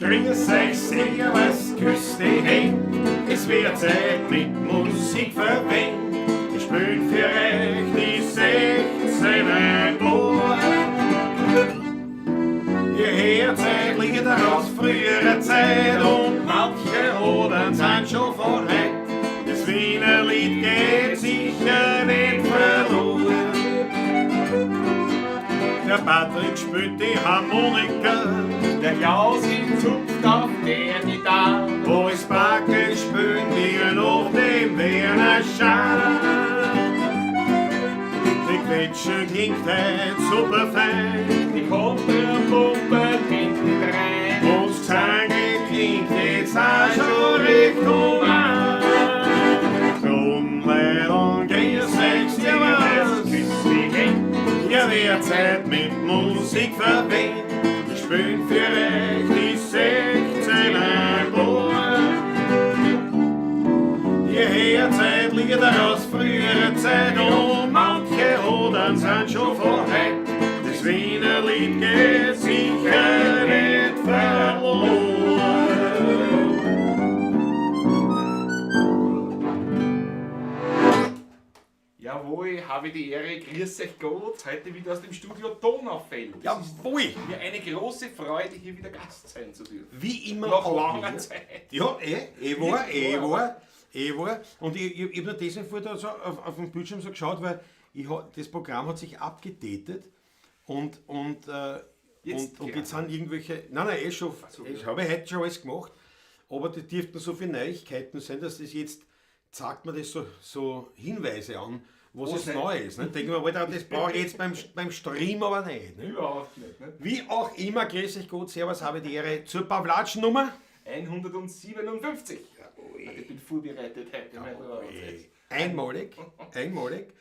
Grüß euch, servus, küss die Händ. Es wird Zeit mit Musik verwendet. Wir spielen für euch die 16 Bauern. Ihr hört seit Lieder aus früherer Zeit und manche Odern sind schon von heut. Das Wiener Lied geht sicher nicht verloren. Der Patrick spielt die Harmonika, Der Klaus im zupft auf der Gitarre. Boris Barke spielen wir noch dem Werner Schar. Die Quetsche klingt heut super fein. Die Kontrapumpe hinten rein. Und Zange klingt jetzt auch schon recht human. Drum, Leid und grüß euch, servus, Küss die Händ. Ja, wer Zeit mit Musik verwendet, wir spielen für euch die 16 Bauern. Ihr hört seit Lieder aus früherer Zeit und manche Odern sind schon von heut. Das Wiener Lied geht sicher nicht verloren. Jawohl, habe die Ehre, grüß euch Gott, heute wieder aus dem Studio Donaufeld. Es ist Jawohl! mir eine große Freude, hier wieder Gast sein zu dürfen. Wie immer Nach auch langer mir. Zeit. Ja, war, Wirklich eh wahr. war, eh war. Und ich hab nur deswegen vorher da so auf dem Bildschirm so geschaut, weil das Programm hat sich abgedatet Jetzt und gerade. jetzt sind irgendwelche. Nein, nein, eh schon. so, Ich ja. habe heute schon alles gemacht, aber die dürften so viele Neuigkeiten sein, dass das jetzt, zeigt mir das so Hinweise an, was Was jetzt nicht. neu ist. Ne? Denken wir, Alter, das brauche ich jetzt beim Stream aber nicht. Ne? Überhaupt nicht, ne? Wie auch immer, grüß euch Gott, servus, habe die Ehre zur Pawlatsch-Nummer. 157. Ich bin vorbereitet heute. Mein Lieber. Einmalig, einmalig.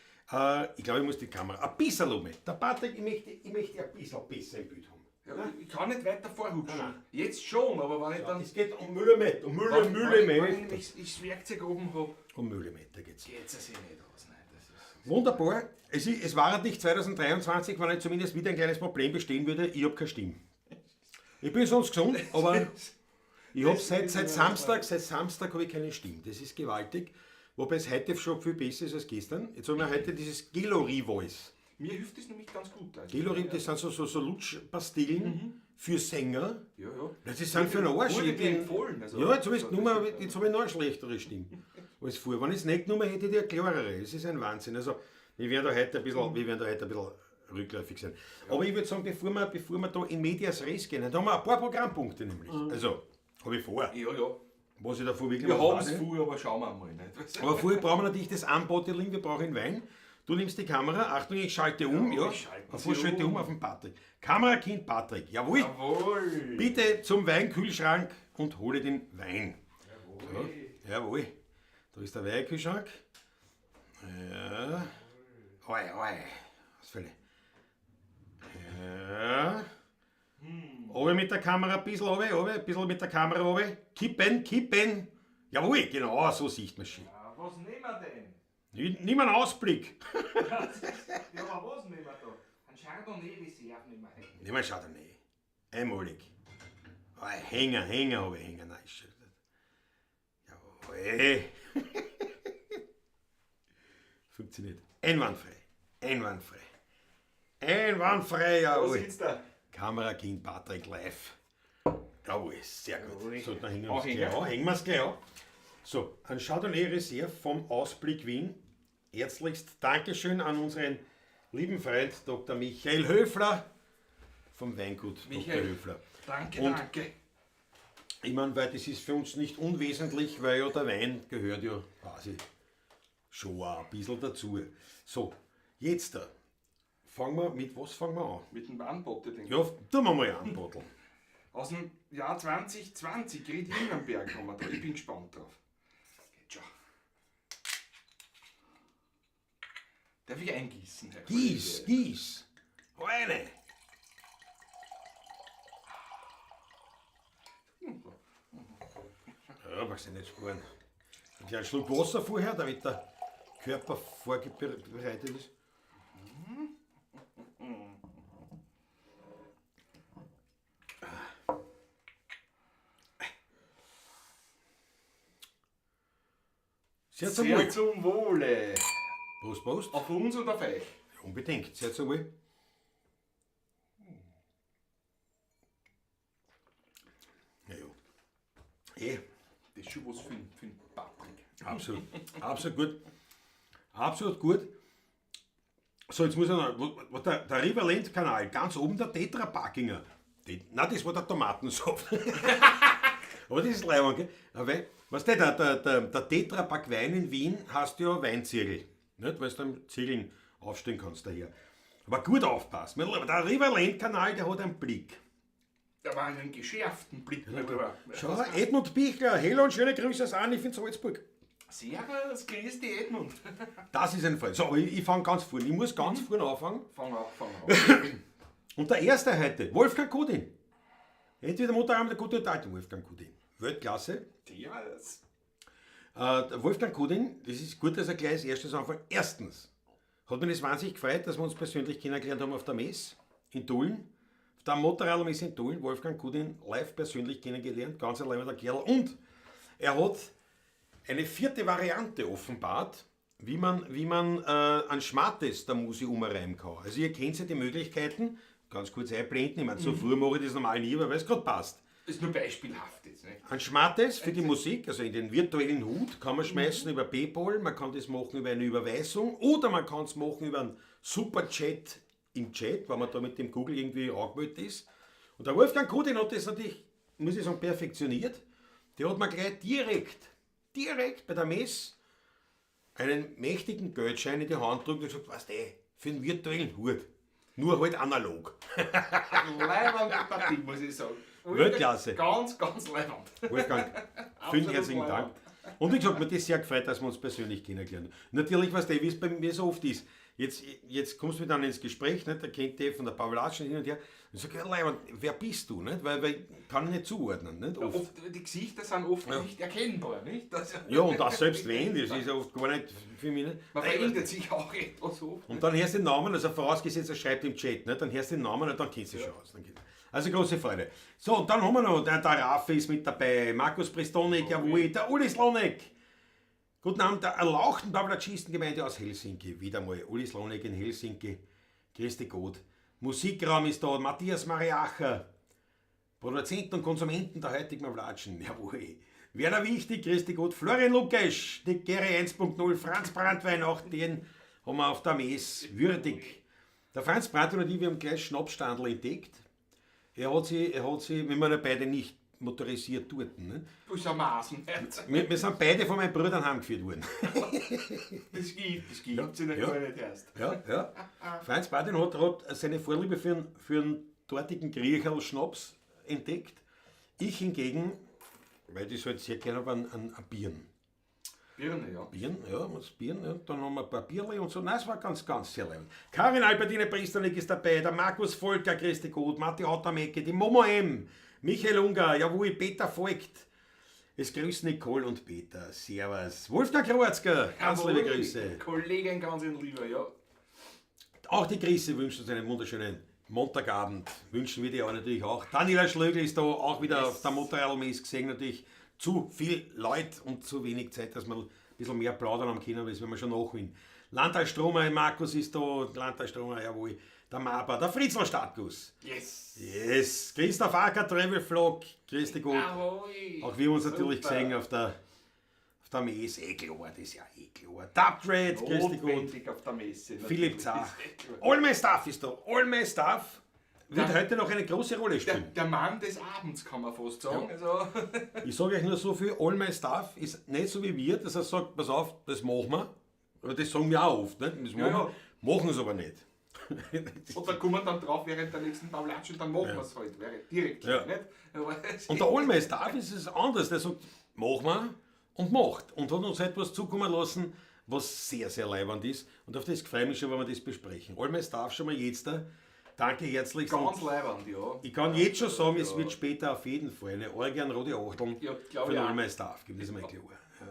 Ich glaube, ich muss die Kamera ein bisschen um. Der Patrick, ich möchte ein bisschen besser im Bild haben. Ja, ich kann nicht weiter vorhupschen. Nein, nein. Jetzt schon, aber wenn ich dann. Es geht um Millimeter, um wenn, Millimeter. Wenn ich nämlich das Werkzeug oben habe, Um Millimeter geht's. geht es sich nicht aus. Nein, das ist Wunderbar. Es war nicht 2023, wenn ich zumindest wieder ein kleines Problem bestehen würde. Ich habe keine Stimme. Ich bin sonst gesund, aber ich habe seit Samstag habe ich keine Stimme. Das ist gewaltig. Wobei es heute schon viel besser ist als gestern. Jetzt haben wir heute dieses Gelori-Voice. Mir hilft das nämlich ganz gut. Also, Gelori, das sind so Lutschpastillen für Sänger. Ja, ja. Das ist sind für den Arsch. Wurde Ich mir empfohlen. Also, ja, jetzt habe ich also, genommen, das ist- jetzt habe ich noch eine schlechtere Stimme als vorher. Wenn ich es nicht genommen hätte, hätte ich eine klarere. Es ist ein Wahnsinn. Also, wir werden da heute ein bisschen rückläufig sein. Aber ich würde sagen, bevor wir da in Medias Res gehen, da haben wir ein paar Programmpunkte nämlich. Also, habe ich vor. Ja, ja. Was ich davor wirklich Wir was haben weiß es ich. vor, aber schauen wir mal. Nicht? Aber vorher brauchen wir natürlich das Unbottling, wir brauchen Wein. Du nimmst die Kamera, Achtung, ich schalte um, ja. Ja, schalten Auf Sie was schalte um. um auf den Patrick. Kamerakind Patrick, jawohl. Jawohl. Bitte zum Weinkühlschrank und hole den Wein. Jawohl. So, jawohl. Da ist der Weinkühlschrank. Ja. Oi, oi. Was für eine. Ja. Obe mit der Kamera, ein bisschen obe, obe, ein bisschen mit der Kamera obe. Kippen, kippen. Jawohl, genau, so sieht man schön. Ja, was nehmen wir denn? Nimm einen Ausblick. Ja, aber was nehmen wir da? Ein Chardonnay Reserve nehmen wir heute. Nimm einen Chardonnay. Einmalig. Oh, Hänger, Hänger habe ich Hänger. Nein, ist schon. Jawohl. Funktioniert. Einwandfrei. Einwandfrei. Einwandfrei, Was jawohl. sitzt da? Kamerakind Patrick live. Jawohl, sehr gut. Jawohl. So, dann hängen wir es Anhänger. gleich an. Hängen wir's gleich an. So, ein Chardonnay Reserve vom Ausblick Wien. Herzlichst Dankeschön an unseren lieben Freund Dr. Michael Höfler vom Weingut Dr. Michael. Höfler. Danke, Und- danke. Ich meine, weil das ist für uns nicht unwesentlich, weil ja der Wein gehört ja quasi schon auch ein bisschen dazu. So, jetzt da. Fangen wir, mit was fangen wir an? Mit dem Unbottling. Ja, tun wir mal einen Bottle. Aus dem Jahr 2020, Ried Himmernberg haben wir da. Ich bin gespannt drauf. Geht schon. Darf ich eingießen, Herr Gieß, Kollege? gieß. Eine. Ja, magst du nicht sparen. Einen kleinen Schluck Wasser vorher, damit der Körper vorbereitet ist. Sehr zum Sehr Wohl. zum Wohle. Prost, Prost. Auf uns und auf euch. Unbedingt. Sehr zum Wohl. Ja, ja. Eh, Das ist schon was für den Patrick. absolut. Absolut gut. Absolut gut. So, jetzt muss ich noch. Der Riverland-Kanal, ganz oben der Tetra Packinger. Nein, das war der Tomatensaft. Aber das ist leiwand, gell? Aber, weißt du, der Tetra Pak Wein in Wien heißt ja Weinziegel. Nicht? Weil du am Ziegeln aufstehen kannst daher. Aber gut aufpassen. Aber der Riverland-Kanal, der hat einen Blick. Der war einen geschärften Blick. Schau, Edmund Bichler, hello und schöne Grüße aus Anif in Salzburg. Servus, grüß dich, Edmund. Das ist ein Fall. So, aber ich fange ganz vorne. Ich muss ganz vorne anfangen. Fang an, fang an. Und der erste heute, Wolfgang Kudin. Entweder Motorrad der gute oder alte Wolfgang Kudin. Weltklasse. Servus. Der Wolfgang Kudin, das ist gut, dass er gleich als erstes anfängt. Erstens hat mich das wahnsinnig gefreut, dass wir uns persönlich kennengelernt haben auf der Messe in Tulln. Auf der Motorradmesse in Tulln, Wolfgang Kudin live persönlich kennengelernt, ganz ein leibender Kerl. Und er hat eine vierte Variante offenbart, wie man an Schmattes der Musi umreimen kann. Also ihr kennt ja die Möglichkeiten, ganz kurz einblenden, ich meine, so früh mache ich das normal nie, aber weil es gerade passt. Das ist nur beispielhaft jetzt, ne? Ein Schmattes für die Musik, also in den virtuellen Hut, kann man schmeißen über PayPal, man kann das machen über eine Überweisung oder man kann es machen über einen Superchat im Chat, wenn man da mit dem Google irgendwie angemeldet ist. Und der Wolfgang Kudin hat das natürlich, muss ich sagen, perfektioniert. Der hat mir gleich direkt bei der Messe einen mächtigen Geldschein in die Hand gedrückt und gesagt, weißt du, für den virtuellen Hut. Nur halt analog. Leibende Partie, muss ich sagen. Weltklasse. Ganz, ganz leibend. Wolfgang, vielen herzlichen Dank. Und wie gesagt, mir hat das sehr gefreut, dass wir uns persönlich kennengelernt haben. Natürlich, weißt du, wie es bei mir so oft ist, jetzt kommst du mit dann ins Gespräch, nicht? Der kennt dich von der Pavlatschen hin und her, und sag, ja, Leiband, wer bist du? Nicht? Weil kann ich nicht zuordnen. Nicht? Oft. Oft, die Gesichter sind oft nicht erkennbar. Nicht? Das, Ja, und das selbst wenn, das ist ja oft gar nicht für mich. Nicht? Man verändert sich auch etwas oft. Und dann hörst du den Namen, also vorausgesetzt, er schreibt im Chat, nicht? Dann hörst du den Namen und dann kennst du schon aus. Dann also große Freude. So, und dann haben wir noch, der Raffi ist mit dabei, Markus Pristonik, jawohl, der Uli Slonek. Guten Abend, der erlauchten Pavlatschistengemeinde aus Helsinki. Wieder mal Uli Slonek in Helsinki. Grüß dich Gott. Musikraum ist da, Matthias Mariacher. Produzenten und Konsumenten der heutigen Pavlatschen. Jawohl. Werner Wichtig, grüß dich Gott. Florian Lukesch, die Gary 1.0, Franz Brandwein, auch den haben wir auf der Messe würdig. Der Franz Brandwein und ich, wir haben gleich Schnapsstandl entdeckt. Er hat sie, wir waren ja beide nicht motorisiert dort. Ne? Das ist ein Maßen. Wir sind beide von meinen Brüdern heimgeführt worden. Das gibt es ja gar nicht erst. Ja, ja. Franz Brandwein hat seine Vorliebe für einen dortigen Griecherl-Schnaps entdeckt. Ich hingegen, weil ich das halt sehr gerne habe, an Bieren. Birne, ja. Bieren, ja, was Bieren, ja. Dann haben wir ein paar Bierle und so. Nein, es war ganz, ganz sehr leibend. Karin Albertine Pristernik ist dabei, der Markus Volker, Christi Gut, Matti Hautamecke, die Momo M, Michael Unger, jawohl, Peter Voigt. Es grüßen Nicole und Peter. Servus. Wolfgang Kroatzker, ganz liebe Grüße. Kollegen, ganz in Lieber, ja. Auch die Grüße wünschen uns einen wunderschönen Montagabend. Wünschen wir dir auch natürlich auch. Daniela Schlögl ist da auch wieder auf der Motorradmesse gesehen, natürlich. Zu viel Leute und zu wenig Zeit, dass wir ein bisschen mehr plaudern am können, aber das werden wir schon nachholen. Landtal Stromer, Markus ist da, Landtal Stromer, jawohl, der Mapa, der Fritzl Startguss. Yes! Yes! Christoph Acker, Travel Vlog, grüß dich gut. Ahoi. Auch wir haben uns natürlich Super. gesehen auf der Messe, eh klar, das ist ja eh klar. Dubtrade, grüß dich gut. Notwendig auf der Messe. Philipp natürlich. Zach. Ist eh klar. All my Stuff ist da, all my Stuff wird heute noch eine große Rolle spielen. Der Mann des Abends, kann man fast sagen. Ja. Also. Ich sage euch nur so viel, all my stuff ist nicht so wie wir, dass er sagt, pass auf, das machen wir. Aber das sagen wir auch oft, nicht? Das machen Ja, wir, machen es aber nicht. Und da kommen wir dann drauf während der nächsten Pavlatsch und dann machen wir es halt direkt. Ja. Nicht? Aber es Und der All my stuff ist es anders, der sagt, machen wir und macht. Und hat uns etwas zukommen lassen, was sehr, sehr leibend ist. Und auf das freue ich mich schon, wenn wir das besprechen. All my stuff schon mal jetzt da. Danke herzlich. Ganz leibend, ja. Ich kann jetzt schon sagen, es wird später auf jeden Fall eine Orgie an rote Achteln Ja, glaub für ich den auch. All my Stuff geben, das ist mal klar. Ja.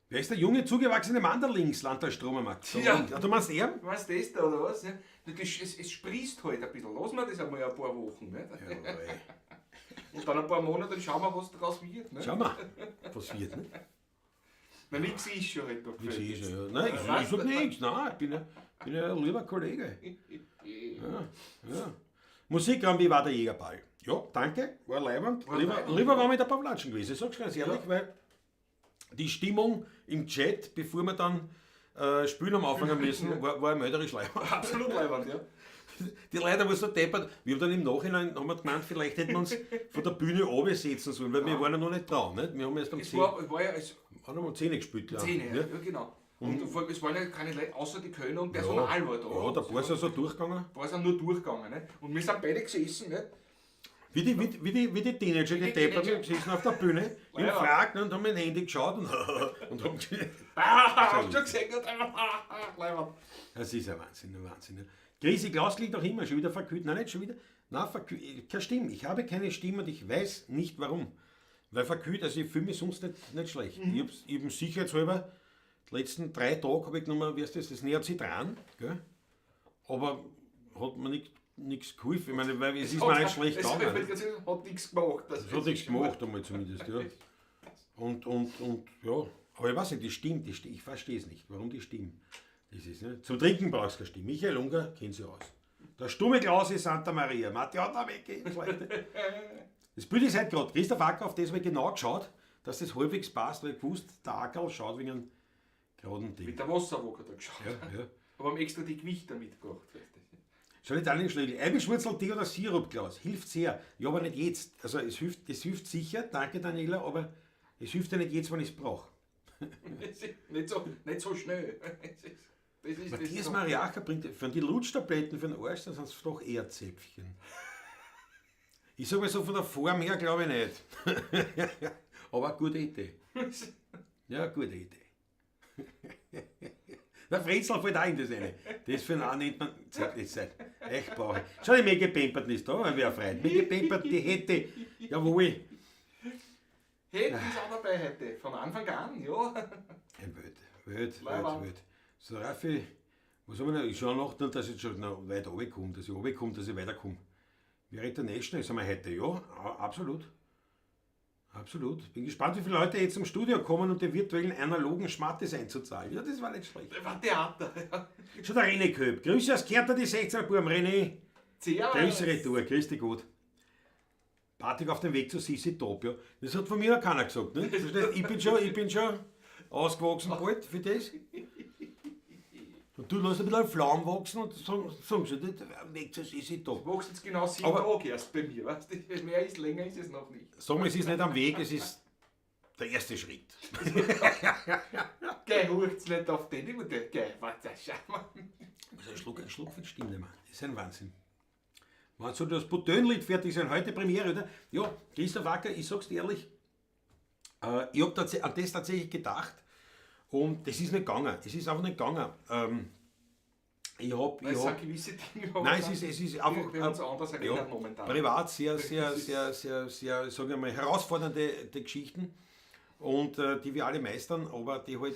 Wer ist der junge, zugewachsene Mann da links, Landtal Stromermarkt? Ja. Ja, du meinst er? Weißt du das da, oder was? Ja. Es sprießt halt ein bisschen. Lassen wir das einmal ein paar Wochen. Nicht? Jawohl. Und dann ein paar Monate, dann schauen wir, was daraus wird. Ne? Schauen wir, was wird. Ne? Na, nix ist schon halt da Nix gefällt. ist, ja. Nein, ich sag nichts. Nein, ich bin ja ein lieber Kollege. Ja, ja. Musikraum, wie war der Jägerball? Ja, danke, war leiwand. War Lieber, leiwand, lieber ja. war mit ein paar Flatschen gewesen, ich sag's ganz ehrlich, Ja. weil die Stimmung im Chat, bevor wir dann spielen am Anfang müssen, war mörderisch leiwand. Absolut leiwand, ja. Die Leute waren so deppert. Wir haben dann im Nachhinein haben wir gemeint, vielleicht hätten wir uns von der Bühne runtersetzen sollen, weil wir waren ja noch nicht dran. Nicht? Wir haben erst um Es 10, war ja es, haben wir um 10 gespielt. glaub ich. 10, ja. Ja. Ja, genau. Und vor allem, es waren ja keine Leute, außer die Kölner und Personal war da. Ja, der paar sind so durchgegangen. Ein paar sind nur durchgegangen. Ne? Und wir sind beide gesessen. Ne? Wie die Teenager, die Die Deppert, Teenager. gesessen auf der Bühne, im Ja. Frack, ne, und haben mit dem Handy geschaut und, und haben Ah, hast du schon gesehen? Leiwand. Das ist ja Wahnsinn, ein Wahnsinn. Ne? Grisi Klaus liegt auch immer, schon wieder verkühlt. Nein, nicht schon wieder. Nein, verkühlt. Keine Stimme. Ich habe keine Stimme und ich weiß nicht warum. Weil verkühlt, also ich fühle mich sonst nicht schlecht. Ich hab's eben sicherheitshalber, die letzten 3 Tage habe ich genommen, wie heißt das, das Neocitran, gell? Aber hat mir nichts geholfen. Ich meine, weil es ist mir nicht schlecht Es gegangen. hat nichts gemacht. Es hat nichts gemacht, einmal zumindest, ja. Und ja, aber ich weiß nicht, die Stimme, ich verstehe es nicht, warum die Stimme. Das ist, ne? Zum Trinken brauchst du keine Stimme. Michael Unger kennt sich aus. Der stumme Klaus ist Santa Maria. Martin hat da weggehen. Das Bild ist halt gerade. Christoph Acker, auf das habe ich genau geschaut, dass das halbwegs passt, weil ich gewusst, der Ackerl schaut wegen einem geraden Ding. Mit der Wasserwaage hat er geschaut. Ja, ja. Aber haben extra die Gewichte mitgebracht. Weißt du. Schau nicht alle Schläge. Eibischwurzel, Tee oder Sirup, Klaus. Hilft sehr. Ja, aber nicht jetzt. Also es hilft sicher, danke Daniela, aber es hilft ja nicht jetzt, wenn ich es brauche. Nicht so schnell. Das ist, Matthias das Mariacher bringt von die Lutschtabletten für den Arsch, dann sind es doch eher Zäpfchen. Ich sag mal so, von der Form her glaube ich nicht. Aber gute Idee. Ja, gute Idee. Der Frenzel fällt auch in das eine. Das für einen einen nennt man Zeit, nicht Zeit. Echt brauche ich. Schau, die Mege Pempert ist da, weil wer freut. Mege Pempert, die hätte, jawohl. Hätte ist auch dabei heute, von Anfang an, ja. Ein Welt, Welt, Welt, Leiwand. Welt. So, Raffi, was haben wir noch? Ich schaue noch, dass ich schon noch weit runterkomme, dass ich runterkomme, dass ich weiterkomme. Wer International sind wir heute, ja, absolut. Absolut. Bin gespannt, wie viele Leute jetzt zum Studio kommen, um den virtuellen analogen Schmattes einzuzahlen. Ja, das war nicht schlecht. Das war Theater. Ja. Schon der René Köp. Grüße aus Kärnten, die 16er Buben. René, Servus. Grüße retour. Grüß dich gut. Patrick auf dem Weg zu Sisi Top, ja. Das hat von mir noch keiner gesagt. Ne? Verstehst? Ich bin schon ausgewachsen bald für das. Und du lässt ein bisschen Flaum wachsen und sagst du, Weg zu Sisi Top. Wächst jetzt genau 7 Aber Tage erst bei mir, weißt du? Mehr ist, länger ist es noch nicht. Sagen wir, es ist nicht am Weg, es ist der erste Schritt. Geh, hurcht's nicht auf den, ich muss den, geh, warte, schau mal. Also ein Schluck von Stimme nehmen. Das ist ein Wahnsinn. Wann soll das Butönlied fertig sein? Heute Premiere, oder? Ja, Christoph Acker, ich sag's dir ehrlich, ich hab an das tatsächlich gedacht und das ist nicht gegangen. Es ist einfach nicht gegangen. Ich hab, Weil ich es hab, sind gewisse Dinge, aber nein, dann es ist einfach, wir uns anders erinnern ja, momentan. Privat sehr, sehr, Das ist sehr, sehr, sehr, sagen wir mal, herausfordernde die Geschichten und die wir alle meistern, aber die halt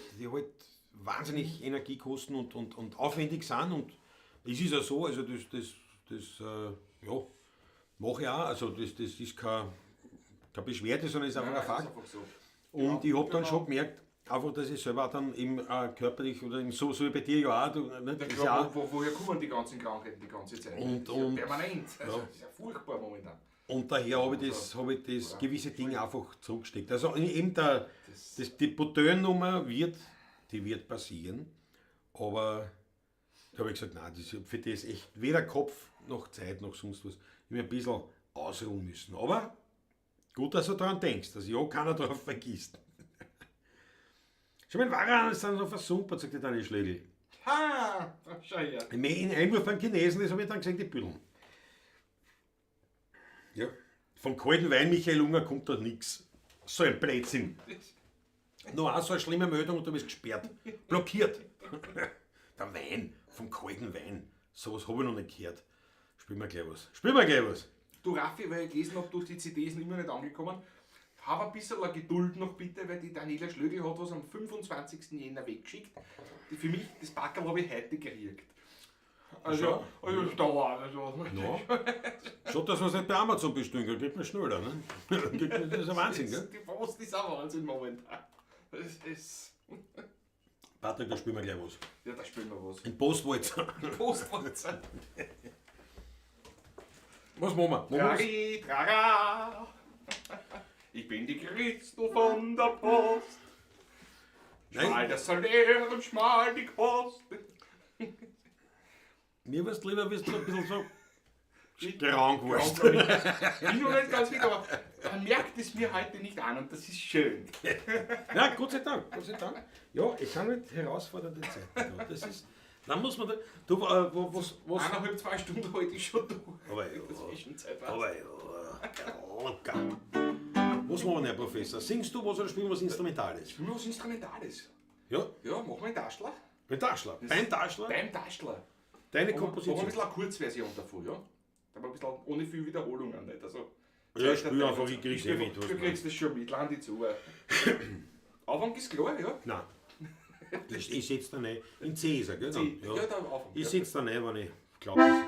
wahnsinnig Energie kosten und aufwendig sind. Und es ist ja so, also das ja, mache ich auch, also das ist keine Beschwerde, sondern ist einfach Nein, ein nein, Fakt. ist einfach so. Und Ja, ich hab dann genau. schon gemerkt, einfach, dass ich selber dann eben körperlich oder eben so, so wie bei dir ja auch, du, ne, Ja, das ist klar, ja auch woher kommen die ganzen Krankheiten die ganze Zeit? Und, das ist ja und, permanent. Also, ja. das ist ja furchtbar momentan. Und daher habe ich Also, das, hab ich das ja. gewisse Dinge einfach zurückgesteckt. Also eben der, Das das, die Butön-Nummer wird, die wird passieren, aber da habe ich gesagt, nein, das ist für das echt weder Kopf noch Zeit noch sonst was. Ich habe ein bisschen ausruhen müssen. Aber gut, dass du daran denkst, dass ja keiner drauf vergisst. Schon mit Waran ist dann so versumpert, sagt der Daniel Schlegel. Ha! Schau her. In Einwurf beim Chinesen, das habe ich dann gesehen, die Büdeln. Ja. Vom kalten Wein, Michael Unger, kommt da nix. So ein Blödsinn. Noch auch so eine schlimme Meldung und du bist gesperrt. Blockiert. Der Wein, vom kalten Wein. Sowas habe ich noch nicht gehört. Spiel mir gleich was. Spiel mir gleich was. Du Raffi, weil ich gelesen hab, du die CDs sind immer nicht angekommen. Hab ein bisschen Geduld noch bitte, weil die Daniela Schlögl hat was am 25. Jänner weggeschickt. Die für mich, das Packerl habe ich heute gekriegt. Also, Schau. also es dauert. Also. Ja. Schon, dass wir es nicht bei Amazon bestellen, gell? Geht mir schneller. Ne? Das ist ein Wahnsinn, gell? Die Post ist ein Wahnsinn momentan. Das ist. Patrick, da spielen wir gleich was. Ja, da spielen wir was. Ein Postwalzer. Postwalzer. Was machen wir? Machen wir was? Trari, trara. Ich bin die Christel von der Post. Schmal Nein. das Salär und schmal die Kost. Mir wär's lieber, wenn du ein bisschen so krank warst. Bin noch nicht ganz fit, aber man merkt es mir heute nicht an und das ist schön. Ja, Gott sei Dank, Gott sei Dank. Ja, es sind halt herausfordernde Zeiten. Da. Das ist, dann muss man da, du, was, was, 1,5, 2 Stunden heute ist schon durch. Aber ja. In der Zwischenzeit war's. Aber ja, locker. Was machen wir denn, Herr Professor? Singst du was oder spielen wir was Instrumentales? Spielen wir was Instrumentales. Ja, Ja, machen wir einen Taschler. beim Taschler. Beim Taschler, Beim Taschler. deine Machen wir ein Komposition. bisschen eine Kurzversion davon, ja? Aber ein bisschen ohne viel Wiederholungen, nicht? Also, Ja, spiel einfach, ich krieg's eh mit. was Du kriegst das schon mit, land die zu. Anfang ist klar, ja? Nein. Ich sitze da nicht. In C ist er, gell? C. Ja. Ja, da am Anfang. Ich ja. sitze da nicht, wenn ich glaube, dass ich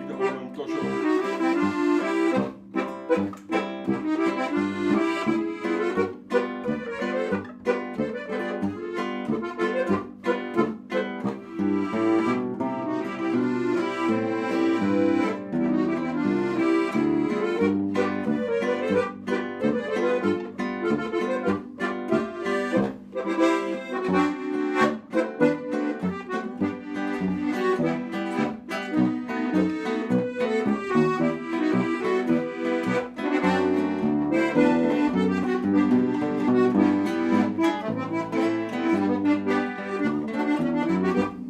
Wiederholung da schon.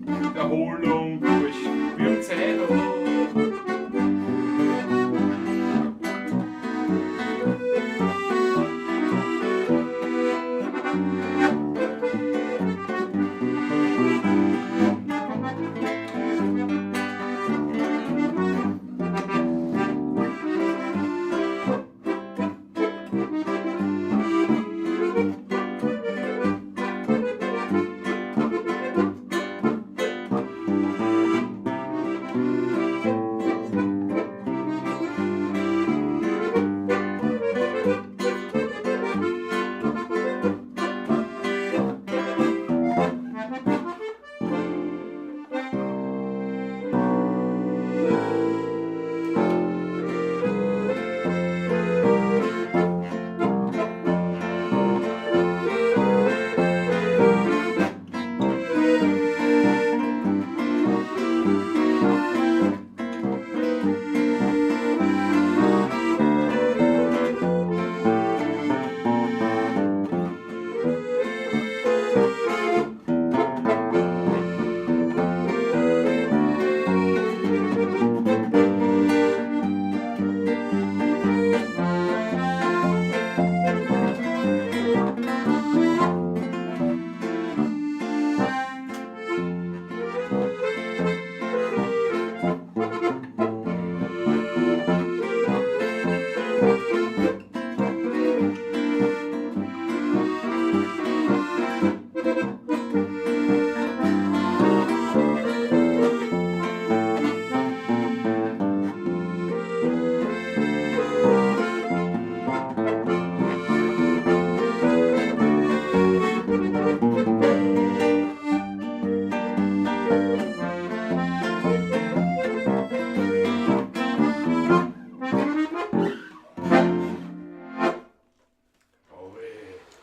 Wiederholung durch. Wir haben Zeit, oder?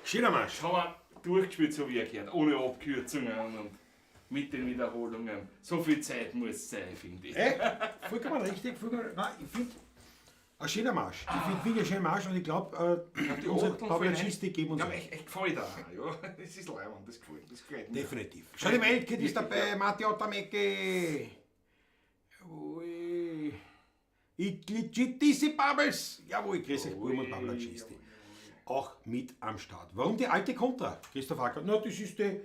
Schöner Marsch. Das haben wir durchgespielt, so wie er gehört, ohne Abkürzungen und mit den Wiederholungen. So viel Zeit muss sein, finde ich. Vollkommen richtig, vollkommen. Nein, ich finde, ein schöner Marsch. Ich finde wirklich einen schönen Marsch und ich glaube, Die unsere Achteln Pavlacisti geben uns Ja, recht. echt, echt gefällt auch. Ja. Das ist leibend, das gefällt. Das gefällt mir. Definitiv. Schau, die Weltkit ist dabei, Marti Ottamecki. Jawohl. Iklicitisi Bubbles. Jawohl, grüß euch, Burm und Pavlacisti. Auch mit am Start. Warum die alte Contra? Christoph Hacker. Na, das ist die,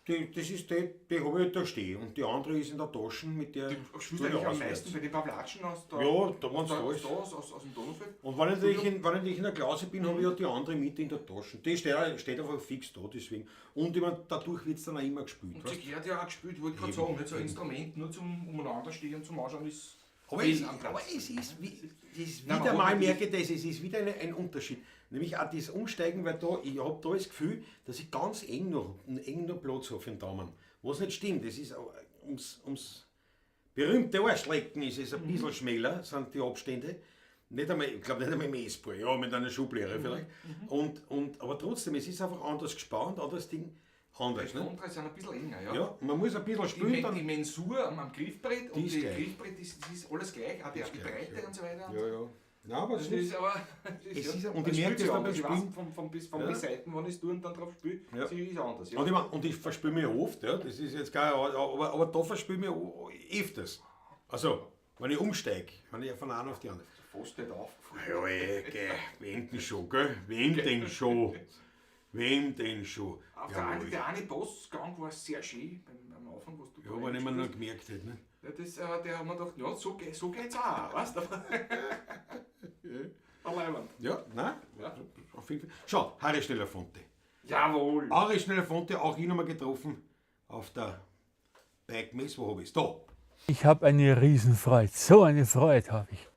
Die, das ist die, die habe ich da stehen. Und die andere ist in der Tasche, mit der. Die spielst du eigentlich am meisten bei den Pavlatschen aus der, Ja, da waren's aus, da ist. da, aus dem Donaufeld. Und wenn ich natürlich in der Klause bin, habe ich ja die andere mit in der Tasche. Die steht einfach fix da, deswegen. Und ich mein, dadurch wird es dann auch immer gespielt. Und weißt? sie gehört ja auch gespielt, wollte ich gerade sagen, nicht so ein Instrument, nur zum umeinander stehen und zum Anschauen ist Aber fehl es, am Platz. aber es ist, wie, das ist Nein, wieder man mal hat merke ich das, es ist wieder ein Unterschied. Nämlich auch das Umsteigen, weil da, ich habe da das Gefühl, dass ich ganz eng noch Platz habe für den Daumen. Was nicht stimmt, das ist auch, ums berühmte Arschlecken ist es ein bisschen schmäler, sind die Abstände. Nicht einmal, ich glaube nicht einmal messbar, ja, mit einer Schublehre vielleicht. Aber trotzdem, es ist einfach anders gespannt, anderes Ding, anders. Die Ne? Kontra sind ein bisschen enger, ja. Ja, man muss ein bisschen Die, spielen, die dann. Mensur am Griffbrett und ist die gleich. Griffbrett ist, das ist alles gleich, auch die, die gleich, Breite ja. und so weiter. Ja, ja. Nein, aber Das es ist, ist aber. Es ist- und das ich merke spielt sich das dann beim anders. Ich weiß, Spielen. von Ja. die Seiten, wenn ich es tue und dann drauf spiele, Ja. sie ist anders. Ja. Und ich, mein, und ich verspüle mich oft, ja, das ist jetzt gar, aber da verspüle ich mich öfters. Also, wenn ich umsteige, wenn ich von einer auf die andere. Fast nicht aufgefallen. Ja, geh, wem denn schon, gell? Wem denn schon? Wem denn schon? Auf der Jawohl. eine, der eine Bossgang war sehr schön am Anfang, was du Ja, wenn ich mir noch gemerkt hätte, ne? Ja, das, der hat mir gedacht, ja, so geht's auch, weißt du? Aber Ja, nein, Ja. auf jeden Fall. Schau, Harry Schneller-Fonte. Jawohl! Harry Schneller-Fonte, auch ihn haben wir getroffen auf der Bike Mess, wo hab ich's? Da! Ich habe eine Riesenfreude. So eine Freude habe ich.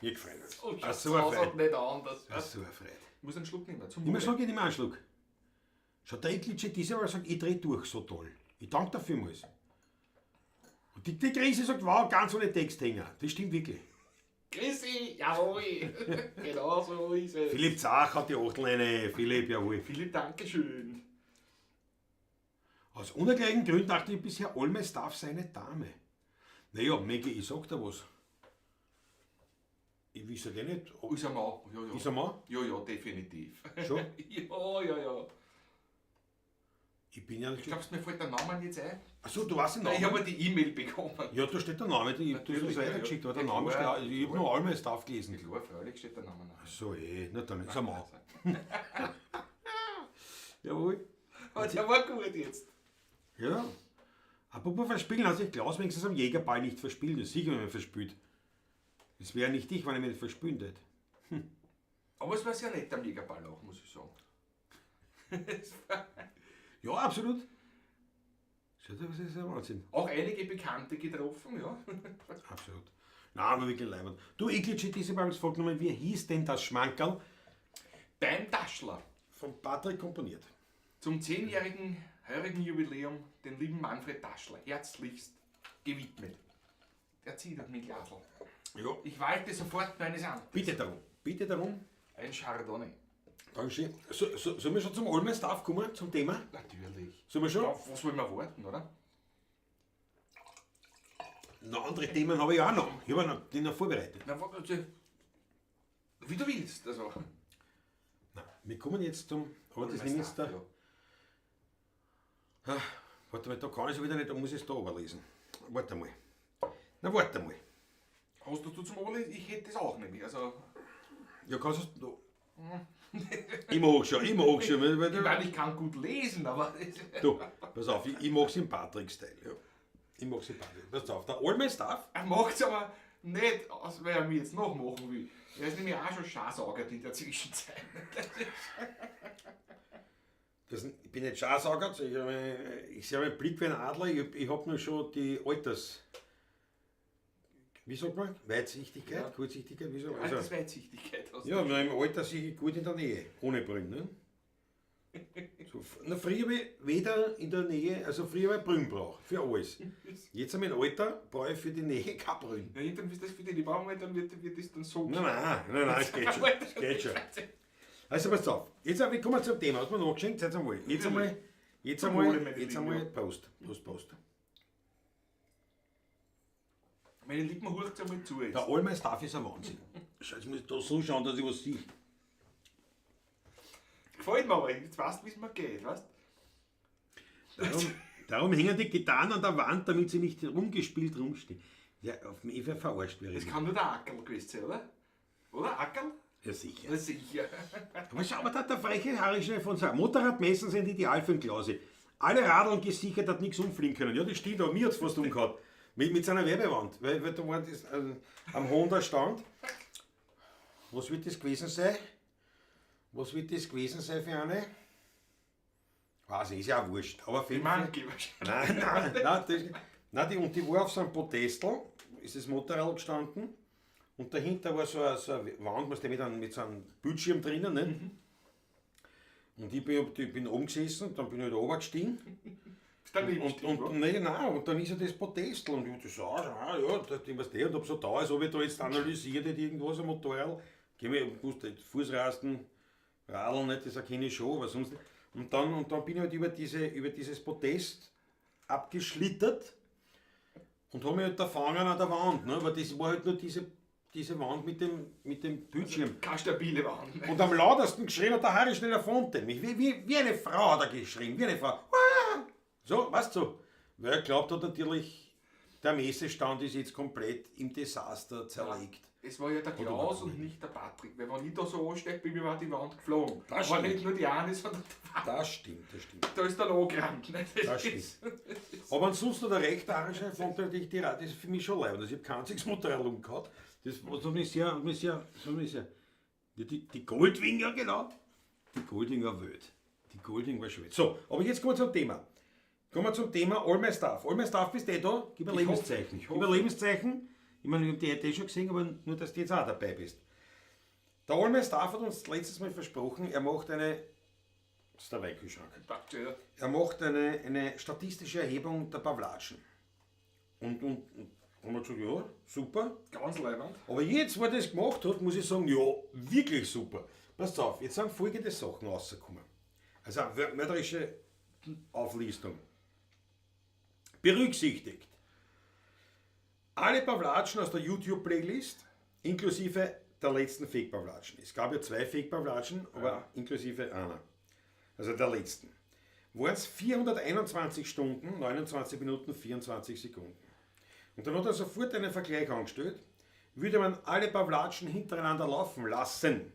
Mir gefreut uns. Oh, Ach, so eine das Freude. nicht anders. Ach, so eine Freude. Ich muss einen Schluck nehmen. Zum Nimm einen Wohle. Schluck, ich nehme einen Schluck. Schau, der Iglitsche dieser Mal sagt, ich dreh durch, so toll. Ich danke dir vielmals. Und die Krise sagt, wow, ganz ohne Texthänger. Das stimmt wirklich. Chrissy, jawohl! Genau so ist es. Philipp Zach hat die Achtel eine. Philipp, jawohl. Philipp, Dankeschön. Aus unerklärlichen Gründen dachte ich bisher, all mein Staff sei eine Dame. Naja, Maggie, ich sag dir was. Ich weiß ja nicht. Ist ein Mann. Ja, ja. Ist ein Mann? Ja, ja, definitiv. Schon? Ja, ja, ja. Ich bin ja nicht. Glaubst du, mir fällt der Name jetzt ein? Achso, du weißt den Namen? Nein, ich habe die E-Mail bekommen. Ja, da steht der Name, du hast Natürlich, das ja, weitergeschickt, aber der ja. Name steht Klar. auch, ich habe nur all mein Stuff gelesen. Klar, freilich steht der Name. Ach so, na dann ist er Mann. Jawohl. Aber der war gut jetzt. Ja. Apropos verspielen, hat sich Klaus wenigstens am Jägerball nicht verspielt. Das ist sicher, wenn man verspielt. Das wäre nicht ich, wenn ich mich nicht verspielen hätte. Aber es war sehr nett am Jägerball auch, muss ich sagen. Ja, absolut. Schau dir, was ist ja Wahnsinn. Auch einige Bekannte getroffen, ja. Absolut. Nein, aber wirklich leibend. Du, Iglitschi, diese Mal fragt nochmal, wie hieß denn das Schmankerl? Beim Taschler. Von Patrick komponiert. Zum 10-jährigen heurigen Jubiläum den lieben Manfred Taschler herzlichst gewidmet. Der zieht mit Glasl. Ja. Ich walte sofort meines Amtes. Bitte darum. Bitte darum. Ein Chardonnay. Dankeschön. Sollen wir schon zum All My Stuff kommen, zum Thema? Natürlich. Sollen wir schon? Auf was wollen wir warten, oder? Na, andere Themen habe ich auch noch. Ich habe noch die noch vorbereitet. Na, warte, wie du willst. Also. Na, wir kommen jetzt zum. Aber das nehme ich jetzt da. Ja. Ah, warte mal, da kann ich es wieder nicht, da muss ich es da überlesen. Warte mal. Na, warte mal. Hast du zum Oberlesen? Ich hätte das auch nämlich. Also, Ja, kannst du. Ich mach schon, ich mach schon. ich meine, ich kann gut lesen, aber. Du, pass auf, ich mach's im Patrick-Style. Ja. Ich mach's im Patrick. Pass auf, der All My Stuff. Er macht's aber nicht, aus, weil er mich jetzt nachmachen will. Er ist nämlich auch schon schasaugert in der Zwischenzeit. Das, ich bin nicht Schasaugert, ich sehe meinen Blick wie ein Adler, ich hab nur schon die Alters. Wie sagt man? Weitsichtigkeit? Ja. Kurzsichtigkeit? Wie sagt man? Also, Altersweitsichtigkeit hast du. ja, nur im Alter sehe ich gut in der Nähe, ohne Brillen. Ne? So, na, früher habe ich weder in der Nähe, also früher habe ich Brillen braucht, für alles. Jetzt in meinem Alter brauche ich für die Nähe keine Brillen. Ja, irgendwann ist das für die Brauchen, dann wird das dann so. Nein, nein, nein, nein, es geht schon. Es geht schon. Also pass auf, jetzt wir kommen zum Thema. Hast du mir noch geschenkt? Seid einmal. Jetzt einmal, jetzt Zum Wohle, einmal, meine jetzt Lieben, einmal ja. Prost. Prost, Prost. Meine Lippen hurcht einmal zu jetzt. Der All My Stuff ist ein Wahnsinn. Schau, jetzt muss ich da so schauen, dass ich was sehe. Gefällt mir aber, jetzt weißt du, wie es mir geht, weißt Darum hängen die Gitarren an der Wand, damit sie nicht rumgespielt rumstehen. Ja, auf dem EFR verarscht wäre. Das kann nur der Ackerl gewesen sein, oder? Oder Ackerl? Ja, sicher. Na sicher. Aber schau mal, da hat der freche Harry schnell von seinem Motorradmessen sind ideal für den Klausi. Alle Radeln gesichert, hat nichts umfliegen können. Ja, das stimmt, aber mir hat es fast umgehauen. Mit seiner Werbewand. Weil da war das am Honda stand. Was wird das gewesen sein? Was wird das gewesen sein für eine? Weiß ich, ist ja auch wurscht. Aber auf Die jeden Fall. Manke wahrscheinlich. Nein, nein, nein, das, nein die, und die war auf so einem Podestl, ist das Motorrad gestanden und dahinter war so eine Wand, weißt du, mit so einem Bildschirm drinnen. Nicht? Und ich bin oben gesessen und dann bin ich halt runtergestiegen. Ist daneben Und, gestiegen, und, nein, nein, und dann ist ja das Podestl und ich das auch, ah, ja, das, was der, und ob so da ist, ob ich da jetzt analysiert hätte, irgendwas am Motorrad. Geh mir, ich wusste, Fußrasten, Radl nicht, das erkenne ich schon, aber sonst nicht. Und dann bin ich halt über dieses Podest abgeschlittert und hab mich halt da fangen an der Wand, ne? Aber das war halt nur diese Wand mit dem Bildschirm. Also, keine stabile Wand. Und am lautesten geschrien hat der Harry Schneller Fonte. Wie eine Frau hat er geschrien, wie eine Frau. Uah! So, weißt du, weil er glaubt hat natürlich, der Messestand ist jetzt komplett im Desaster zerlegt. Es war ja der Klaus und nicht der Patrick, weil wenn ich da so ansteige, bin ich mir die Wand geflogen. Das war stimmt. nicht nur die eine, sondern der Patrick. Das stimmt, das stimmt. Da ist dann angerannt. Ne? Das stimmt. Aber ansonsten der rechte Harry Schneller Fonte natürlich die Rad, das ist für mich schon leid. Also ich habe kein einziges Motorrad umgehauen. Das hat mich sehr, hat mich sehr, das hat mich sehr. Ja, die Goldwing, ja genau. Die Goldwing war wild. Die Goldwing war schon wild. So, aber jetzt kommen wir zum Thema. Kommen wir zum Thema All My Stuff. All My Stuff bist du eh da? Gib ein Ich hoffe, Lebenszeichen. ich Gib ein hoffe. Lebenszeichen. Ich meine, ich hab die heute eh schon gesehen, aber nur, dass du jetzt auch dabei bist. Der All My Stuff hat uns letztes Mal versprochen, er macht eine. Das ist der Weinkühlschrank. Passt schon, ja. Er macht eine statistische Erhebung der Pawlatschen. Und haben wir gesagt, ja, super. Ganz leibend. Aber jetzt, wo er das gemacht hat, muss ich sagen, ja, wirklich super. Passt auf, jetzt sind folgende Sachen rausgekommen. Also eine mörderische Auflistung. Berücksichtigt alle Pawlatschen aus der YouTube-Playlist, inklusive der letzten Fake-Pawlatschen. Es gab ja 2 Fake-Pawlatschen, aber Ja. inklusive einer. Also der letzten. Waren es 421 Stunden, 29 Minuten, 24 Sekunden. Und dann hat er sofort einen Vergleich angestellt. Würde man alle Pawlatschen hintereinander laufen lassen,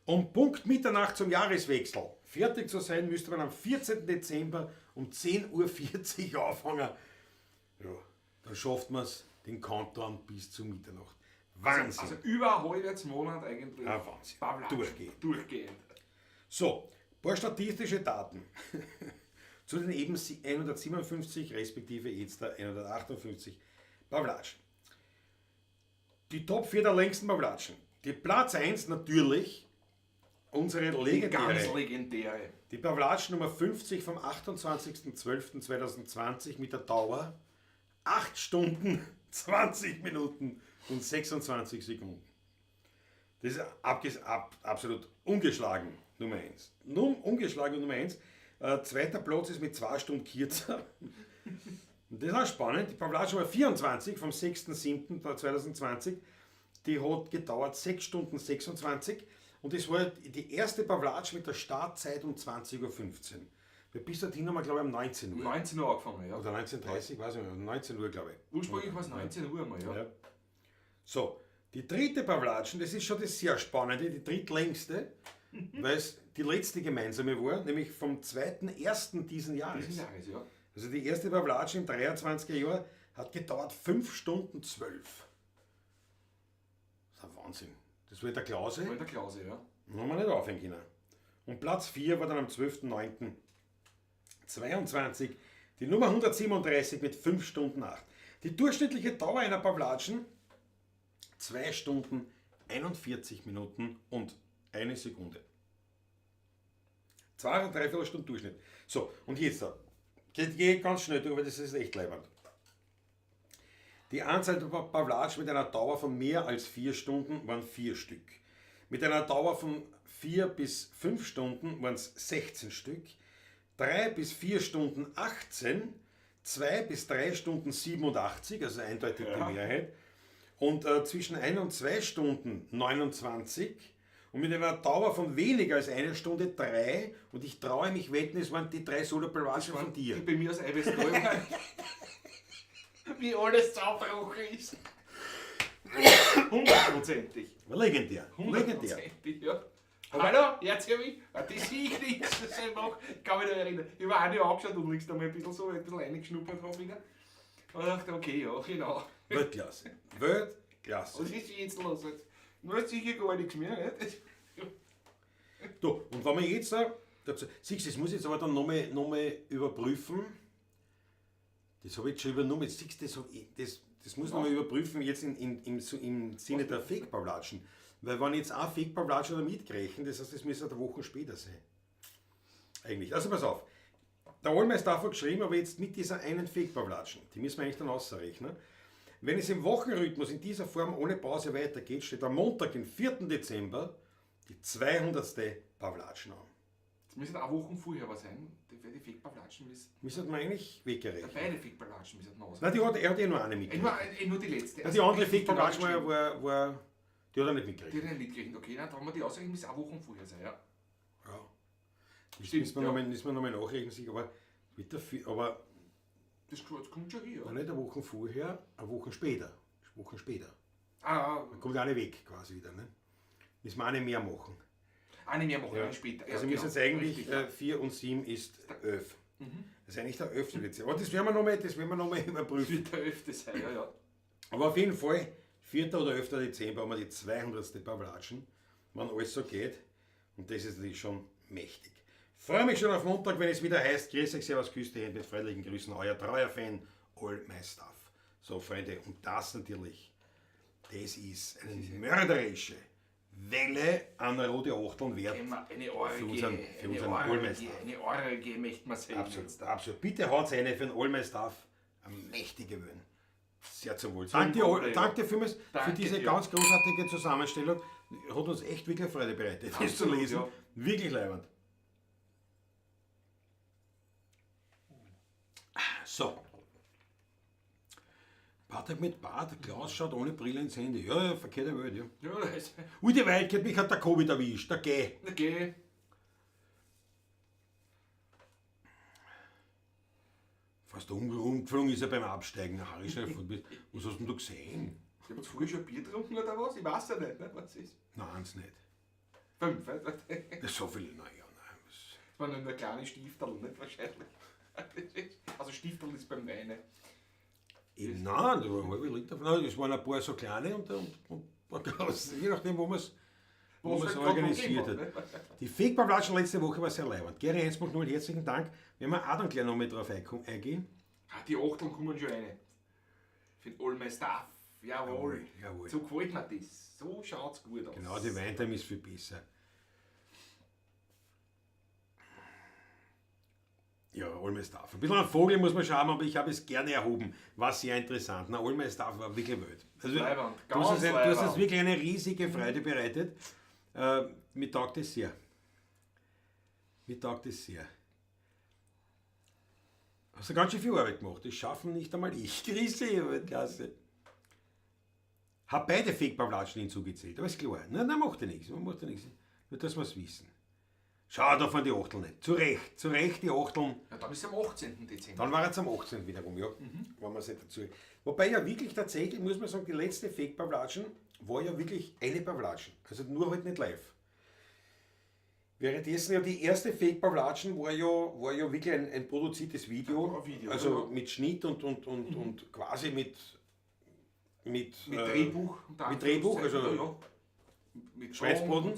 um Punkt Mitternacht zum Jahreswechsel fertig zu sein, müsste man am 14. Dezember um 10:40 Uhr anfangen. Ja, dann schafft man's den Countdown bis zu Mitternacht. Wahnsinn! Also über ein halbes Monat eigentlich. Ah, Wahnsinn. Pawlatschen. Durchgehend. Durchgehend. So, ein paar statistische Daten. Zu den eben 157, respektive jetzt der 158 Pawlatschen. Die Top 4 der längsten Pawlatschen. Die Platz 1 natürlich, unsere Die legendäre. ganz legendäre. Die Pawlatsch Nummer 50 vom 28.12.2020 mit der Dauer 8 Stunden, 20 Minuten und 26 Sekunden. Das ist absolut ungeschlagen, Nummer 1. Nun, ungeschlagen Nummer 1. Zweiter Platz ist mit 2 Stunden kürzer. Und das ist auch spannend. Die Pawlatsch Nummer 24 vom 6.7.2020, die hat gedauert 6 Stunden 26. Und das war die erste Pawlatsch mit der Startzeit um 20:15 Uhr. Weil bis dorthin haben wir, glaube ich, um 19 Uhr. 19 Uhr angefangen, ja. Oder 19:30 Uhr, weiß ich nicht, 19 Uhr, glaube ich. Ursprünglich war es 19 Uhr mal, ja. Ja. So, die dritte Pawlatschen, das ist schon das sehr Spannende, die drittlängste, weil es die letzte gemeinsame war, nämlich vom 2.1. diesen Jahres. Diesen Jahres, ja. Also die erste Pawlatsch im 23er Jahr hat gedauert 5 Stunden 12. Das ist ein Wahnsinn. Das war der Klause. Das war der Klause, ja. Dann haben wir nicht aufhören können. Und Platz 4 war dann am 12.09.22 die Nummer 137 mit 5 Stunden 8. Die durchschnittliche Dauer einer Pawlatschen 2 Stunden 41 Minuten und 1 Sekunde. 2 und dreiviertel Stunden Durchschnitt. So, und jetzt da. Geht ganz schnell durch, weil das ist echt leibend. Die Anzahl der Pawlatsch mit einer Dauer von mehr als 4 Stunden waren 4 Stück. Mit einer Dauer von 4 bis 5 Stunden waren es 16 Stück. 3 bis 4 Stunden 18, 2 bis 3 Stunden 87, also eindeutig die Mehrheit. Und zwischen 1 und 2 Stunden 29 und mit einer Dauer von weniger als 1 Stunde 3. Und ich traue mich wetten, es waren die 3 Solo-Pawlatschen von dir. Die bei mir aus Eibestal waren. Wie alles zusammengebrochen ist. Hundertprozentig. War legendär. Legendär. Hundertprozentig, ja. Hallo, jetzt hör mich. Ah, das sehe ich nicht. Das ist einfach, ich kann mich nicht erinnern. Ich war auch nicht angeschaut und links da mal ein bisschen so, ein bisschen reingeschnuppert habe wieder. Und ich dachte, okay, ja, genau. Weltklasse. Weltklasse. Was ist jetzt los? Jetzt nur sicher gar nichts mehr, nicht? Du, und wenn wir jetzt da, dazu, siehst du, das muss ich jetzt aber dann noch mal überprüfen. Das habe ich jetzt schon übernommen. Siehst du, das muss ich noch mal überprüfen, jetzt im Sinne der Fake-Pavlatschen. Weil wenn ich jetzt auch Fake-Pavlatschen da mitgerechnet, das heißt, das müsste eine Woche später sein. Eigentlich. Also pass auf. Der Allmeister hat geschrieben, aber jetzt mit dieser einen Fake-Pavlatschen, die müssen wir eigentlich dann ausrechnen. Wenn es im Wochenrhythmus in dieser Form ohne Pause weitergeht, steht am Montag, den 4. Dezember, die 200. Pavlatschen an. Das müssen auch Wochen vorher was sein. Die Fake-Pavlatschen müssen. Müssen wir eigentlich weggerechnet. Beide Fake-Pavlatschen müssen noch. Nein, er hat eh nur eine mitgerechnet. Nur die letzte. Also die andere Fake-Pavlatschen war, die hat er nicht mitgerechnet. Die hat er nicht mitgerechnet, okay. Nein, da haben wir die ausgerechnet, müssen auch Wochen vorher sein, ja. Ja. Das müssen wir nochmal nachrechnen, sicher, aber mit der, aber das kommt schon hier, ja. Nein, nicht eine Woche vorher, eine Woche später. Wochen später. Ah, dann kommt eine weg quasi wieder, ne? Müssen wir eine mehr machen. Eine mehr machen, ja. Eine später. Ja, also wir müssen jetzt eigentlich 4 und 7 ist 11. Mhm. Das ist eigentlich der 11. Dezember. Aber das werden wir nochmal überprüfen. Das wird der 11. sein, ja, ja. Aber auf jeden Fall, 4. oder 11. Dezember haben wir die 200. Pavlatschen, wenn alles so geht. Und das ist natürlich schon mächtig. Freue mich schon auf Montag, wenn es wieder heißt, grüß euch, servus, küsst die Hände, mit freundlichen Grüßen, euer treuer Fan, All My Stuff. So, Freunde, und das natürlich, das ist eine mörderische Welle an rote Achteln wert. Eine Orgie, für unseren All My Stuff. Eine Orgie möchte man sehen. Absolut, absolut. Bitte haut eine für den All My Stuff, eine mächtige Welle. Sehr zum Wohl. Danke vielmals für diese ganz großartige Zusammenstellung. Hat uns echt wirklich Freude bereitet, das zu lesen. Ja. Wirklich leibend. So. Patrick mit Bart, Klaus schaut ohne Brille ins Handy. Ja, ja, verkehrte Welt, ja. Ja, das Ui, die Welt, mich hat der Covid erwischt, der Geh. Der Geh. Fast umgeflogen ist er beim Absteigen. Harry, schnell fort. Was hast denn du gesehen? Ich hab jetzt früher schon Bier getrunken oder was? Ich weiß ja nicht, ne? Was ist? Nein, eins nicht. 5, ne? So viel, naja, nein. Das waren nur kleine Stifterl, nicht wahrscheinlich. Also Stifterl ist beim Weine. Eben, nein, das war ein halber Liter. Nein, das waren ein paar so kleine und ein paar große, je nachdem, wo man es organisiert hat. Die Fake-Pavlatschen letzte Woche war sehr leibend. Gary 1.0, herzlichen Dank. Wenn wir auch dann gleich noch mit drauf eingehen. Ah, die Achteln kommen schon rein. Für den All My Stuff. Jawohl. Jawohl. So gefällt mir das. So schaut's gut aus. Genau, die Weintime ist viel besser. Ja, All My Stuff. Ein bisschen ein Vogel muss man schauen, aber ich habe es gerne erhoben. War sehr interessant. Na, All My Stuff war wirklich wild. Also, Leiband, du hast uns wirklich eine riesige Freude bereitet. Mir taugt es sehr. Mir taugt es sehr. Hast du ganz schön viel Arbeit gemacht. Das schaffen nicht einmal ich. Grüße, Weltklasse. Hab beide Fake-Pavlatschen hinzugezählt, aber ist klar. Nein, nein, macht ja nichts. Macht ja nichts. Nur, dass wir es wissen. Schau, da fahren die Achteln nicht. Zu Recht die Achteln. Ja, dann ist es am 18. Dezember. Dann war es am 18. wiederum, ja. Mhm. Wenn man es nicht dazu. Wobei ja wirklich tatsächlich, muss man sagen, die letzte Fake-Pavlatschen war ja wirklich eine Pavlatschen. Also nur halt nicht live. Währenddessen ja die erste Fake-Pavlatschen war ja wirklich ein produziertes Video. Ein Video, also ja. Mit Schnitt und quasi mit Drehbuch. Mit Drehbuch, also. Ja. Mit Schweinsboden.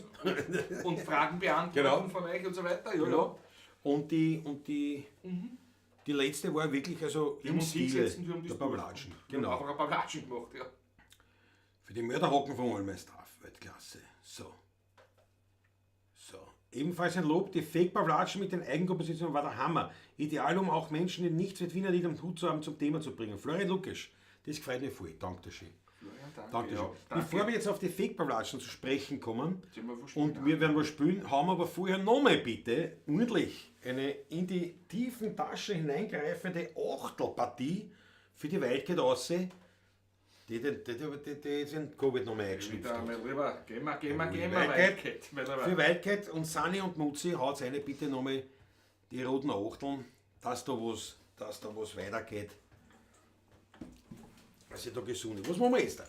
Und Fragen beantworten, genau. Von euch und so weiter. Ja, genau. ja. Und die letzte war wirklich also im Stile der Pavlatschen. Genau. Einfach ein Pavlatschen gemacht, ja. Für die Mörderhocken von All My Stuff, Weltklasse. So. So. Ebenfalls ein Lob, die Fake-Pavlatschen mit den Eigenkompositionen war der Hammer. Ideal, um auch Menschen, die nichts mit Wiener Lied am Hut zu haben, zum Thema zu bringen. Florian Lukisch, das gefällt mir voll. Dankeschön. Danke, Danke. ja, danke. Bevor wir jetzt auf die Fake-Pavlatschen zu sprechen kommen und wir werden was spielen, haben wir aber vorher nochmal bitte ordentlich eine in die tiefen Taschen hineingreifende Achtelpartie für die Wildcat aussehen, die den Covid nochmal eingeschlüpft hat. Mein Lieber, gehen wir, Wildcat. Für Wildcat und Sunny und Mutzi haut eine bitte nochmal die roten Achteln, dass da was weitergeht. Dass ich da gesund ist. Was machen wir jetzt da?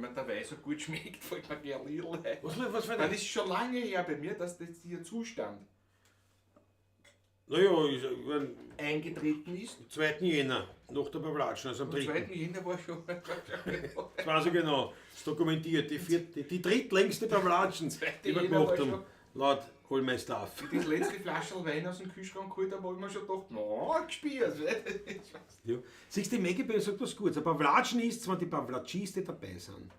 Weil mir der Wein so gut schmeckt, fällt mir gern Lidl ein. Was für Das ein? ist schon lange her bei mir, dass das dieser Zustand Naja, ich mein, eingetreten ist. 2. Jänner, nach der Pavlatschen, also am Am 3. 2. Jänner war schon. Das war so genau, ist dokumentiert. Die drittlängste Pavlatschen, die wir Jänner gemacht war haben, schon- laut All My Stuff. Ich das letzte Flascherl Wein aus dem Kühlschrank geholt habe, habe ich mir schon gedacht, na, gespielt. Ja. Siehst du, die Maggie Bell sagt was Gutes. Ein Pavlatschen ist, wenn die Pavlatschiste dabei sind.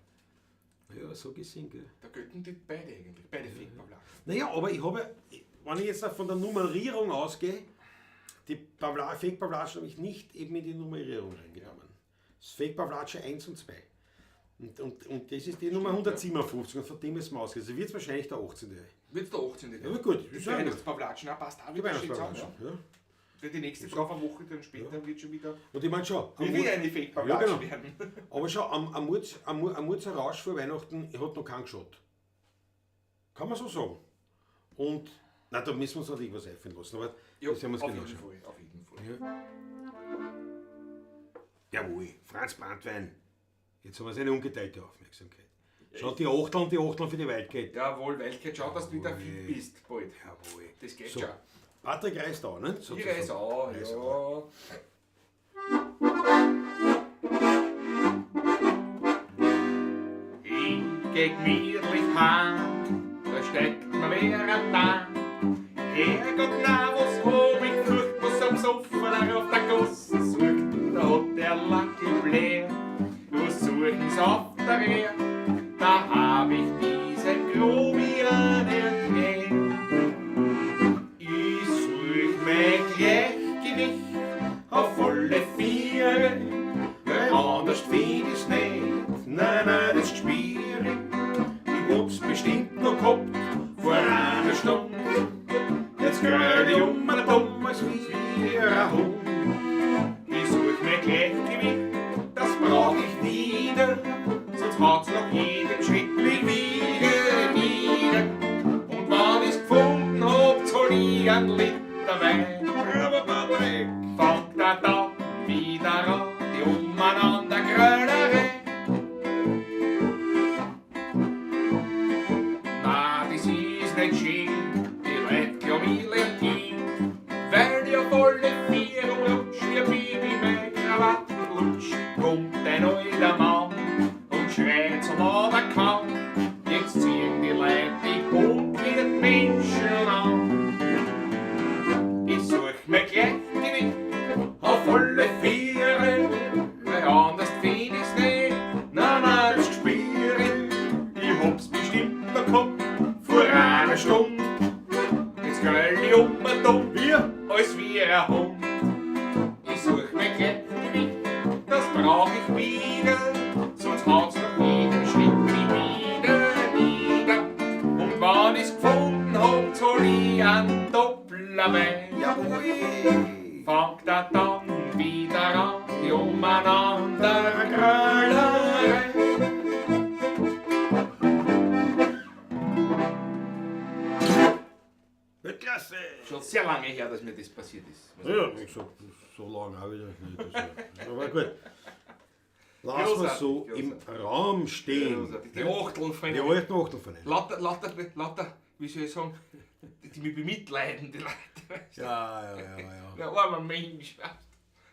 Ja, so gesehen, gell. Da gelten die beide eigentlich, beide Fake-Pavlatschen. Naja, aber ich habe, wenn ich jetzt von der Nummerierung ausgehe, die Fake Pavlatschen habe ich nicht eben in die Nummerierung reingenommen. Das Fake Pavlatsche 1 und 2. Und das ist die Nummer 157 und von dem ist wir ausgegangen. Also wird es wahrscheinlich der 18. Wird's der 18. Ja, aber gut, Die ist ja gut. Weihnachtspavlatschen, auch passt auch Die wieder schön zusammen. Weihnachtspavlatschen, ja. Ja. Die nächste drauf eine Woche dann später wird schon wieder. Und ich meine schon, am Wie Mut- wir eine Fake-Pavlatschen Ja, genau. werden. aber schon am Murzer Rausch vor Weihnachten hat noch keinen geschaut. Kann man so sagen. Und, na, da müssen wir uns natürlich was einfallen lassen, aber Ja, das werden wir uns auf genau jeden schauen. Fall, auf jeden Fall. Jawohl, Franz Brandwein. Jetzt haben wir seine ungeteilte Aufmerksamkeit. Schaut die Achteln, die Achteln für die Wildkeit. Jawohl, Wildcat, schau, dass du wieder fit bist bald. Jawohl. Das geht So. schon. Patrick reißt an, ne? Ich Sozusagen. reiß auch, Reiß ja. Ich geh gemütlich heim, da steckt mir wer ein Tag. Herrgott, na, was hab ich geflucht, was am Sofa auf der Gosse sucht. Da hat der Lucky Blair, was suchen's auf der Wehr. Da hab ich diesen Grobian erkannt. Ich such mein Gleichgewicht auf alle Viere, weil anders find ich's nicht. Nein, nein, das ist schwierig. Ich hab's bestimmt noch gehabt vor einer Stunde. Jetzt gröl ich um ein dummes wie ein Hund. Ich such mein Gleichgewicht, das brauch ich wieder, sonst haut's nach jedem Schritt mich wieder nieder. Und wann ich's gefunden hab, zahl ich einen Liter Wein. Bravo, Patrick! Fangt er dann wieder an, die umeinander Grölerei. Na, das ist nicht schön, die Leute glauben, ich lern hin, weil ich auf alle vier umrutsch, wie ein Baby mein Krawatten lutscht. Kommt ein alter Mann und schreit so laut er kann, jetzt ziehen die Leute die umgekehrten Menschen an. Ich such mir Gleichgewicht auf alle Viere, weil anders find ich's nicht. Nein, nein, das Gespüre, ich hab's bestimmt noch gehabt vor einer Stunde. Jetzt gröl ich um und um, Wir? als wie ein Hund. Ich such mir Gleichgewicht, das brauch ich wieder, sonst haut's nach jedem Schritt mich wieder nieder. Und wann ich's gefunden hab, zahl ich einen Doppler Wein. Jawohl! Fangt er dann wieder an, die umeinander Grölerei. Weltklasse! Schon sehr lange her, dass mir das passiert ist. muss ich Ja, sagen. ich sag, so lange auch wieder nicht. Also, aber gut. Lass mal Großartig, so im großartig. Raum stehen. Großartig. Die Achteln von Die alten Achteln von ihnen. Lauter, lauter, lauter, wie soll ich sagen, die mich bemitleiden, die Leute. Ja, ja, ja, ja. Der arme Mensch, weißt du,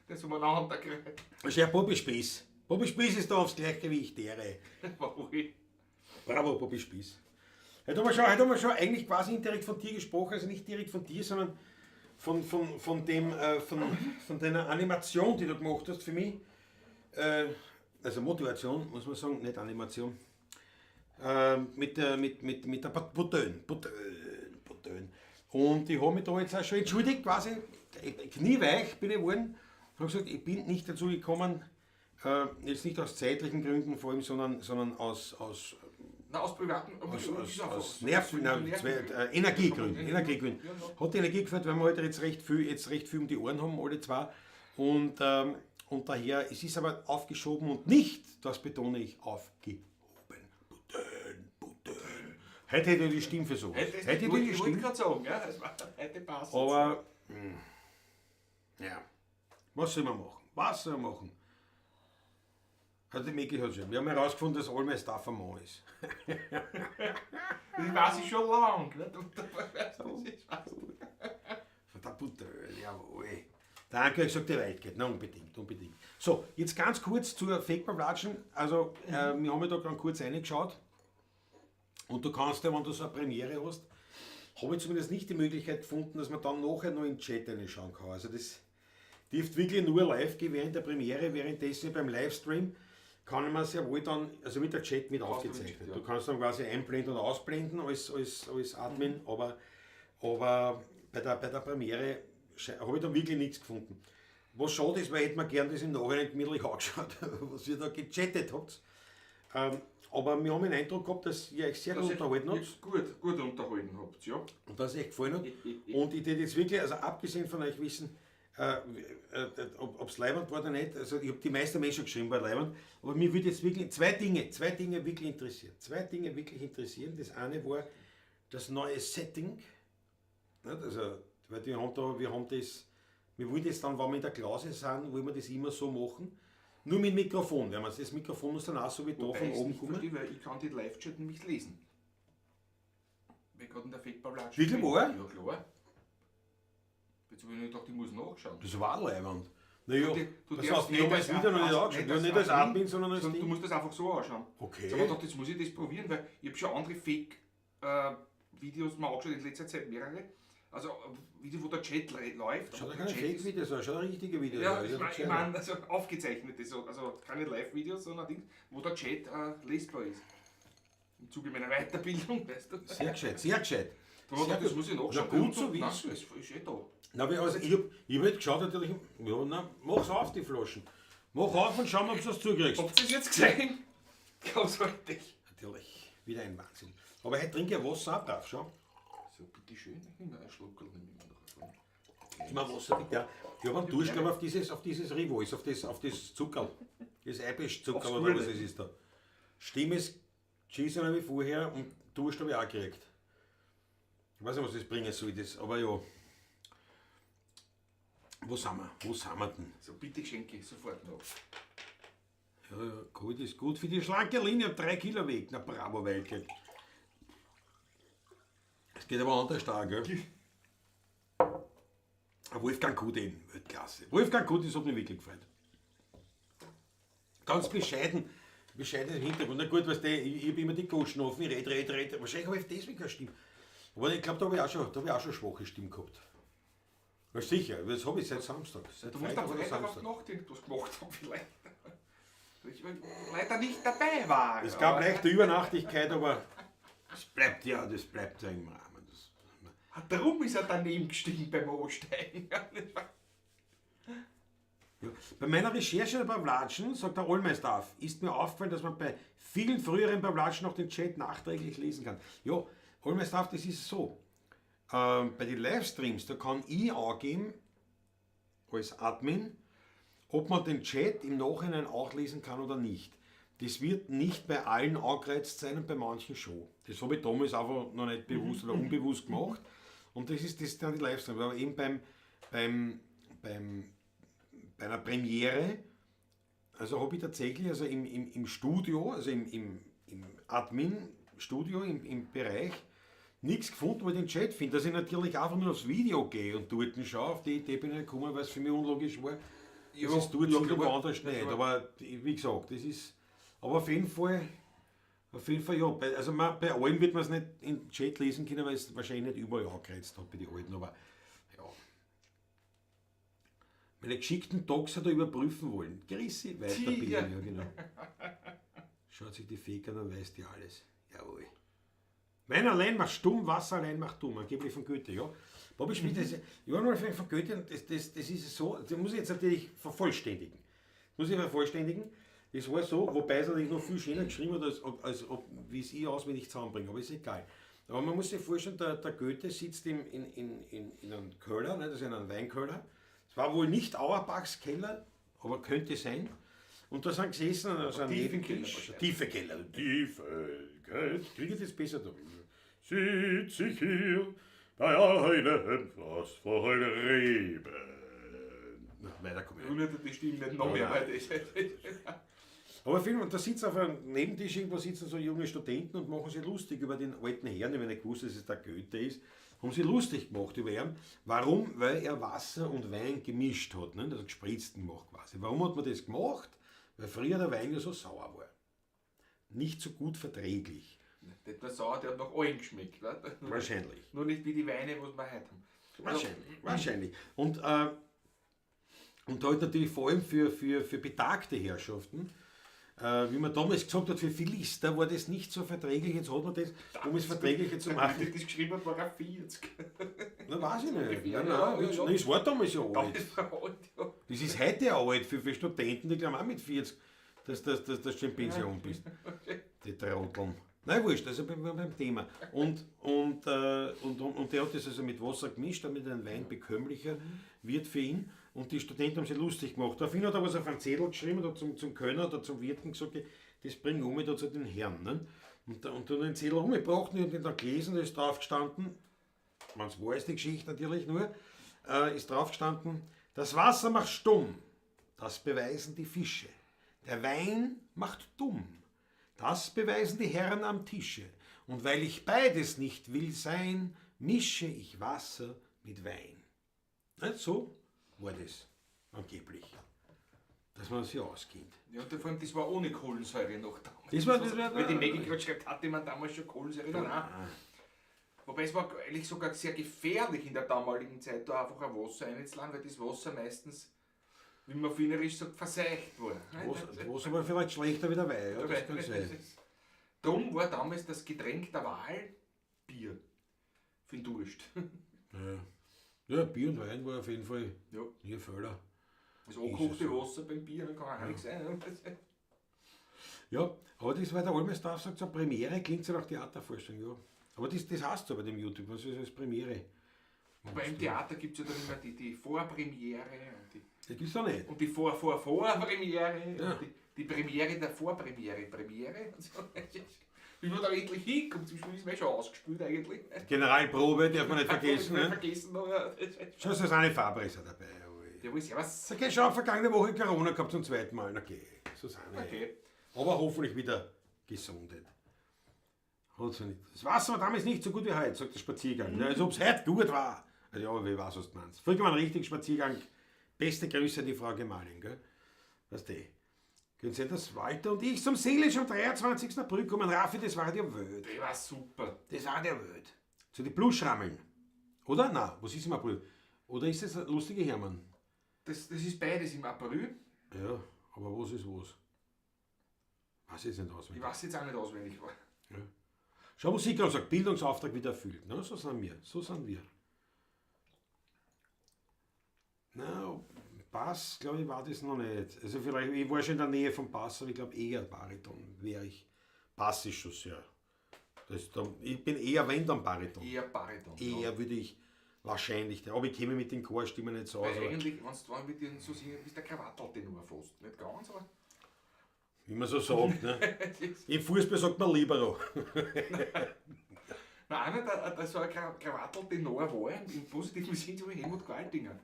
der ist umeinander gerät. Das ist ja Bobby Spieß. Bobby Spieß ist da aufs Gleichgewicht, Ehre. Bravo, Bobby Spieß. Heute haben wir schon eigentlich quasi indirekt von dir gesprochen, also nicht direkt von dir, sondern von deiner Animation, die du gemacht hast für mich. Also Motivation, muss man sagen, nicht Animation. Mit der Butön. Und ich habe mich da jetzt auch schon entschuldigt, quasi, knieweich bin ich geworden. Ich habe gesagt, ich bin nicht dazu gekommen, jetzt nicht aus zeitlichen Gründen vor allem, sondern aus Na, aus privaten, aus Nerven, nein, zwei, Energiegründen. Energiegründen. Hat die Energie gefällt, weil wir heute jetzt recht viel um die Ohren haben, alle zwei. Und daher, es ist aber aufgeschoben und nicht, das betone ich, aufgehoben. Butön. Heute hätte ich die Stimme für sowas. Heute Heute hätte ich die ich wollte Stimme. gerade sagen, ja, es war, heute passt. Aber, ja, was soll man machen? Was soll man machen? Also die Micky hat schon. Wir haben herausgefunden, dass all mein Stuff am Mann ist. Das weiß ich schon lange. Ne? Das ist Von der Butteröl, jawohl. Danke, ich gesagt, die weit geht. Na, unbedingt, unbedingt. So, jetzt ganz kurz zur Fake-Pavlatschen. Also, wir haben ja da ganz kurz reingeschaut. Und du kannst ja, wenn du so eine Premiere hast, habe ich zumindest nicht die Möglichkeit gefunden, dass man dann nachher noch in den Chat reinschauen kann. Also das dürfte wirklich nur live gehen während der Premiere, währenddessen beim Livestream kann ich mir sehr wohl dann, also mit der Chat mit aufgezeichnet. Chat, ja. Du kannst dann quasi einblenden und ausblenden als Admin, aber bei der Premiere habe ich da wirklich nichts gefunden. Was schade ist, weil ich hätte mir gern das im Nachhinein gemütlich angeschaut, was ihr da gechattet habt. Aber wir haben den Eindruck gehabt, dass ihr euch sehr gut unterhalten habt. Gut unterhalten habt, ja. Und dass es euch gefallen hat. Und ich hätte jetzt wirklich, also abgesehen von euch wissen, ob es leibend war oder nicht, also ich habe die meisten Menschen geschrieben bei leibend, aber mir würde jetzt wirklich zwei Dinge wirklich interessieren. Zwei Dinge wirklich interessieren. Das eine war das neue Setting. Nicht? Also, weil wir haben da, wir haben das, wir wollen das dann, wenn wir in der Klause sind, wollen wir das immer so machen. Nur mit Mikrofon, weil man das Mikrofon muss dann auch so wie da von oben kommen. Verstehe, weil ich kann den Live-Chat nämlich lesen. Weil gerade in der Fake-Pavlatsch. Wirklich wahr? Ja, klar. Jetzt habe ich nur gedacht, ich muss nachschauen. Das war leibend. Naja, Du das heißt, ich habe das Video noch nicht angeschaut. Ja, nicht als Admin, sondern als Ding. Du musst das einfach so anschauen. Okay. Jetzt habe ich gedacht, jetzt muss ich das probieren, weil ich habe schon andere Fake-Videos mir angeschaut, in letzter Zeit mehrere. Also Videos, wo der Chat läuft. Schau da keine Fake-Videos an, schau da richtige Videos ja, an. Ja, ich meine, also aufgezeichnete, also keine Live-Videos, sondern Dings, wo der Chat lesbar ist. Im Zuge meiner Weiterbildung, weißt du. Sehr gescheit, sehr gescheit. Da, das muss ich nachschauen. Na, gut zu wissen. Das ist eh da. Na, also ich hab halt geschaut natürlich, ja, na, mach's auf, die Flaschen. Mach auf und schau mal, ob du was zukriegst. Habt ihr das jetzt gesehen? Großartig. Natürlich, wieder ein Wahnsinn. Aber heute trinke ich Wasser auch drauf, schau. So, bitteschön, ich nehme einen Schluck. Ich nehme Wasser, bitte. Ja. Ich habe einen Durst, glaube ich, auf dieses Rivois, auf das Zuckerl. Das Eibisch-Zuckerl oder was es ist da. Stimme ist geschissen wie vorher und Durst habe ich auch gekriegt. Ich weiß nicht, was das bringen soll, das, aber ja. Wo sind wir? Wo sind wir denn? So, bitte schenke ich sofort noch. Ja, ja, gut ist gut. Für die schlanke Linie, 3 Kilo Weg. Na bravo, Welke. Es geht aber anders da, gell? Wolfgang Kudin, Weltklasse. Wolfgang Kudin, das hat mich wirklich gefreut. Ganz bescheiden. Bescheiden im Hintergrund. Na gut, weißt du, ich habe immer die Goschen offen, ich red. Wahrscheinlich habe ich deswegen keine Stimme. Aber ich glaube, da habe ich, auch schon schwache Stimme gehabt. Na sicher, das habe ich seit Samstag. Seit du musst am Freitag auf Nacht irgendwas gemacht haben, vielleicht. Ich leider nicht dabei war. Es gab leichte Übernachtigkeit, aber das bleibt ja im Rahmen. Das, darum ist er daneben gestiegen beim Ansteigen. Ja. Bei meiner Recherche bei Pavlatschen, sagt der Allmeister, ist mir aufgefallen, dass man bei vielen früheren Pavlatschen noch den Chat nachträglich lesen kann. Ja, Allmeister, das ist so. Bei den Livestreams, da kann ich angeben, als Admin, ob man den Chat im Nachhinein auch lesen kann oder nicht. Das wird nicht bei allen angereizt sein und bei manchen schon. Das habe ich damals einfach noch nicht bewusst oder unbewusst gemacht. Und das ist dann die Livestreams. Aber eben bei einer Premiere, also habe ich tatsächlich also im Studio, also im Admin-Studio, im Bereich, nichts gefunden, wo ich den Chat finde. Dass ich natürlich einfach nur aufs Video gehe und dort schaue, auf die Idee bin ich nicht gekommen, weil es für mich unlogisch war. Ja, das ist dort ja, und woanders nicht. Aber wie gesagt, das ist. Aber auf jeden Fall ja. Bei allen wird man es nicht im Chat lesen können, weil es wahrscheinlich nicht überall angereizt hat bei den alten, aber ja. Meine geschickten Docs hat er überprüfen wollen. Grissi, Weiterbildung, ja genau. Schaut sich die Fake an, dann weiß die alles. Jawohl. Wein allein macht stumm, Wasser allein macht dumm. Angeblich von Goethe, ja. Bobby Schmidt, das, ich war mal von Goethe, das ist so, das muss ich jetzt natürlich vervollständigen. Das war so, wobei es natürlich noch viel schöner geschrieben hat, als ob, wie es ich auswendig zusammenbringe, aber ist egal. Aber man muss sich vorstellen, der Goethe sitzt in einem Köller, ne, das ist in einem Weinköller. Es war wohl nicht Auerbachs Keller, aber könnte sein. Und da sind gesessen an so einem Nebentisch. Tiefe Keller. Tiefe Keller. Kriege ich das besser da? Sitz ich hier bei einem Glas voll Reben. Na, weiter komme ich. Wundert die Stimme nicht noch mehr, weil das. Aber viel, und da sitzen auf einem Nebentisch irgendwo sitzen so junge Studenten und machen sich lustig über den alten Herrn, ich habe nicht gewusst, dass es der Goethe ist, haben sie lustig gemacht über ihn. Warum? Weil er Wasser und Wein gemischt hat, ne? Also gespritzt gemacht quasi. Warum hat man das gemacht? Weil früher der Wein ja so sauer war. Nicht so gut verträglich. Der war sauer, der hat nach allen geschmeckt. Ne? Wahrscheinlich. Nur nicht wie die Weine, was wir heute haben. Wahrscheinlich, wahrscheinlich. Und halt natürlich vor allem für betagte Herrschaften, wie man damals gesagt hat, für Philister war das nicht so verträglich, jetzt hat man das, um es verträglicher zu machen. Der das geschrieben hat, war er 40. Na, weiß ich nicht. Ja, Nein, ja, nein, ja. nein, es war damals ja alt. Damals war er alt, ja. Das ist heute ja alt für Studenten, die glauben auch mit 40, dass du schon in Pension bist. Die Trotteln. Nein, wurscht, also beim Thema. Und der hat das also mit Wasser gemischt, damit ein Wein bekömmlicher wird für ihn. Und die Studenten haben sich lustig gemacht. Daraufhin hat er was auf einen Zettel geschrieben und hat zum Kölner oder zum Wirten gesagt, das bring um da zu den Herren. Ne? Und dann den Zettel umgebracht und ich hab den dann gelesen, da ist drauf gestanden, wenn es wahr ist, die Geschichte natürlich nur, ist drauf gestanden, das Wasser macht stumm, das beweisen die Fische. Der Wein macht dumm, das beweisen die Herren am Tische. Und weil ich beides nicht will sein, mische ich Wasser mit Wein. Nicht so war das angeblich, dass man sich auskennt. Ja, und vor allem, das war ohne Kohlensäure noch damals. Das war, Weil die Maggie gerade schreibt, hatte man damals schon Kohlensäure? Nein, nein. Wobei es war eigentlich sogar sehr gefährlich in der damaligen Zeit, da einfach ein Wasser reinzulassen, weil das Wasser meistens, wie man wienerisch sagt, verseucht war. Wasser war vielleicht schlechter wie der Wein, ja, das kann sein. Drum war damals das Getränk der Wahl Bier. Für den Durst. Ja. Ja, Bier und Wein war auf jeden Fall nie ein Fehler. Das angekochte Wasser beim Bier, dann kann auch nichts sein. Ne? Ja, aber das war der Olmesdorf sagt so, Premiere klingt so nach Theatervorstellung, ja. Aber das heißt so bei dem YouTube, was ist als Premiere? Wobei im Theater gibt es ja dann immer die Vorpremiere und die. Das gibt's doch nicht. Und die Vor-Vor-Vorpremiere Ja. und die Premiere der Vorpremiere. Premiere und so. Wie man da endlich hinkommt, zum Spiel ist man schon ausgespielt eigentlich. Generalprobe darf man nicht vergessen. Ne? Ne? Vergessen, aber Schau, Susanne Faber ist ja dabei. Ja, servus. Okay, schau, vergangene Woche Corona gehabt zum zweiten Mal. Okay, Susanne. Okay. Aber hoffentlich wieder gesundet. Hat sie nicht. Das Wasser war damals nicht so gut wie heute, sagt der Spaziergang. Ja, als ob es heute gut war. Also, ja, wie war's, was du meinst. Früher war ein richtiger Spaziergang. Beste Grüße an die Frau Gemahlin, gell? Weißt du? Können Sie sehen, dass Walter und ich zum Seelisch am 23. April kommen. Raffi, das war die Welt. Das war super. Das war der Welt. Zu den Bluschrammeln. Oder? Nein, was ist im April? Oder ist das lustige Hermann? Das ist beides im April. Ja, aber was ist was? Weiß ich jetzt nicht auswendig. Ich weiß jetzt auch nicht auswendig. Ja. Schau, was ich gerade sage, Bildungsauftrag wieder erfüllt. Ne? So sind wir. So sind wir. Na, Bass, glaube ich, war das noch nicht. Also vielleicht, ich war schon in der Nähe vom Bass, aber ich glaube eher Bariton wäre ich. Bass ist schon sehr. Ich bin eher, wenn dann Bariton. Eher Bariton. Eher würde ich wahrscheinlich, aber ich käme mit den Chorstimmen nicht so aus. Weil eigentlich, wenn du mit dir so singen, bist der Krawatteltenor fast. Nicht ganz, aber. Wie man so sagt, ne? Im Fußball sagt man Libero. Nein, einer, der so ein Krawatteltenor war, im positiven Sinn, so wie Helmut Qualtinger.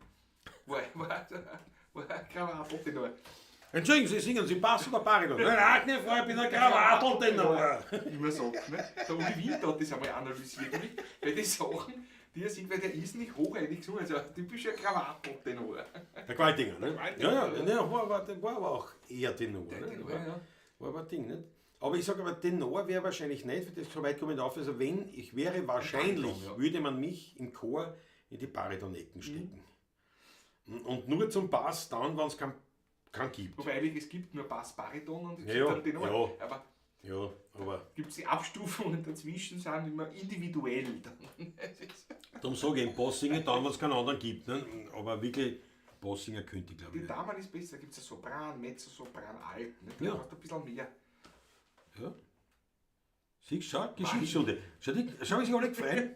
War ein Krawatteltenor. Entschuldigen Sie, singen Sie Bass oder Bariton? Nein, nein, Frau, ich bin ein Krawatteltenor. Wie man sagt, ne? Der Uli Winter hat das einmal analysiert, nämlich, weil die Sachen, die er singt, weil der ist nicht hoch eigentlich gesungen, also ein typischer Krawatteltenor. Der Qualtinger, ne? Qualtinger, ja, ja, ja. War aber auch eher Tenor. Der ne? Tenor, ja. War aber ein Ding, nicht? Aber ich sage aber, Tenor wäre wahrscheinlich nicht, für das so weit komme ich nicht auf. Also wenn, ich wäre wahrscheinlich, Bariton, ja. würde man mich im Chor in die Baritonecken stecken. Mhm. Und nur zum Bass dann, wenn es keinen gibt. Wobei eigentlich, es gibt nur Bass, Bariton und es ja, gibt dann Tenor. Ja. Aber ja, aber gibt es die Abstufungen dazwischen, sind immer individuell. Darum sage ich, im Bass singen dann, wenn es keinen anderen gibt. Ne? Aber wirklich, Bass singen könnte ich, glaube ich. Die Damen ist besser, da gibt es ja Sopran, Mezzosopran, Alt. Ne? Da Ja. brauchst du ein bisschen mehr. Ja. Siehst du, schau, Geschichtsstunde. Schau, wie sich alle gefreut.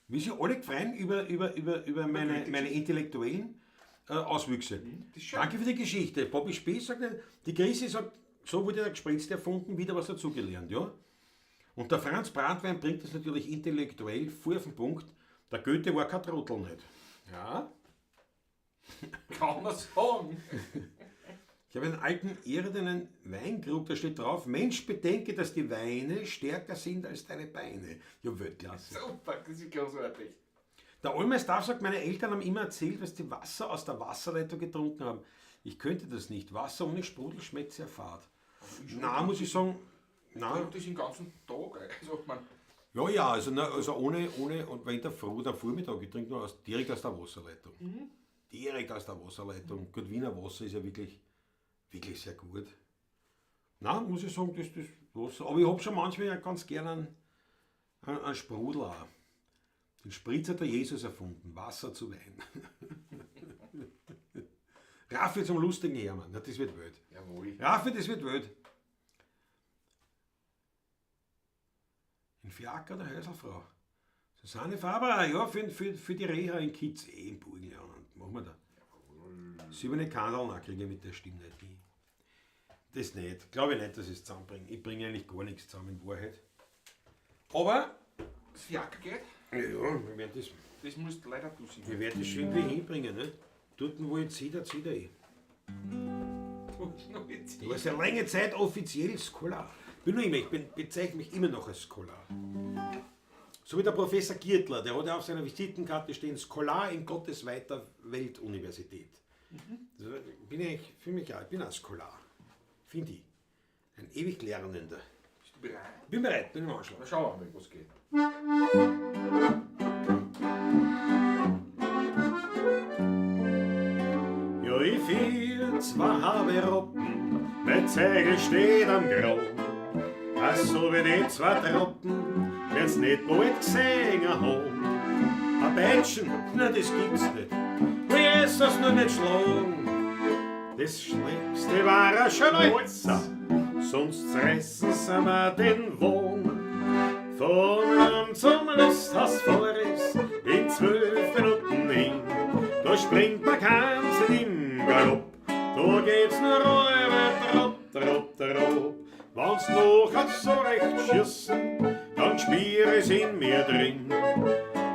Wie sich alle gefreut über meine intellektuellen Auswüchse. Das ist schön. Danke für die Geschichte. Bobby Spee sagt, die Grisi sagt, so wurde der gespritzt erfunden, wieder was dazugelernt, ja. Und der Franz Brandwein bringt das natürlich intellektuell voll auf den Punkt. Der Goethe war kein Trottel nicht. Ja. Kann man sagen. Ich habe einen alten irdenen Weinkrug, da steht drauf, Mensch, bedenke, dass die Weine stärker sind als deine Beine. Ja, Weltklasse. Super, das ist großartig. Der Olmestarf sagt, meine Eltern haben immer erzählt, dass die Wasser aus der Wasserleitung getrunken haben. Ich könnte das nicht. Wasser ohne Sprudel schmeckt sehr fad. Na, muss ich sagen, na. Das den ganzen Tag. Also, man, Ja, ja, also, na, also ohne, und wenn der Früh, der Vormittag, ich trinke nur direkt aus der Wasserleitung. Direkt aus der Wasserleitung. Gut, Wiener Wasser ist ja wirklich, wirklich sehr gut. Na, muss ich sagen, das Wasser. Aber ich habe schon manchmal ja ganz gern einen Sprudel auch. Den Spritz hat der Jesus erfunden. Wasser zu Wein. Raffi zum lustigen Hermann. Na, das wird wild. Jawohl. Raffi, das wird wild. In Fiaker der Häuselfrau. Susanne Faber, ja, für die Reha in Kitz, eh im Burgenland. Machen wir da. 7 Kandeln auch kriege ich mit der Stimme nicht hin. Das nicht. Glaube ich nicht, dass ich es zusammenbringe. Ich bringe eigentlich gar nichts zusammen in Wahrheit. Aber. Das Fiaker geht? Ja, wir werden das. Das musst leider du singen. Wir werden das schon irgendwie hinbringen, ne? Dort, wo ich ziehe, da zieht er eh. Dort, wo ich ziehe. Du warst ja lange Zeit offiziell Scholar. Bin noch immer, ich bezeichne mich immer noch als Scholar. So wie der Professor Giertler, der hat ja auf seiner Visitenkarte stehen, Scholar in Gottes weiter Weltuniversität. Also bin ich, für mich auch, ich bin auch Scholar. Finde ich. Ein ewig Lernender. Bist du bereit? Bin bereit, bin im Anschlag. Na schauen wir mal, was geht. Ja, ich vier, zwei habe Roppen, mein Zeigel steht am Grau. So wie die zwei Truppen, werd's nicht bald gesehen haben. Ein Peitschen, na das gibt's nicht, wie ist das nur nicht schlagen. Das Schlimmste war ein Schneuzer, sonst zerreißen sie mir den Wohn. Von zum Lusthaus Vollriss in 12 Minuten hin, da springt man ganz im Galopp, da geht's nur räuber, tropp, tropp, tropp. Wenn's noch so recht schießen, dann spür ich's in mir drin,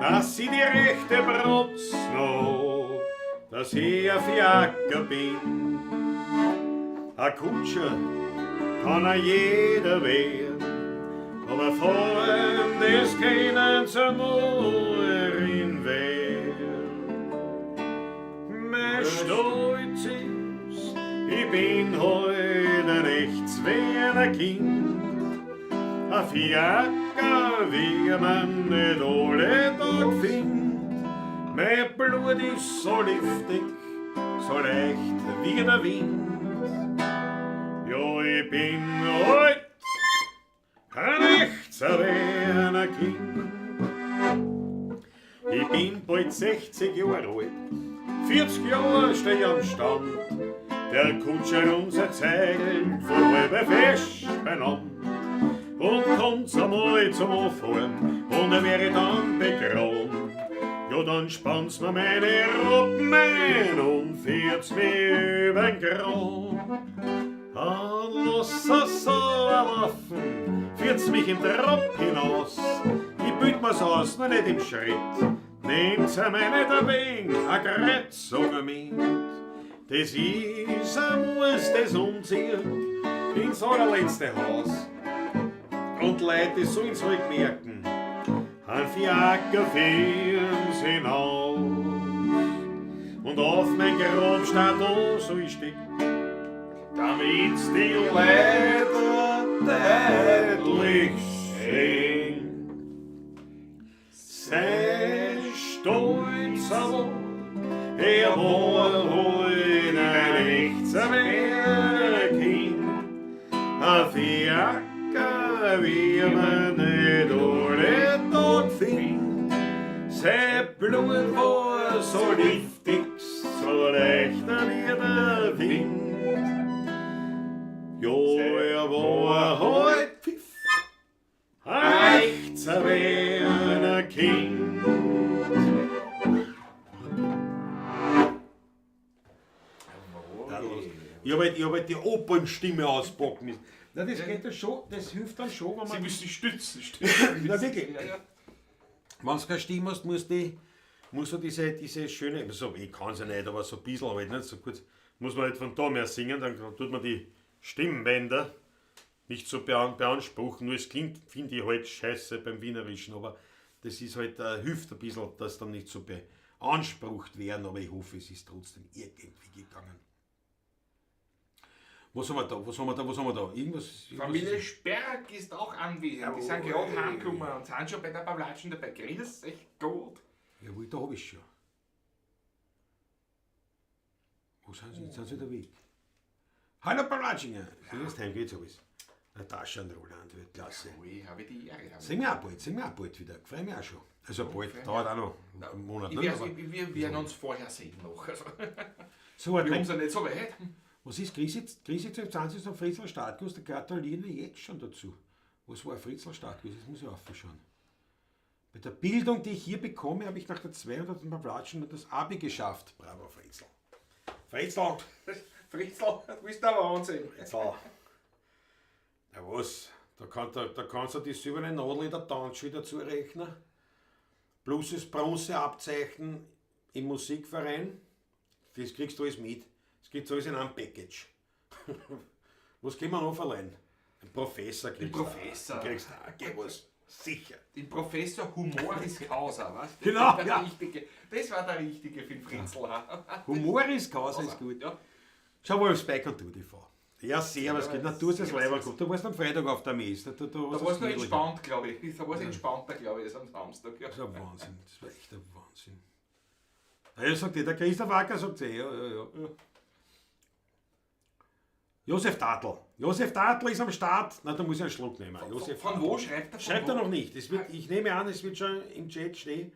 dass ich die rechte Brotz noch, dass ich ein Fiaker bin. Ein Kutscher kann auch jeder werden, aber vor allem das können sie nur in werden. Mein Stolz ist, ich bin heute ein echtes Werner Kind. Ein Fiaker, wie man nicht alle Tag findet. Mein Blut ist so liftig, so leicht wie der Wind. Ja, ich bin heut ein echtes Werner Kind. Ich bin bald 60 Jahre alt, 40 Jahre steh ich am Stand. Der Kutscher unser Zeigel vor halbe fest benannt. Und kommt's einmal zum Anfahren und er wäre dann begraben. Ja, dann spannt's mir meine Roppen ein und führt's mich übern Graben. Dann lass es so laufen, führt's mich im Trab hinaus. Ich bild mir's aus, nur nicht im Schritt. Nehmt's mir nicht ein wenig, a Kreuzung mit. Das ist ein Muss, das umzieht ins allerletzte Haus. Und Leute, die sollen's halt merken, ein Fiaker führen's hinaus. Und auf mein Grab steht da so ich steck, damit's die Leute deutlich sehen. Sein stolzer Wort, er war heut ein echtes Kind. Ein Fiaker, wie man nicht alle Tag findet. Sein Blut war so liftig, so leicht wie der Wind. Ja, er war heut Pfiff, ein echtes Werner Kind. Ich hab halt die Opernstimme auspacken müssen. Na, das geht ja schon, das hilft dann schon, wenn man... Sie müssen stützen. Na, wirklich. Ja, ja. Wenn du keine Stimme hast, musst du diese schöne, so, ich kann's ja nicht, aber so ein bisschen halt, nicht so kurz, Muss man nicht von da mehr singen, dann tut man die Stimmbänder nicht so beanspruchen. Nur es klingt, finde ich, halt scheiße beim Wienerischen, aber das ist halt, hilft ein bisschen, dass dann nicht so beansprucht werden, aber ich hoffe, es ist trotzdem irgendwie gegangen. Was haben wir da? Was haben wir da? Was haben wir da? Irgendwas. Familie Sperg ist auch anwesend. Die sind gerade heimgekommen und sind schon bei der Pavlatschen dabei. Grüß euch Gott. Jawohl, da hab ich schon. Wo sind sie? Jetzt sind sie wieder weg. Hallo Pavlatschinger! Ja. Ist heim geht's alles. Natascha und Roland, Weltklasse. Ui, habe ich die Ehre. Singen wir auch bald, singen wir auch bald wieder. Freue mich auch schon. Also bald, dauert auch noch einen Monat. Ne? Wir werden uns vorher sehen noch. Also. So, wir haben es ja nicht so weit. Was ist Krise, Krise 20 am Fritzl Startkurs? Da gratulieren wir jetzt schon dazu. Was war Fritzl Startkurs? Das muss ich aufschauen. Bei der Bildung, die ich hier bekomme, habe ich nach der 200. Pavlatschen das Abi geschafft. Bravo, Fritzl. Fritzl! Fritzl, du bist der Wahnsinn. Fritzl. Na was, da kannst du die silberne Nadel in der Tanzschule dazu rechnen. Plus das Bronzeabzeichen im Musikverein. Das kriegst du alles mit. Das gibt es alles in einem Package. Was können wir noch verleihen? Ein Professor kriegst du. Professor. Kriegst du auch. Geh was. Sicher. Den Professor Humoris Causa, was? Genau, das, ja. Richtige, das war der richtige für den Fritzl. Humoris Causa ist gut. Ja. Schau mal aufs Bike und du TV. Ja, servus, ja, na, du hast das Leiberl gehabt. Du warst am Freitag auf der Messe. Da war es noch entspannt, glaube ich. Da war es entspannter, glaube ich, als am Samstag. Ja. Das war ein Wahnsinn. Das war echt ein Wahnsinn. Ja, sagt der Christoph Acker sagt eh, ja, ja, ja. Josef Tatl. Josef Tatl ist am Start. Na, da muss ich einen Schluck nehmen. Josef von wo schreibt er? Schreibt er noch nicht. Es wird, ich nehme an, es wird schon im Chat stehen,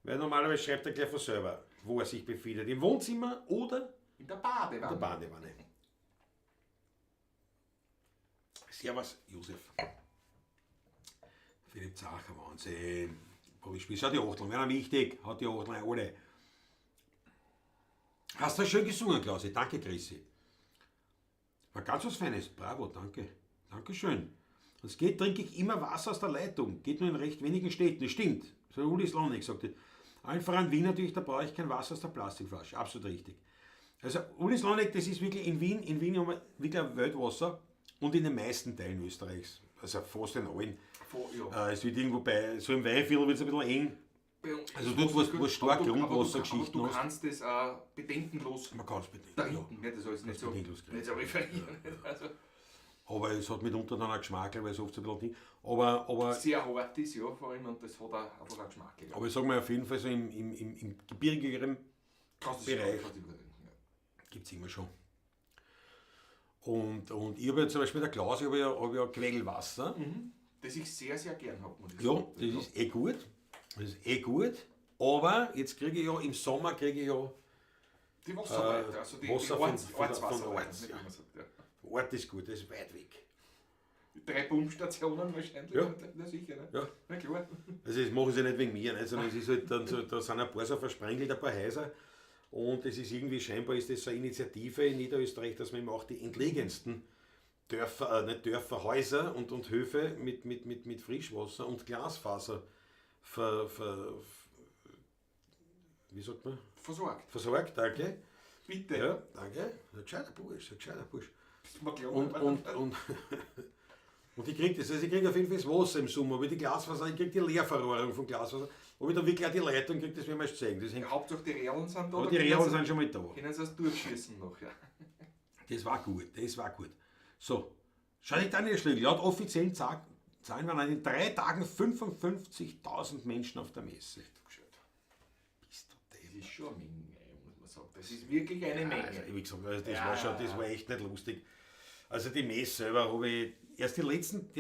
weil normalerweise schreibt er gleich von selber, wo er sich befindet. Im Wohnzimmer oder in der Badewanne. In der Badewanne. Servus, Josef. Philipp Zacher, Wahnsinn. Schau, die Achteln wären wichtig. Hat die Achteln alle. Hast du schön gesungen, Klausi. Danke, Chrissy. War ganz was Feines. Bravo, danke. Dankeschön. Wenn es geht, trinke ich immer Wasser aus der Leitung. Geht nur in recht wenigen Städten. Stimmt. So Uli Slonik sagte. Allen voran Wien natürlich, da brauche ich kein Wasser aus der Plastikflasche. Absolut richtig. Also Uli Slonik, das ist wirklich in Wien haben wir wirklich ein Weltwasser und in den meisten Teilen Österreichs. Also fast in allen. Ja. Es wird irgendwo bei, so im Weinviertel wird es ein bisschen eng. Also dort, wo stark Grundwassergeschichten hast. Du kannst das bedenkenlos. Man kann es bedenkenlos trinken, ja. Das alles nicht so, nicht so referieren. Ja. Also. Aber es hat mitunter dann auch Geschmack, weil es oft so ein bisschen Ding. Aber sehr hart ist, ja, vor allem, und das hat auch einfach einen Geschmack. Ja. Aber ich sag mal, auf jeden Fall so im gebirgigeren Bereich gibt es immer schon. Und ich habe ja zum Beispiel der Klaus, ich habe ja Quellwasser. Mhm. Das ich sehr, sehr gern habe, muss ich ja, sagen. Das ist eh gut. Das ist eh gut, aber jetzt kriege ich ja im Sommer kriege ich ja die Wasserleiter, also die Wasser die von Orts. Ja. Ja. Ort ist gut, das ist weit weg. Die 3 Pumpstationen wahrscheinlich, ja. Na sicher, ne? Ja. Na klar. Also das machen sie nicht wegen mir, ne? Sondern es ist halt dann so, da sind ein paar so versprengelt, ein paar Häuser und es ist irgendwie, scheinbar ist das so eine Initiative in Niederösterreich, dass man eben auch die entlegensten Dörfer, nicht Dörfer, Häuser und Höfe mit Frischwasser und Glasfaser wie sagt man? Versorgt. Versorgt, danke. Bitte. Ja, danke. Ein gescheiter Bursch, ein gescheiter Bursch. Und, und ich kriege das, also ich kriege auf jeden Fall das Wasser im Sommer, aber die Glasfaser, ich kriege die Leerverrohrung vom Glasfaser. Ob ich dann wirklich auch die Leitung kriege, das werden wir erst sehen. Das hängt, Hauptsache die Realen sind da. Aber die Realen sind schon mal da. Können sie das durchschießen noch, ja. Das war gut, das war gut. So, schau dich Daniel Schlögl, laut offiziellen Zahlen waren in 3 Tagen 55.000 Menschen auf der Messe. Bist du Das ist schon eine Menge, muss man sagen. Das ist wirklich eine Menge. Also, wie gesagt, also das, war schon, das war echt nicht lustig. Also die Messe selber habe ich erst die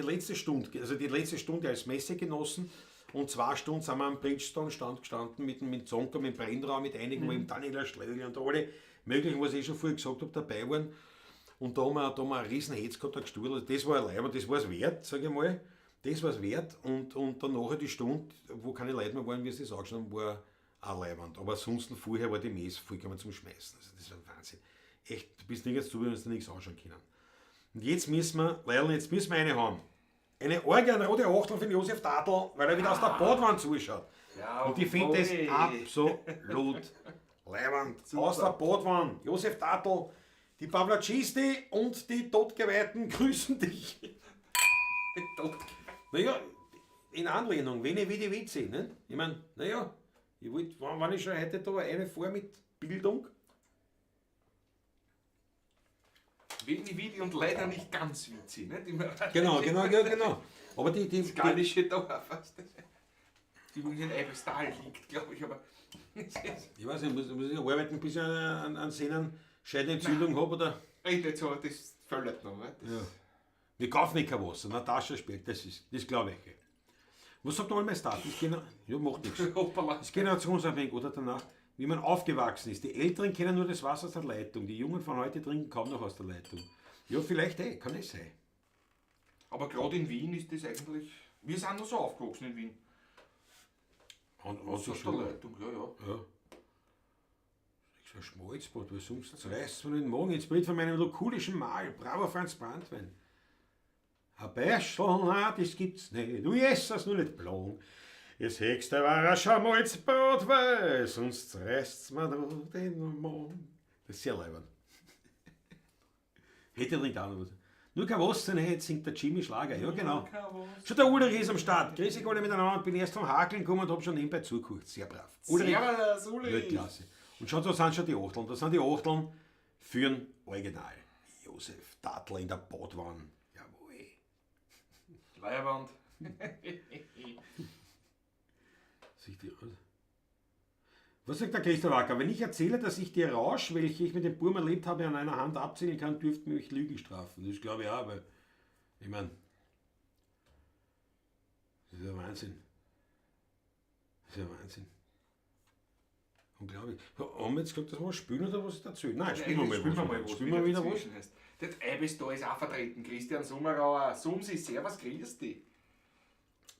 letzte Stunde, also die letzte Stunde als Messe genossen und 2 Stunden sind wir am Bridgestone-Stand gestanden mit dem Zonker, mit dem Brennraum, mit einigen, wo eben Daniela Schlögl und alle möglichen, was ich schon vorher gesagt habe, dabei waren. Und da haben wir einen riesen Hetz gehabt, einen das war allein, aber das war es wert, sage ich mal. Das war es wert. Und dann nachher die Stunde, wo keine Leute mehr waren, wie sie das angeschaut haben, war auch leiwand. Aber ansonsten vorher war die Messe vollkommen zum Schmeißen. Also das war Wahnsinn. Echt, du bist nirgends zu, wenn wir uns da nichts anschauen können. Und jetzt müssen wir, Leil, jetzt müssen wir eine haben. Eine Orgel, eine rote Achtel von Josef Tatl, weil er wieder aus der Badwanne zuschaut. Ja, und ich finde das absolut Leiwand. Super. Aus der Badwanne. Josef Tatl, die Pavlacisti und die Totgeweihten grüßen dich. Naja, in Anlehnung, wenn ich wie die Witze, ne? Ich mein, naja, ich wollt, wenn ich schon heute da eine vor mit Bildung. Wenig Vidi und leider nicht ganz witzig. Ne? Genau, genau, ja, genau. Aber die, Das gallische Dorf, weißt du? Die übrigens in Eibestal liegt, glaube ich, aber. Ich weiß nicht, muss ich arbeiten, bis ich an Sehnenscheidenentzündung habe, oder? Ey, das, das völlert noch, ne? Das Ja. Wir kaufen nicht kein Wasser, Natascha spielt, das glaube ich. Was sagt einmal mein Start? Das ja, macht nichts. Hoppala. Das generationsabhängig oder danach, wie man aufgewachsen ist. Die Älteren kennen nur das Wasser aus der Leitung, die Jungen von heute trinken kaum noch aus der Leitung. Ja, vielleicht kann es sein. Aber gerade in Wien ist das eigentlich. Wir sind noch so aufgewachsen in Wien. Und was Aus ist der schon? Leitung, ja, ja. Ja. Ich sag Schmalzbrot, weil sonst reißt man den Magen. Jetzt bin ich von meinem lokulischen Mahl. Bravo, Franz Brandwein. Ein Beischel, nein, das gibt's nicht. Du isst das nur nicht blank. Das höchste war ein Schmalzbrot, weil sonst reißt's mir da den Magen. Das ist sehr leibend. Hätte trinkt auch noch was. Nur kein Wasser nicht, singt der Jimmy Schlager. Ja, genau. Schon der Ulrich ist am Start. Grüß euch alle miteinander. Bin erst vom Hakeln gekommen und hab schon nebenbei zugehört. Sehr brav. Ulrich, Servus, Ulrich. Weltklasse. Und schon, da sind schon die Achteln. Da sind die Achteln für den Original. Josef Tatl in der Badwanne. Jawohl. Leihwand. Sich die, was sagt der Christoph Wacker? Wenn ich erzähle, dass ich die Rausch, welche ich mit dem Burm erlebt habe, an einer Hand abzählen kann, dürften mich Lügen strafen. Das glaube ich auch, weil, ich meine, das ist ja Wahnsinn. Das ist ja Wahnsinn. Unglaublich. Haben wir jetzt gesagt, dass wir was spielen oder was dazu? Nein, spielen wir mal Spielen wir was. mal was. Spielen wir wieder was? Heißt. Der Eibis da ist auch vertreten. Christian Sommerauer. Sumsi, servus, grüß dich.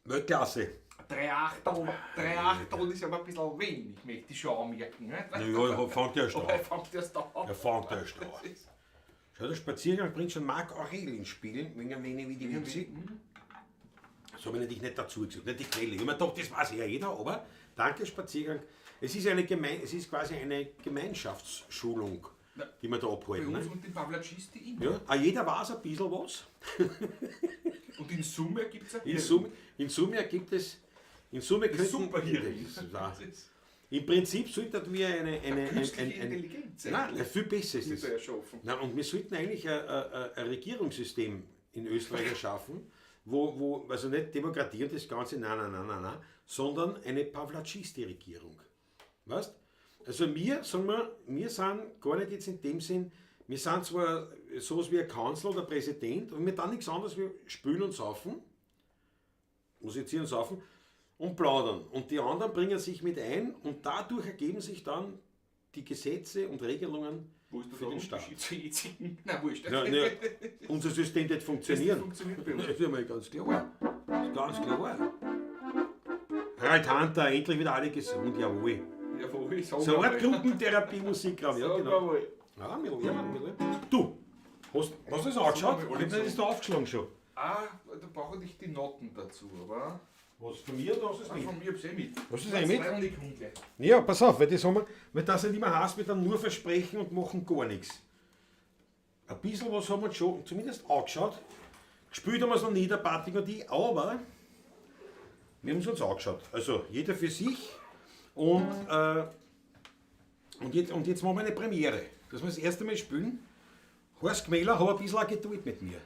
Weltklasse. 3,8 ist aber ein bisschen wenig, möchte ich schon anmerken. Ne? Naja, er fängt erst Aber er an. fängt erst an. Er fängt erst an. Schau, der Spaziergang bringt schon Marc Aurel ins Spiel, wegen ein wenig wie die Witze. Das habe ich natürlich nicht dazu gesagt, nicht die Quelle. Ich habe mir gedacht, das weiß ja jeder, aber danke Spaziergang. Es ist, es ist quasi eine Gemeinschaftsschulung, die wir da Bei abhalten. uns Ne? und den Pavlacisti immer. Ja, auch jeder weiß ein bisschen was. Und in Summe gibt es ein In Summe ergibt es. In Summe Das könnten, Superhirn. Das ist- Im Prinzip sollten wir eine Künstliche Intelligenz Nein, eigentlich. viel besser ist Wird das. da erschaffen. Nein, und wir sollten eigentlich ein Regierungssystem in Österreich erschaffen, wo, also nicht Demokratie und das Ganze, nein, nein, nein, nein, nein, sondern eine Pavlacisti-Regierung. Weißt? Also wir, sagen wir, wir sind gar nicht jetzt in dem Sinn, wir sind zwar sowas wie ein Kanzler oder Präsident, und wir dann nichts anderes wie spülen und saufen, musizieren und saufen und plaudern. Und die anderen bringen sich mit ein und dadurch ergeben sich dann die Gesetze und Regelungen Wo ist der für den Staat. Unterschied zu jetzigen? Nein, wurscht. Ja, ne, unser System wird funktionieren. Das funktioniert bei uns. Das ist ja mal ganz klar. Das ist ganz klar. Harald Hunter, endlich wieder alle gesund, jawohl. Jawohl, sag So eine mal. Art Gruppentherapie Musikraum, ja Sag genau. mal. Ja, wir lernen, wir lernen. Du, hast du das angeschaut? Sag mal, Ich hab das da aufgeschlagen schon. Ah, da brauche ich die Noten dazu, aber. Was von mir oder hast du es Ah, nicht? von mir hab's eh mit. Hast du's eh mit? Und ich komm gleich. Ja, pass auf, weil das haben wir, weil das nicht immer heißt, wir dann nur versprechen und machen gar nichts. Ein bisschen was haben wir schon zumindest angeschaut. Gespielt haben wir es noch nie, der Patrick und ich, aber wir haben es uns angeschaut. Also jeder für sich und jetzt machen wir eine Premiere. Dass wir das erste Mal spielen. Horst Gmäler hat ein bisschen auch Geduld mit mir.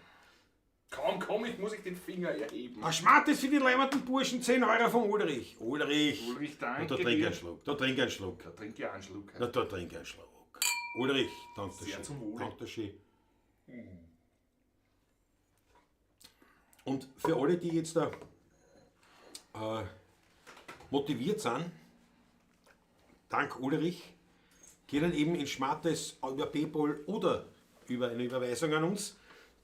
Kaum komm ich, muss ich den Finger erheben. Ein Schmartes für die leibenden Burschen, 10 Euro von Ulrich. Ulrich. Ulrich, danke Und da trink dir. einen Schluck. Da trink einen Schluck. Da trink ich auch einen Schluck. Na, da trink einen Schluck. Ulrich, danke Sehr schön. zum Wohle. Danke schön. Und für alle, die jetzt da motiviert sind, dank Ulrich, können eben in Schmartes über PayPal oder über eine Überweisung an uns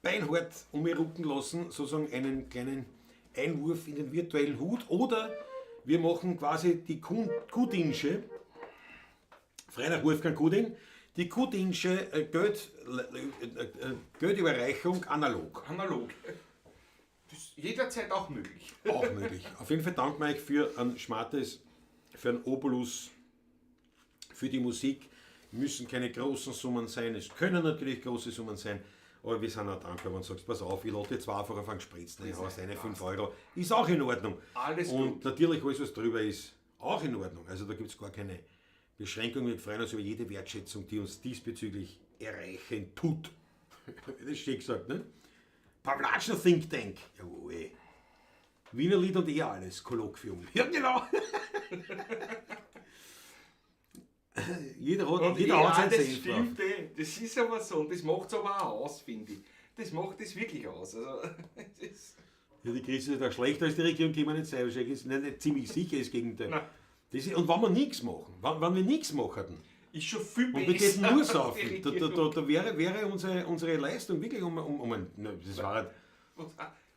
beinhart umrucken lassen, sozusagen einen kleinen Einwurf in den virtuellen Hut, oder wir machen quasi die Kudinsche, frei nach Wolfgang Kudin, die Kudinsche Geldüberreichung analog. Analog. Das ist jederzeit auch möglich. Auch möglich. Auf jeden Fall danke euch für ein Schmartes, für ein Obolus, Für die Musik müssen keine großen Summen sein. Es können natürlich große Summen sein. Aber wir sind auch dankbar, wenn du sagst, pass auf, ich lade jetzt zwei einfach auf einen Gespritzten, ich haust eine 5 Euro. Ist auch in Ordnung. Alles Und gut. natürlich alles, was drüber ist, auch in Ordnung. Also da gibt es gar keine Beschränkung. Wir freuen uns über jede Wertschätzung, die uns diesbezüglich erreichen tut. Das ist schön gesagt, ne? Pawlatschen Think Tank. Jawohl. Wiener Lied und eh alles, Kolloquium. Ja, genau. Jeder hat, Und jeder ja, hat seinen das Senf drauf. stimmt eh. Das ist aber so und das macht es aber auch aus, finde ich. Das macht es wirklich aus. Also, das ist, Ja, die Krise ist auch schlechter als die Regierung, kann man nicht sein. Wahrscheinlich ist nicht ziemlich sicher das Gegenteil. Nein. Das ist, und wenn wir nichts machen, wenn wir nichts machen, ist schon viel und wir besser. täten nur als die saufen, Regierung. da wäre unsere Leistung wirklich um ein, na, das war halt,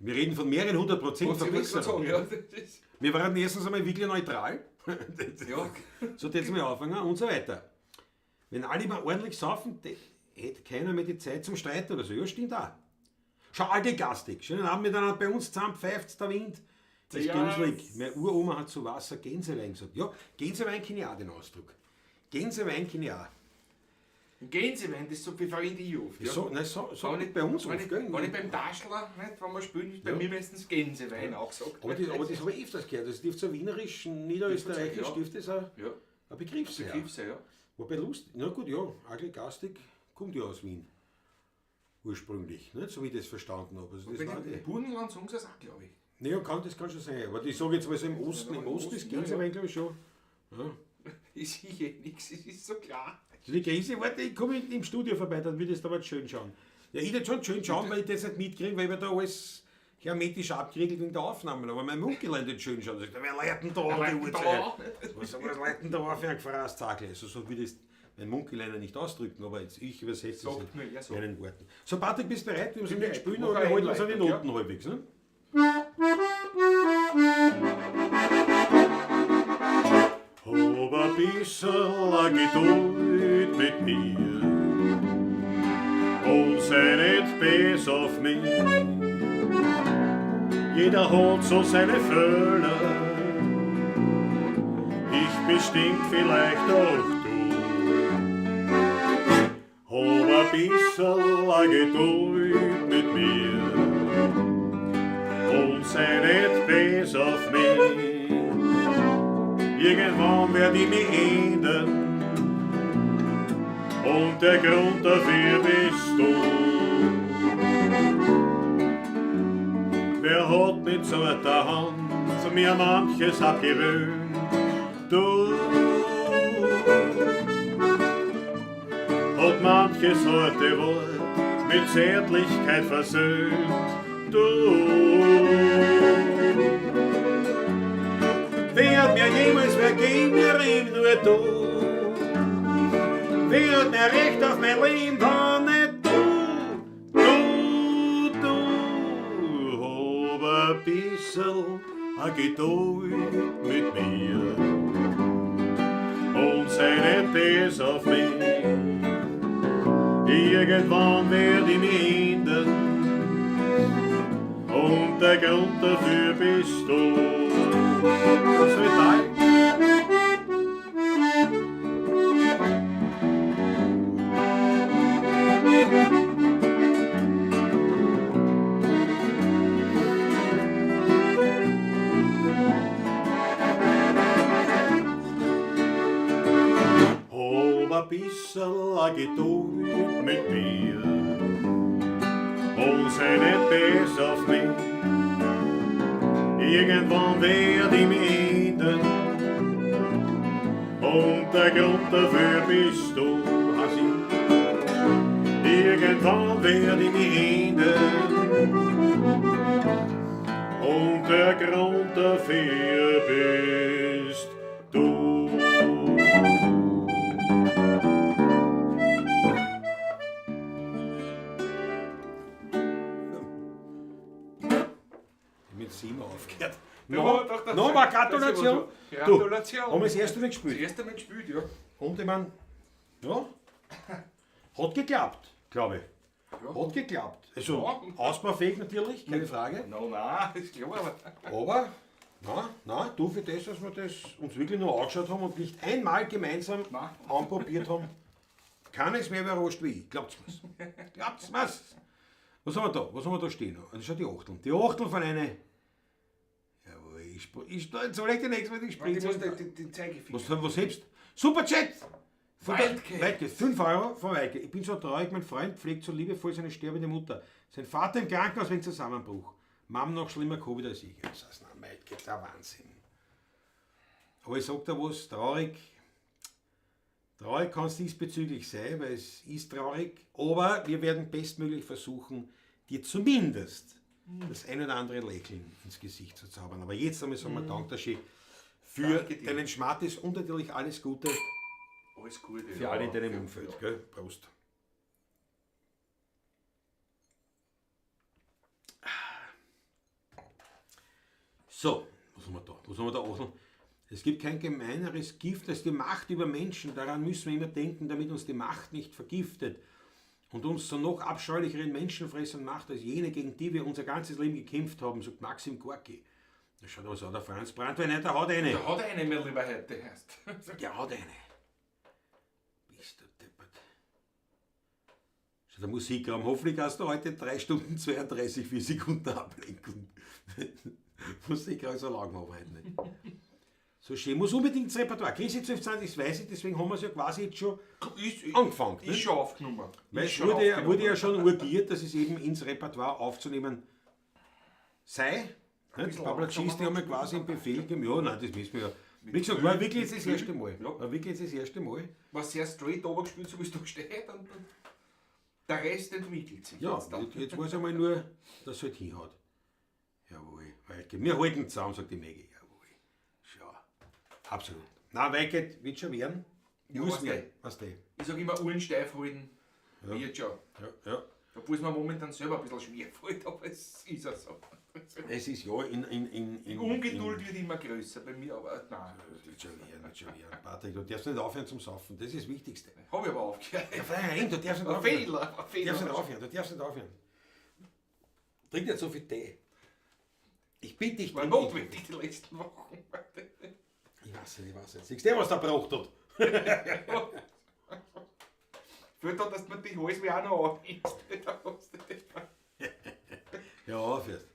wir reden von mehreren 100% Was ich wollte gerade Verbesserung. sagen, ja, das ist, Wir waren erstens einmal wirklich neutral. ja, So täten wir anfangen und so weiter. Wenn alle mal ordentlich saufen, hätte keiner mehr die Zeit zum Streiten oder so. Ja, stimmt auch. Schau, alte Gastig. Schönen Abend miteinander. Bei uns zusammen pfeift der Wind. Das ist Ja. gruselig. Meine Uroma hat zu Wasser Gänsewein gesagt. Ja, Gänsewein kenne ich auch den Ausdruck. Gänsewein kenne ich auch. Gänsewein, das so verwende ich oft. Ja. So, nein, so Wenn ich, bei uns wenn oft, ich, gell? wenn ich beim Taschler, nicht, wenn wir spielen, ist bei mir meistens Gänsewein auch gesagt. Aber das habe ich öfters gehört. Das dürfte so wienerisch, niederösterreichisch, Ja. dürfte das auch Ja, ein Begriff sein. Begriff sein, ja. Wobei lustig, na gut, ja, Agli Gastig kommt ja aus Wien. Ursprünglich, nicht? So wie ich das verstanden habe. Also das Bei war den die. Burgenland sagen sie es auch, glaube ich. Naja, das kann schon sein. Aber ich sage jetzt mal so im Osten, Ja, im Osten ist ja, ja. Gänsewein, glaube ich, schon. Ja. Ich sehe eh nichts, es ist so klar. Also die Krise, warte, ich komme im Studio vorbei, dann wird es aber schön schauen. Ja, ich würde schon schön schauen, weil ich das nicht mitkriege, weil wir da alles hermetisch abgeriegelt in der Aufnahme. Aber mein Munkel nicht schön schauen. Sagt, wer leitet denn da an die leitet Uhrzeit? Was leitet denn da auf für ein Gefraßzakel? Also so würde es mein Munkel nicht ausdrücken, aber jetzt ich übersetze es Sagt in nur er so. meinen Worten. So, Patrick, bist du bereit? Wir müssen Bin nicht spielen, bereit. aber wir Mach halten uns an die eine Einleitung, Noten halbwegs. Ne? Hab ein bisserl a Geduld mit mir und sei nicht bös auf mich. Jeder hat so seine Fehler, ich bestimmt vielleicht auch du. Hab ein bisserl a Geduld mit mir und sei nicht bös auf mich. Irgendwann werd ich mich ändern und der Grund dafür bist du. Wer hat mit zarter Hand mir manches abgewöhnt? Du. Hat manches harte Wort mit Zärtlichkeit versöhnt? Du. Wer hat mir jemals vergeben, mir nur du. Wer hat mir Recht auf mein Leben, wenn nicht du, du, du. Hab ein bisserl a Geduld mit mir und sei nicht bös auf mich. Irgendwann werd ich mich ändern und der Grund dafür bist du. Was soll ich da? Hab ein bisserl a Geduld mit mir und sei nicht bös auf mich. Irgendwann werd ich mich ändern und der Grund dafür bist du, Hasi. Irgendwann werd ich mich ändern und der Grund dafür bist du. Mit 7 aufgehört. Ja, No, doch, doch, nochmal das ist Gratulation. aber so. Gratulation. Du, haben wir das erste Mal Das gespielt. erste Mal gespielt, ja. Und ich mein, ja, hat geklappt, glaube ich. Ja. Hat geklappt. Also, Ja. ausbaufähig natürlich, keine Frage. No, nein, ist klar, aber Aber Nein, nein, du für das, dass wir das uns wirklich nur angeschaut haben und nicht einmal gemeinsam Nein. anprobiert haben, kann es mehr überrascht wie ich. Glaubt's mir's. Glaubt's mir's. Was haben wir da? Was haben wir da stehen? Das ist schon die Achteln. Die Achteln von einer. Jawohl, ich soll ich die nächste Mal die Ich Spritze. muss den Zeigefinger. Was hebst? Superchat! Von der- Waldke. Waldke, 5 Euro von Waldke. Ich bin so traurig, mein Freund pflegt so liebevoll seine sterbende Mutter. Sein Vater im Krankenhaus wegen Zusammenbruch. Mom noch schlimmer Covid als ich. Das ist ein Waldke, der Wahnsinn. Aber ich sag da was, traurig. Traurig kann es diesbezüglich sein, weil es ist traurig. Aber wir werden bestmöglich versuchen, dir zumindest das ein oder andere Lächeln ins Gesicht zu zaubern. Aber jetzt einmal sagen wir Dankeschön für Danke dir. deinen Schmattis und natürlich alles Gute Alles Gute. für alle in deinem Umfeld. Gell? Prost. So, was haben wir da? Was haben wir da? Achtung. Es gibt kein gemeineres Gift als die Macht über Menschen. Daran müssen wir immer denken, damit uns die Macht nicht vergiftet und uns zu noch abscheulicheren Menschenfressern macht als jene, gegen die wir unser ganzes Leben gekämpft haben, sagt Maxim Gorki. Da schaut aus, der Franz Brandwein, der hat eine. Da hat eine mehr lieber heute erst. Der hat eine. Bist du deppert. Schau, der Musikraum. Hoffentlich hast du heute 3 Stunden 32, 4 Sekunden Ablenkung. Musikraum so lang machen wir heute nicht. So schön. Muss unbedingt ins Repertoire. Chris 1220, das weiß ich, deswegen haben wir es ja quasi jetzt schon angefangen. Ist ne? schon aufgenommen. Weil Ist es schon wurde ja aufgenommen. schon urgiert, dass es eben ins Repertoire aufzunehmen sei. Ne? bisschen Pablo langsamer Cheese, die haben ja noch quasi einen Befehl gegeben. Ja, nein, das müssen wir ja. Wie gesagt, war wirklich jetzt das erste Mal. Ja. War wirklich jetzt das erste Mal. War sehr straight gespielt, so wie es da steht. Und der Rest entwickelt sich. Ja, jetzt dann. jetzt weiß ich mal nur, dass es halt hinhaut. Jawohl, Weike. Wir halten zusammen, sagt die Maggie. Jawohl. Schau. Absolut. Nein, Weike wird schon werden. Ja, Muss weißt werden. Weißt du. Ich sage immer, Uhren steif halten. Wird schon. Ja, ja. Obwohl es mir momentan selber ein bisschen schwer fällt, aber es ist ja so. Es ist ja in Die Ungeduld wird immer größer bei mir, aber nein. Wird schon werden, wird schon werden. Patrick, du darfst nicht aufhören zum Saufen. Das ist das Wichtigste. Habe ich aber aufgehört. Ja, nein, du darfst nicht Ein aufhören. Fehler, ein Du darfst nicht Fehler. aufhören, du darfst nicht aufhören. Trink nicht so viel Tee. Ich bitte dich, War trink nicht. notwendig die letzten Wochen. Ich weiß nicht, ich weiß nicht. Siehst du, was der braucht hat? Fehlt da, dass man die Halsweh auch noch anhängst. Ja, fährst.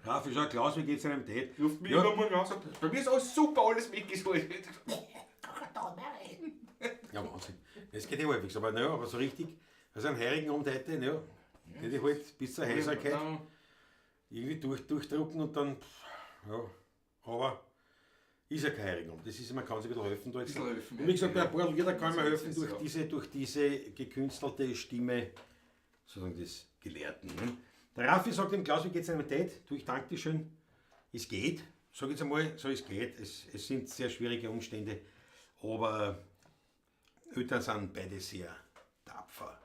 Raffi, schau, Klaus, wie geht's deinem Date? Ruft mich Ja. immer morgen an und sagt, bei mir ist alles super, alles mitgesollt. Ja, Wahnsinn. Das geht eh halbwegs, aber naja, aber so richtig, also am Heiligen Abend heute, naja, geht ich halt bis zur Heiserkeit irgendwie durchdrucken und dann, pff, ja, aber ist ja kein Heiligen Abend. Das ist, man kann sich ein bisschen helfen da jetzt. Bisschen helfen, Und wie gesagt, bei ja. ein paar Lieder kann man So ist helfen es, durch ja. diese gekünstelte Stimme, sozusagen des Gelehrten. Ne? Der Raffi sagt dem Klaus, wie geht's deinem Date? Du, ich danke dir schön. Es geht, sag jetzt einmal, so es geht. Es sind sehr schwierige Umstände, aber Eltern sind beide sehr tapfer.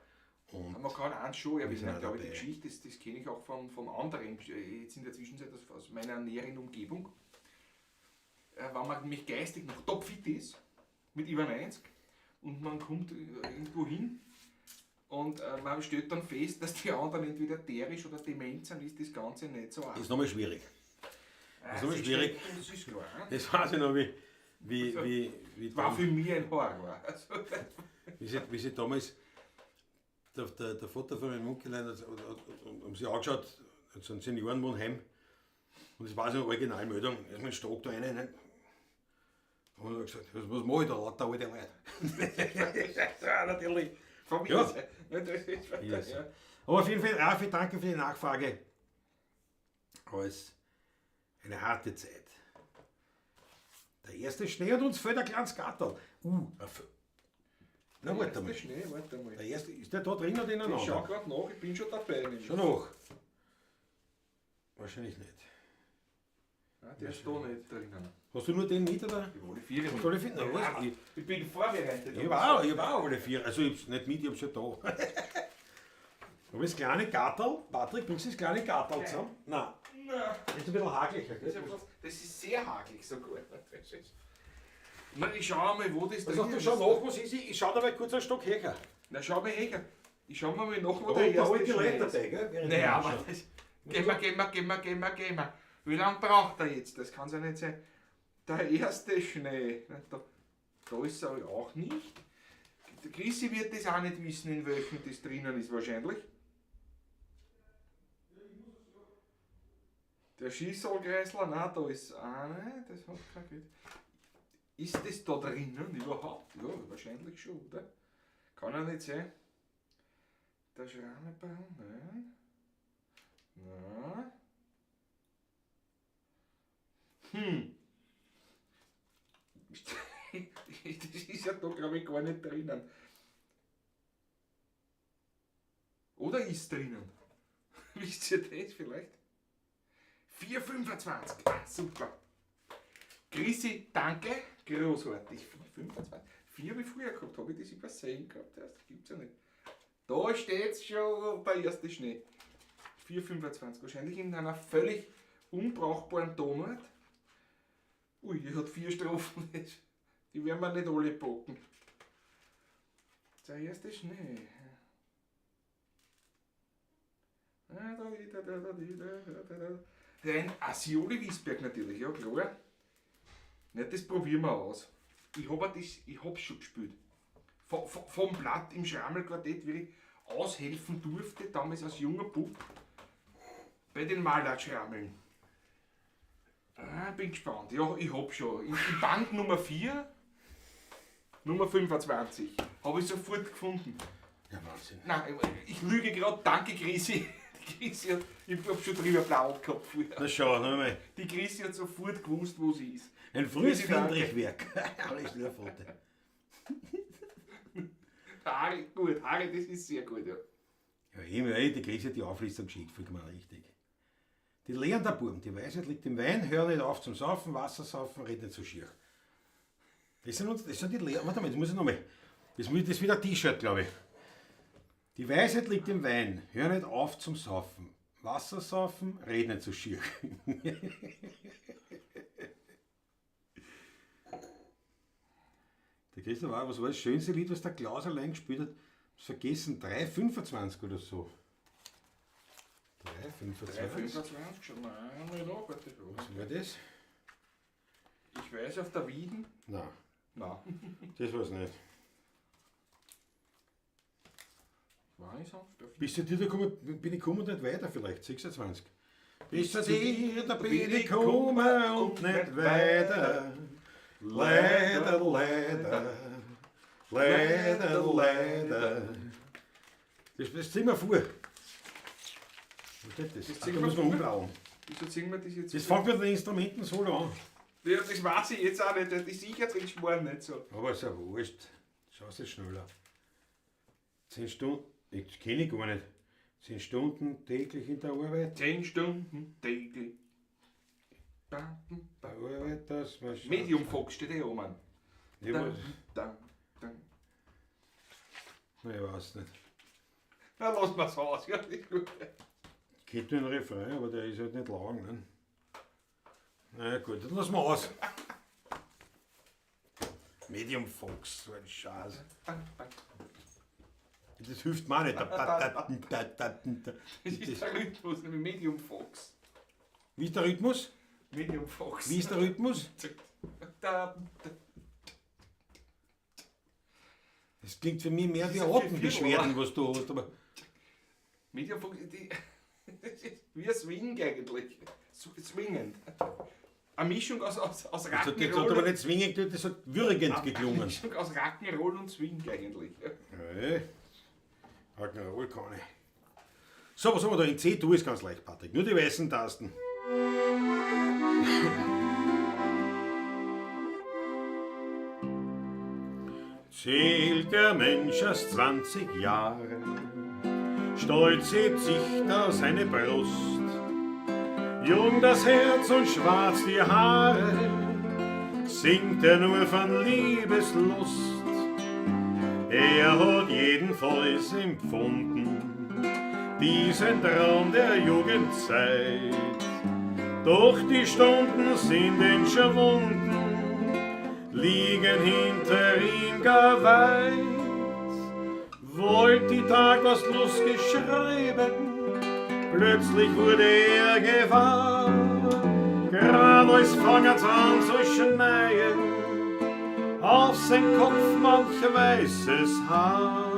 Und Man kann eins schon sind erwähnen, auch glaube ich, die dabei. Geschichte, das kenne ich auch von anderen, jetzt in der Zwischenzeit aus meiner näheren Umgebung. Wenn man nämlich geistig noch topfit ist, mit über 90, und man kommt irgendwo hin und man stellt dann fest, dass die anderen entweder derisch oder dement sind, ist das Ganze nicht so einfach. ist nochmal schwierig. Das nochmal schwierig. Das ist klar. Das weiß ich noch, wie War für mich ein Horror. Also, wie sie damals, der Vater von meinem Onkel hat haben sie angeschaut, so ein Seniorenwohnheim, und das war so eine Originalmeldung, erstmal ein Stock da rein, ne? Und er hat gesagt, was mache ich da, lauter alte Leute. Ja, natürlich. von mir Ja. aus. Ja, das ist, Yes. ja. Aber auf jeden Fall, Rafi, danke für die Nachfrage. Aber es ist eine harte Zeit. Der erste Schnee hat uns fällt ein kleines Gatterl. Na, warte mal. Erste Schnee, warte mal. Der erste, ist der da drin oder in Ich schau gerade nach, ich bin schon dabei. Nämlich. Schon noch. Wahrscheinlich nicht. Nein, der ist da nicht drinnen. Hast du nur den mit, oder? Ich habe alle vier. Hast du alle vier? Na, was? Ich bin vorbereitet. Ich war auch alle vier. Also ich hab's nicht mit, ich hab's ja da. Aber das kleine Gatterl, Patrick, bringst du das kleine Gatterl zusammen? Nein. Nein. Das ist ein bisschen hakeliger, Das gell? ist, das ist sehr hakelig sogar. Das ist- Na, ich schau mal, wo das Also, drin du ist. schau nach, was ist. Ich schau dabei kurz einen Stock her. Na, schau mal her. Ich schau mal nach, wo Da der erste holt die Schnee Leute ist. dabei, gell? Während Naja, ich aber anschaue. das... Gehen wir, gehen wir, gehen wir, gehen wir, gehen wir. Wie lange braucht er jetzt? Das kann ja nicht sein. Der erste Schnee. Da ist er auch nicht. Der Chrissy wird das auch nicht wissen, in welchem das drinnen ist wahrscheinlich. Der Schießelkreisler, nein, da ist auch nicht. Das hat kein Geld. Ist das da drinnen überhaupt? Ja, wahrscheinlich schon, oder? Kann ja nicht sein. Der Schrammelbaum, nein. Nein. Das ist ja da, glaube ich, gar nicht drinnen. Oder ist drinnen? Wisst ihr das vielleicht? 4,25. Ah, super. Chrissy, danke. Großartig. 4,25. 4 habe ich früher gehabt. Habe ich das übersehen gehabt? Das gibt's ja nicht. Da steht's schon, der erste Schnee. 4,25. Wahrscheinlich in einer völlig unbrauchbaren Tonart. Ui, die hat 4 Strophen. Die werden wir nicht alle packen. Der erste Schnee. Ein Asioli Wiesberg natürlich, ja klar. Ne, das probieren wir aus. Ich hab's schon gespielt. Vom Blatt im Schrammelquartett, wie ich aushelfen durfte, damals als junger Bub, bei den Malatschrammeln. Ah, bin gespannt. Ja, ich hab schon. In Band Nummer 4, Nummer 25, habe ich sofort gefunden. Ja, Wahnsinn. Nein, ich lüge gerade. Danke, Chrissy. Die Chrissy hat, ich hab schon drüber plaudert gehabt vorher. Na schau, noch einmal. Die Chrissy hat sofort gewusst, wo sie ist. Ein frühes Chrissy, danke. Fendrichwerk. Alles wieder Foto. Harry, gut, Harry, das ist sehr gut, ja. Ja, eben, ey, die Chrissy hat die Auflistung geschickt, vollkommen richtig. Die lehren der Buben, die Weisheit liegt im Wein, hör nicht auf zum Saufen, Wasser saufen, red nicht so schier. Das sind die Lehren. Warte mal, das muss ich nochmal. Das ist wieder ein T-Shirt, glaube ich. Die Weisheit liegt im Wein, hör nicht auf zum Saufen. Wasser saufen, red nicht so schier. Der Christoph war, was war das schönste Lied, was der Klaus allein gespielt hat? Hab's vergessen, 3,25 oder so. 3,25? 3,25, schon mal einmal da, warte. Was war das? Ich weiß auf der Wieden. Nein. Nein. Das war's nicht. War ich auf der Wieden? Bis zu dir da gekommen, bin ich gekommen und nicht weiter vielleicht, 26. Bis zu dir, da bin ich gekommen und nicht weiter. Leider, leider, leider, leider. Das ziehen wir vor. Was steht das? Das Ach, ziehen da wir muss man vor. umbauen. Wieso ziehen wir das jetzt Das vor? fängt mit den Instrumenten so an. Ja, das weiß ich jetzt auch nicht. Das ist sicher drin geschworen, nicht so. Aber ist ja wurscht. Schau es schneller. 10 Stunden, das kenne ich gar nicht. 10 Stunden täglich in der Arbeit. 10 Stunden täglich. Bam, bam. Der Arbeit, das man schaut. Medium Fox steht eh oben. Ich Dam, weiß, dam, dam. nein, ich weiß nicht. Na, lass mal's aus. Ja, ist gut. Ich hätte nur einen Refrain, aber der ist halt nicht lang. Ne? Na ja, gut, dann lassen wir aus. Medium Fox, so ein Scheiß. Das hilft mir auch nicht. Das ist der Rhythmus, nämlich Medium Fox. Wie ist der Rhythmus? Medium Fox. Wie ist der Rhythmus? Da, da. Das klingt für mich mehr wie Das ist ein Atembeschwerden, was du hast. Aber Medium Fox, das ist wie ein Swing eigentlich. Swingend. Eine Mischung aus das hat Rock'n'Roll. aber nicht zwingend, das hat würgend geklungen. Eine Mischung aus Rock'n'Roll und Swing eigentlich. Ja, Rock'n'Roll kann ich. So, was haben wir da? In C-Dur ist ganz leicht, Patrick. Nur die weißen Tasten. Zählt der Mensch erst 20 Jahre, stolz hebt sich da seine Brust. Jung das Herz und schwarz die Haare, singt er nur von Liebeslust. Er hat jedenfalls empfunden, diesen Traum der Jugendzeit. Doch die Stunden sind entschwunden, liegen hinter ihm gar weit. Wollt die Tag was losgeschreiben, plötzlich wurde er gewahr, Grad als fangert's an zu schneien, auf sein Kopf manch weißes Haar.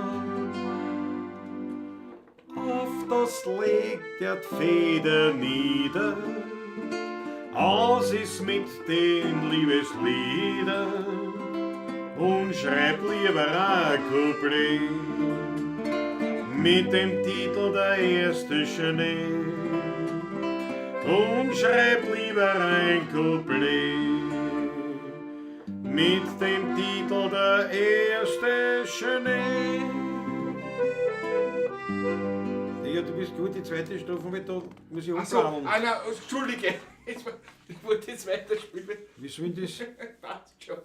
Auf das legt er die Feder nieder, aus ist mit den Liebeslieder und schreibt lieber ein Couplet mit dem Titel Der erste Schnee. Und schreibt lieber ein Couplet mit dem Titel Der erste Schnee. Ja, du bist gut, die zweite Strophe, weil da muss ich Ach so, umplanen. ah, nein, Entschuldige. Ich wollte jetzt weiterspielen. Wie soll ich das, Passt schon.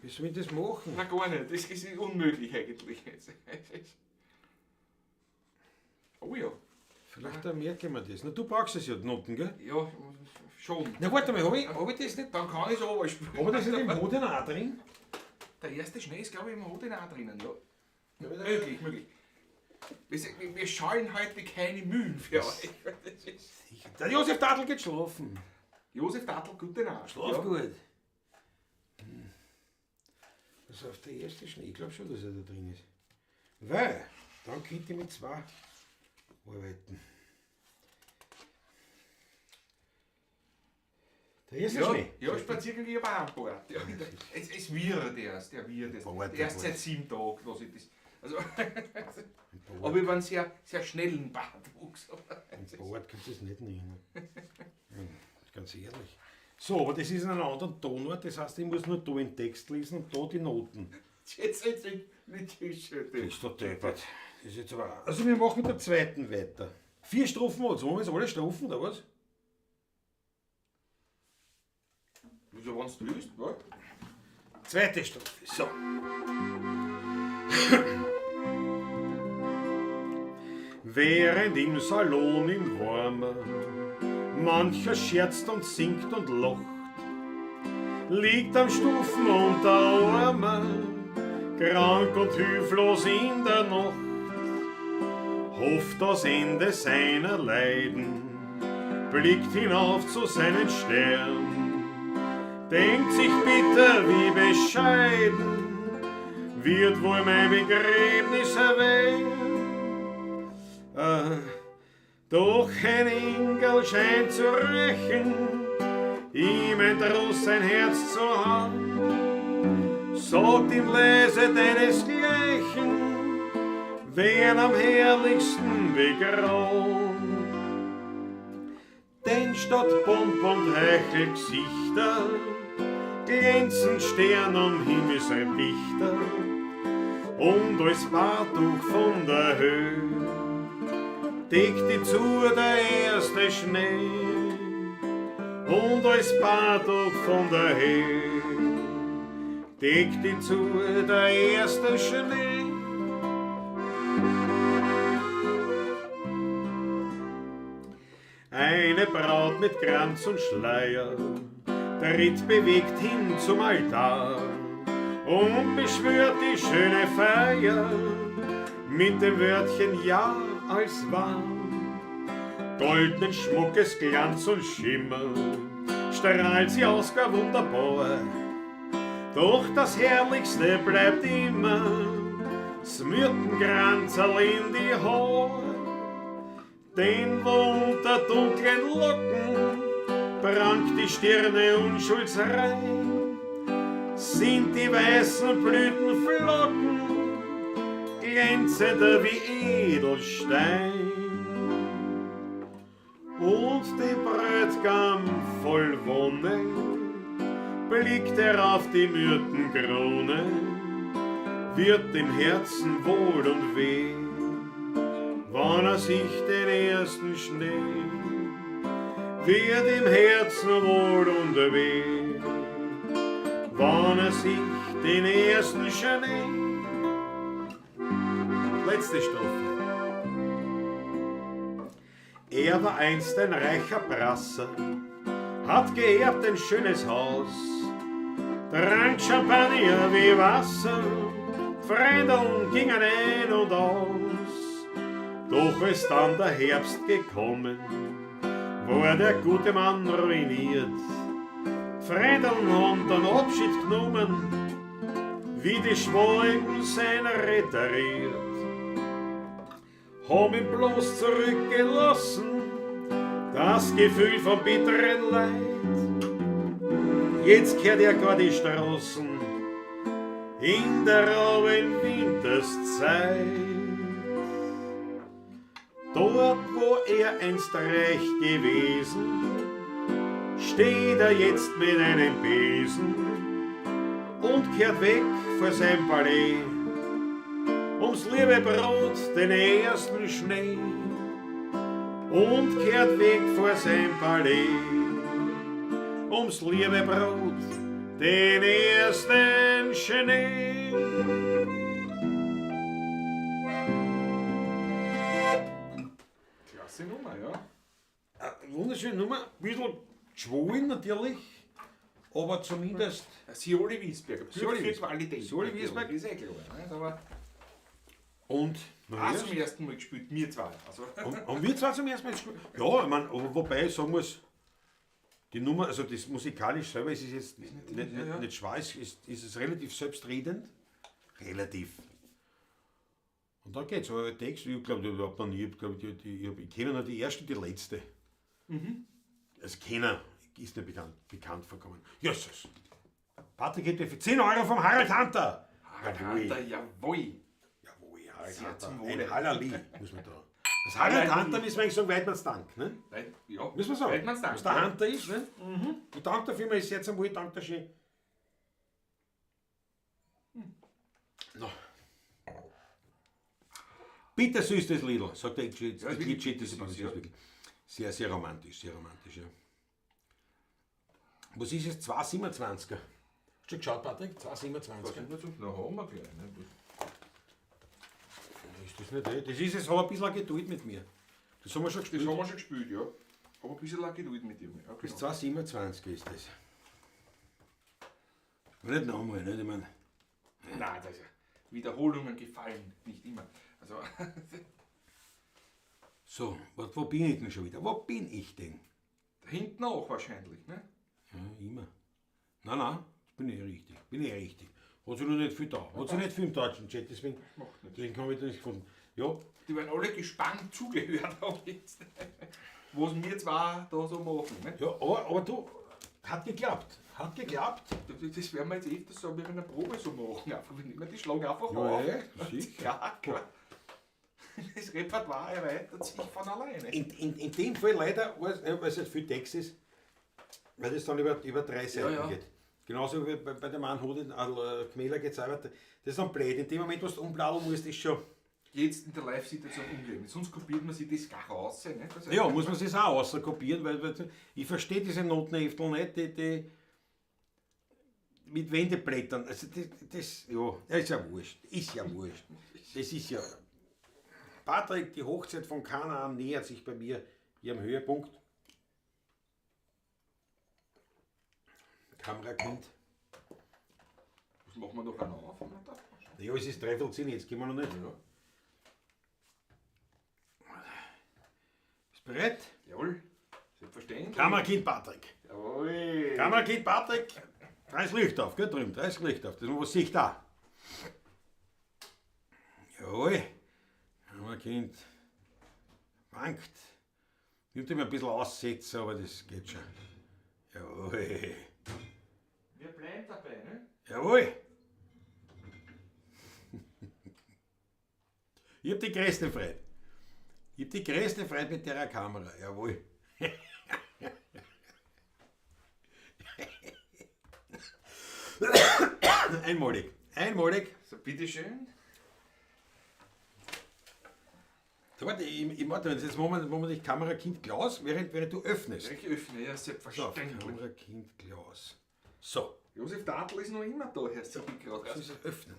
wie soll ich das machen? Na gar nicht, das ist unmöglich eigentlich. Oh ja, Vielleicht da merke ich mir das. Na, du brauchst es ja, die Noten, gell? ja, schon. Na, warte mal, hab ich, hab ich das nicht? Dann kann ich es aber spielen. Hab ich das nicht im Hoden auch drin? Der erste Schnee ist, glaube ich, im Hoden auch drinnen, ja. Möglich, möglich. Wir scheuen heute keine Mühen für euch. Das ist Der Josef Tadl geht schlafen. Josef Tadl, gute Nacht. Schlaf ja. gut. Das ist auf der erste Schnee. Ich glaube schon, dass er da drin ist. Weil, dann könnte ich mit zwei arbeiten. Der erste Ja, Schnee. ja, Spaziergang ich aber auch Bart. Ja, es wird erst, der wird erst. Bart, der Erst Bart. seit 7 Tagen lasse ich das. Also, aber ich war einen sehr, sehr schnellen Bartwuchs. Ein Bart kannst du das nicht nennen. Ganz ehrlich. So, aber das ist in einem anderen Tonart, das heißt, ich muss nur da den Text lesen und da die Noten. Jetzt, jetzt, nicht schön. Ist doch deppert. Das ist jetzt aber. Also wir machen mit der zweiten weiter. 4 Strophen hat's. Wollen wir jetzt alle Strophen, oder was? Wieso, wenn du willst, wa? Zweite Strophe. So. Während im Salon in Wormer mancher scherzt und singt und lacht, liegt am Stufen und der Armer, krank und hilflos in der Nacht, hofft das Ende seiner Leiden, blickt hinauf zu seinen Stern, denkt sich bitter wie bescheiden, wird wohl mein Begräbnis erwähnt. Doch ein Engel scheint zu rächen, ihm ein Trost sein Herz zu haben. Sagt ihm leise deinesgleichen, wer am herrlichsten begraben. Denn statt Pomp und Heuchelgesichter glänzen Stern am Himmel sein Dichter und als Bartuch von der Höhe deckt die zu der erste Schnee und als Bartuch von der Höhe deckt die zu der erste Schnee. Eine Braut mit Kranz und Schleier tritt bewegt hin zum Altar und beschwört die schöne Feier mit dem Wörtchen Ja als wahr. Goldenen Schmuckes Glanz und Schimmer strahlt sie aus gar wunderbar. Doch das Herrlichste bleibt immer, das Myrtenkranzerl in die Haar. Denn wo unter dunklen Locken prangt die Stirne unschuldsrein, sind die weißen Blütenflocken glänzender wie Edelstein. Und dem Bräutgam voll Wonne blickt er auf die Myrtenkrone, wird dem Herzen wohl und weh, wann er sich den ersten Schnee, wird im Herzen wohl und weh, wann er sich den ersten Schnee. Letzte Strophe. Er war einst ein reicher Brasser, hat geerbt ein schönes Haus, trank Champagner wie Wasser, Fremdeln gingen ein und aus. Doch ist dann der Herbst gekommen, war der gute Mann ruiniert. Freundeln haben dann Abschied genommen, wie die Schwalben sein reteriert. Haben ihn bloß zurückgelassen, das Gefühl von bitteren Leid. Jetzt kehrt er gar die Straßen in der rauen Winterszeit. Dort, wo er einst reich gewesen, steht er jetzt mit einem Besen und kehrt weg vor sein Palais, ums liebe Brot den ersten Schnee. Und kehrt weg vor sein Palais, ums liebe Brot den ersten Schnee. Klasse Nummer, ja. Wunderschöne Nummer, ein bisschen geschwollen natürlich, aber zumindest. Sioli Wiesberger, Sioli für Qualität. Sioli Wiesberg. Ist eh klar. Nicht? Aber Und auch zum ersten Mal gespielt, wir zwei. Also, und wir zwei zum ersten Mal gespielt. Ja, ich mein, aber wobei ich sagen muss, die Nummer, also das musikalisch selber ist es jetzt nicht schwer, es ist es relativ selbstredend. Relativ. Und dann geht's. Aber der Text, ich glaube, ich habe noch nie, ich, glaub, ich kenne nur die erste und die letzte. Also keiner ist mir bekannt vorkommen. Jesus! Patrick hätte für 10 Euro vom Harald Hunter! Harald Hunter, jawohl! Jawohl, Harald Sehr Hunter. zum Ein Wohle. Hallerli, muss man da. Das Harald Hunter müssen wir eigentlich sagen, Weidmanns Dank. Ne? Nein, ja. Müssen wir sagen. Weidmanns Dank. Was der Hunter ist. Ne? Ich danke dafür, mir ist sehr zum Wohl, ich danke dir schön. No. Bittersüß das Lidl, sagt der Ja, ist wirklich Glitschit, das bittersüß, ist ja. wirklich sehr, sehr romantisch, sehr romantisch, ja. Was ist es? 2,27er. Hast du schon geschaut, Patrick? 2,27er. Na, haben wir gleich. Ne? Ist das nicht, eh? Das ist es, hab ein bisschen Geduld mit mir. Das haben wir schon Das gespielt. haben wir schon gespielt, ja. Aber ein bisschen Geduld mit dir. Ja, Bis genau. 2,27 ist das. Aber nicht nochmal, nicht? Ich mein, Nein, das ist ja Wiederholungen gefallen nicht immer. Also, so, wo bin ich denn schon wieder? Wo bin ich denn? da hinten auch wahrscheinlich, ne? Ja, immer. Nein, nein, das bin ich richtig. Bin ich richtig. Hat sich noch nicht viel da. Hat sich nicht viel im deutschen Chat, deswegen, Macht nichts. deswegen habe ich das nicht gefunden. Ja, Die werden alle gespannt zugehört haben jetzt. Was wir zwei da so machen, ne? ja, aber du, hat geklappt. Hat geklappt. Das werden wir jetzt öfters so wie bei einer Probe so machen. Einfach, wir nehmen die Schlagen einfach Ja, auf. sicher. Ja, klar. Das Repertoire erweitert sich von alleine. In dem Fall leider, weil es halt viel Text ist, weil das dann über drei Seiten Ja, ja. geht. Genauso wie bei dem einen Hut in Gmäler geht es auch weiter. Das ist dann blöd. In dem Moment, wo du umbladeln musst, ist schon. Jetzt in der Live-Situation umgehen. Sonst kopiert man sich das gar raus. Ne? Das Ja, muss man sich auch außer kopieren, weil ich verstehe diese Notenheftel nicht, die mit Wendeblättern. Also das ja, ist ja wurscht. Ist ja wurscht. Das ist ja. Patrick, die Hochzeit von Kanaan nähert sich bei mir ihrem Höhepunkt. Kamerakind. Was machen wir noch einen auf? Ja, es ist 9:45, jetzt gehen wir noch nicht. Ja. Bist bereit? Jawohl. Selbstverständlich. Kamerakind Patrick. Jawohl. Kamerakind Patrick. Da ist Licht auf, gell, drüben, da ist Licht auf. Das was sehe ich da? Jawohl. Kamerakind wankt. Nimmt immer ein bisschen Aussetzer, aber das geht schon. Jawohl. Wir bleiben dabei, ne? Jawohl. Ich hab die größte Freude. Ich hab die größte Freude mit der Kamera. Jawohl. Einmalig. Einmalig. So, bitteschön. So, warte, ich warte, jetzt machen wir die Kamerakind Klaus, während du öffnest. Ich öffne, ja, So, selbstverständlich. Kamerakind Klaus. So, Josef Datl ist noch immer da, Herr Sieg gerade. das ist öffnen.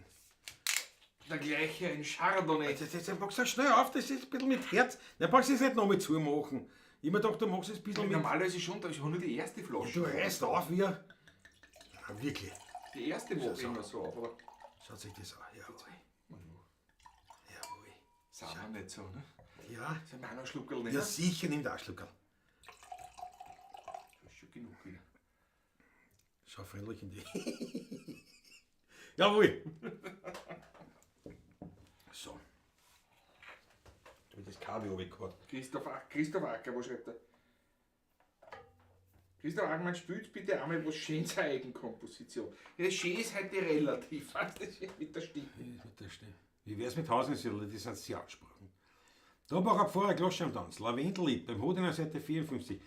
Der gleiche ein Chardonnay. Jetzt packst du schnell auf, das ist ein bisschen mit Herz. Nein, brauchst du es nicht nochmal zumachen. Ich mir gedacht, du machst es ein bisschen mit. Normalerweise schon, da ist aber nur die erste Flasche. Du reißt auf wie ein. Ja, wirklich. Die erste mache ich immer so auf, aber Schaut sich das an. Jawohl. Jawohl. sind wir nicht so, ne? Ja. Sind wir auch noch Schluckerl nicht? Ja, sicher nimmt auch Schluckerl. genug wieder. Schau freundlich in die. Jawohl! So. Da wird das Kabel runtergehauen. Christoph, Christoph Acker, wo schreibt er? Christoph Ackermann spielt bitte einmal was Schönes eine Eigenkomposition. Ja, schön ist heute relativ, weißt du, das ist mit der Stimme. Mit der Stimme. Wie wär's mit Hausensiedler? Die sind sehr angesprochen. Da war ein Pfarrer Glosche am Tanz. Lavendellied beim Hodiner Seite 54.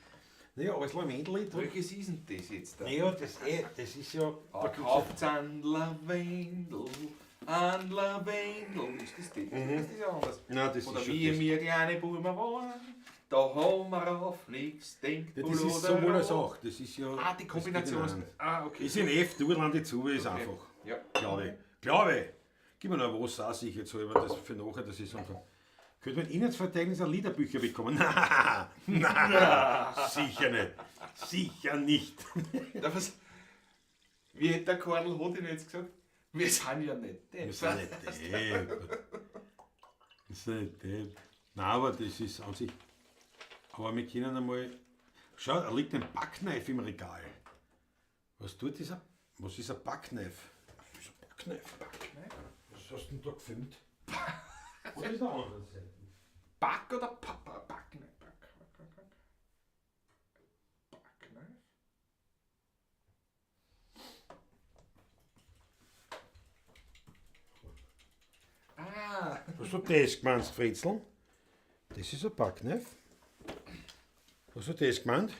Naja, aber das Lavendellied. Welches ist denn das jetzt da? Naja, das ist ja. Da kauft's ein Lavendel, ein Lavendel. Ist das das? Das ist ja anders. Nein, das Oder ist schon wie das. wir kleine Buben waren, da haben wir auf nichts denkt. Ja, das ist sowohl als auch. Das ist ja. Ah, die Kombination Das ist. geht ineinander. Ah, okay. Ist in F, Durland die zu, ist Okay. einfach. Ja. Glaube ich. Glaube ich. Gib mir noch ein Wasser, auch sicher jetzt halber, das für nachher, das ist einfach. Könnte man Inhaltsverzeichnis an Liederbücher bekommen? Nein, nein, sicher nicht. Sicher nicht. Ja, was, wie hätte der Karl Hodin jetzt gesagt? Wir sind ja nicht Wir sind nicht deppert. Wir sind nicht deppert. Nein, aber das ist an sich. Aber wir können einmal. Schau, da liegt ein Backknife im Regal. Was tut dieser? Was ist ein Backknife? Was ist ein Backknife? Was hast du denn da gefilmt? Was ist der anderen Seite? Back oder Papa? Back, ne? Back, Back, Back, Back. Back, ne? Ah, Hast du das gemeint, Fritzl? Das ist ein Backknife. Hast du das gemeint?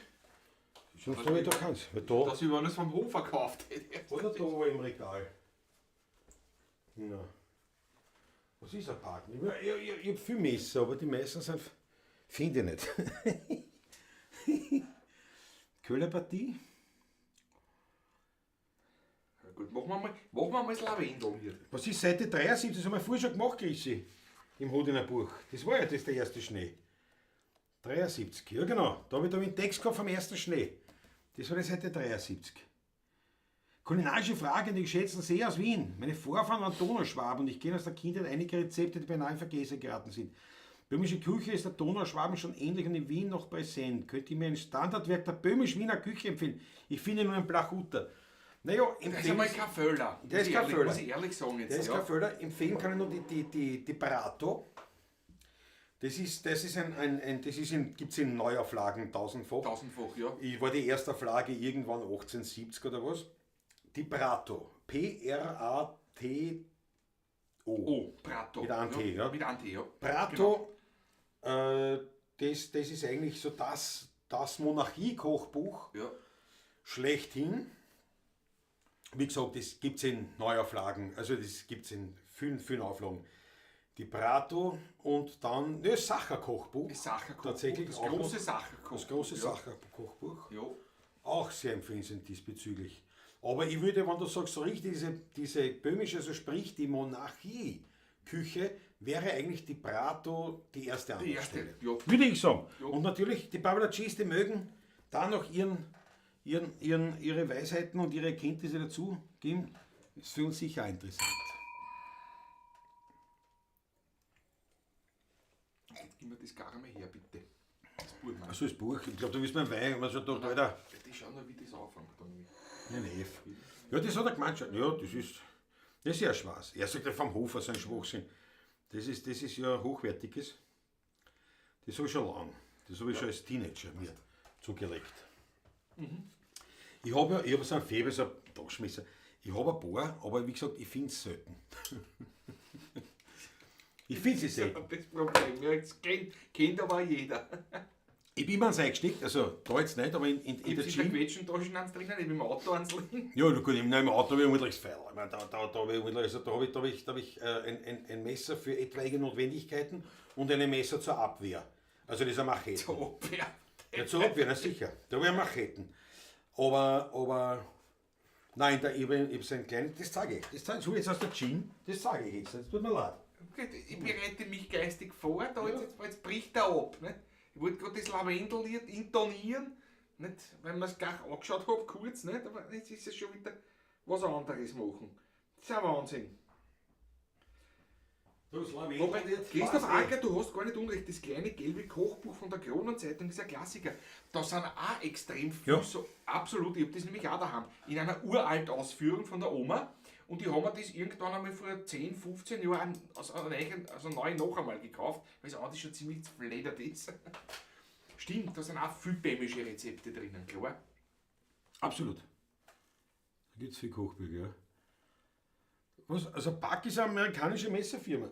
Sonst habe ich da keins. Weil da, dass ich mir das vom Hof verkauft hätte. oder da war im Regal. Na. Was ist ein Backknife? Ich hab viel Messer, aber die meisten sind. Finde ich nicht. Köhlerpartie? Ja, gut, machen wir mal das Lavendel hier. Was ist Seite 73? Das haben wir vorher schon gemacht, Grisi. Im Hodiner Buch. Das war ja das der erste Schnee. 73, ja genau. Da habe ich da den Text gehabt vom ersten Schnee. Das war die Seite 73. Kulinarische Frage an die geschätzten See aus Wien. Meine Vorfahren waren Donauschwaben und ich kenne aus der Kindheit einige Rezepte, die beinahe in Vergessen geraten sind. Böhmische Küche ist der Donauschwaben schon ähnlich und in Wien noch präsent. Könnt ihr mir ein Standardwerk der böhmisch-Wiener Küche empfehlen? Ich finde nur ein Blachuter. Naja, Das ist empfehlen einmal kein Völler. Der ist kein Völler. Muss ich ehrlich sagen jetzt. Der ist ja. kein Völler. Empfehlen kann ich nur die Prato. Das ist, das ist ein, ein, ein das ist in, gibt's in Neuauflagen tausendfach. Tausendfach, ja. Ich war die erste Auflage irgendwann 1870 oder was. Die Prato. P-R-A-T-O. Oh, Prato. Mit einem T, ja. Mit einem T, ja. Prato, das ist eigentlich so das Monarchie-Kochbuch Genau. Ja. schlechthin. Wie gesagt, das gibt es in Neuauflagen, also das gibt es in vielen, vielen Auflagen. Die Prato und dann das Sacher-Kochbuch. Das Sacher-Kochbuch. Tatsächlich Das auch große noch. Sacher-Kochbuch. Das große ja. Sacher-Kochbuch. Ja. Auch sehr empfehlenswert diesbezüglich. Aber ich würde, wenn du sagst, so richtig, diese böhmische, also sprich die Monarchie-Küche, wäre eigentlich die Prato die erste Die erste, Anlaufstelle. ja. Würde ich sagen. Ja. Und natürlich, die Pavlacis, die mögen da noch ihre Weisheiten und ihre Erkenntnisse dazu geben. Ist für uns sicher interessant. Jetzt gib mir das gar einmal her, bitte. Das Buch, Mann. Achso, das Buch. Ich glaube, du willst mein Wein. Man sagt doch, Alter. Ich schau nur, wie das anfängt. Dann. Nein, F. Ja, das hat er gemeint schon. Ja, das ist ja Spaß. Er sagt ja vom Hofer, sein Schwachsinn. Das ist ja Hochwertiges. Das habe ich schon lang. Das habe ich schon als Teenager mir zugelegt. Ich habe ja, ich habe so ein Faible, so ein Taschenmesser. Ich habe ein paar, aber wie gesagt, ich finde es selten. Ich finde sie selten. Das Problem, ja, das kennt aber jeder. Ich bin mal eingesteckt, also da jetzt nicht, aber in Ich der hab in der Gym. Quetschentasche eins drinnen, ich hab im Auto eins liegen. Ja, na gut, im Auto habe ich ein ordentliches Pfeil. Ich meine, da habe ich, also da hab ich, da hab ich, da hab ich ein Messer für etwaige Notwendigkeiten und ein Messer zur Abwehr. Also das ist ein Macheten. Zur Abwehr. Ja, zur Abwehr, na sicher. Da habe ich ein Macheten. Aber nein, da, ich habe so ein kleines, das zeige ich. Das zeige ich so jetzt aus der Jeans, das zeige ich jetzt. Das tut mir leid. Okay, ich bereite mich geistig vor, da jetzt bricht er ab. Nicht? Ich wollte gerade das Lavendellied intonieren, nicht? Weil man es gleich angeschaut hat, kurz, nicht? Aber jetzt ist es schon wieder was anderes machen. Das ist ein Wahnsinn. Das Lavendel Wobei, wird Christoph fast eh. Acker, du hast gar nicht unrecht, das kleine gelbe Kochbuch von der Kronenzeitung ist ein Klassiker. Da sind auch extrem viel Ja. so, absolut, ich hab das nämlich auch daheim, in einer uralt Ausführung von der Oma. Und ich habe mir das irgendwann einmal vor 10, 15 Jahren aus einer neuen, also neu noch einmal gekauft, weil es auch schon ziemlich zerfleddert ist. Stimmt, da sind auch viel bämische Rezepte drinnen, klar. Absolut. Da gibt es viel Kochbücher, ja. Was? Also Buck ist eine amerikanische Messerfirma.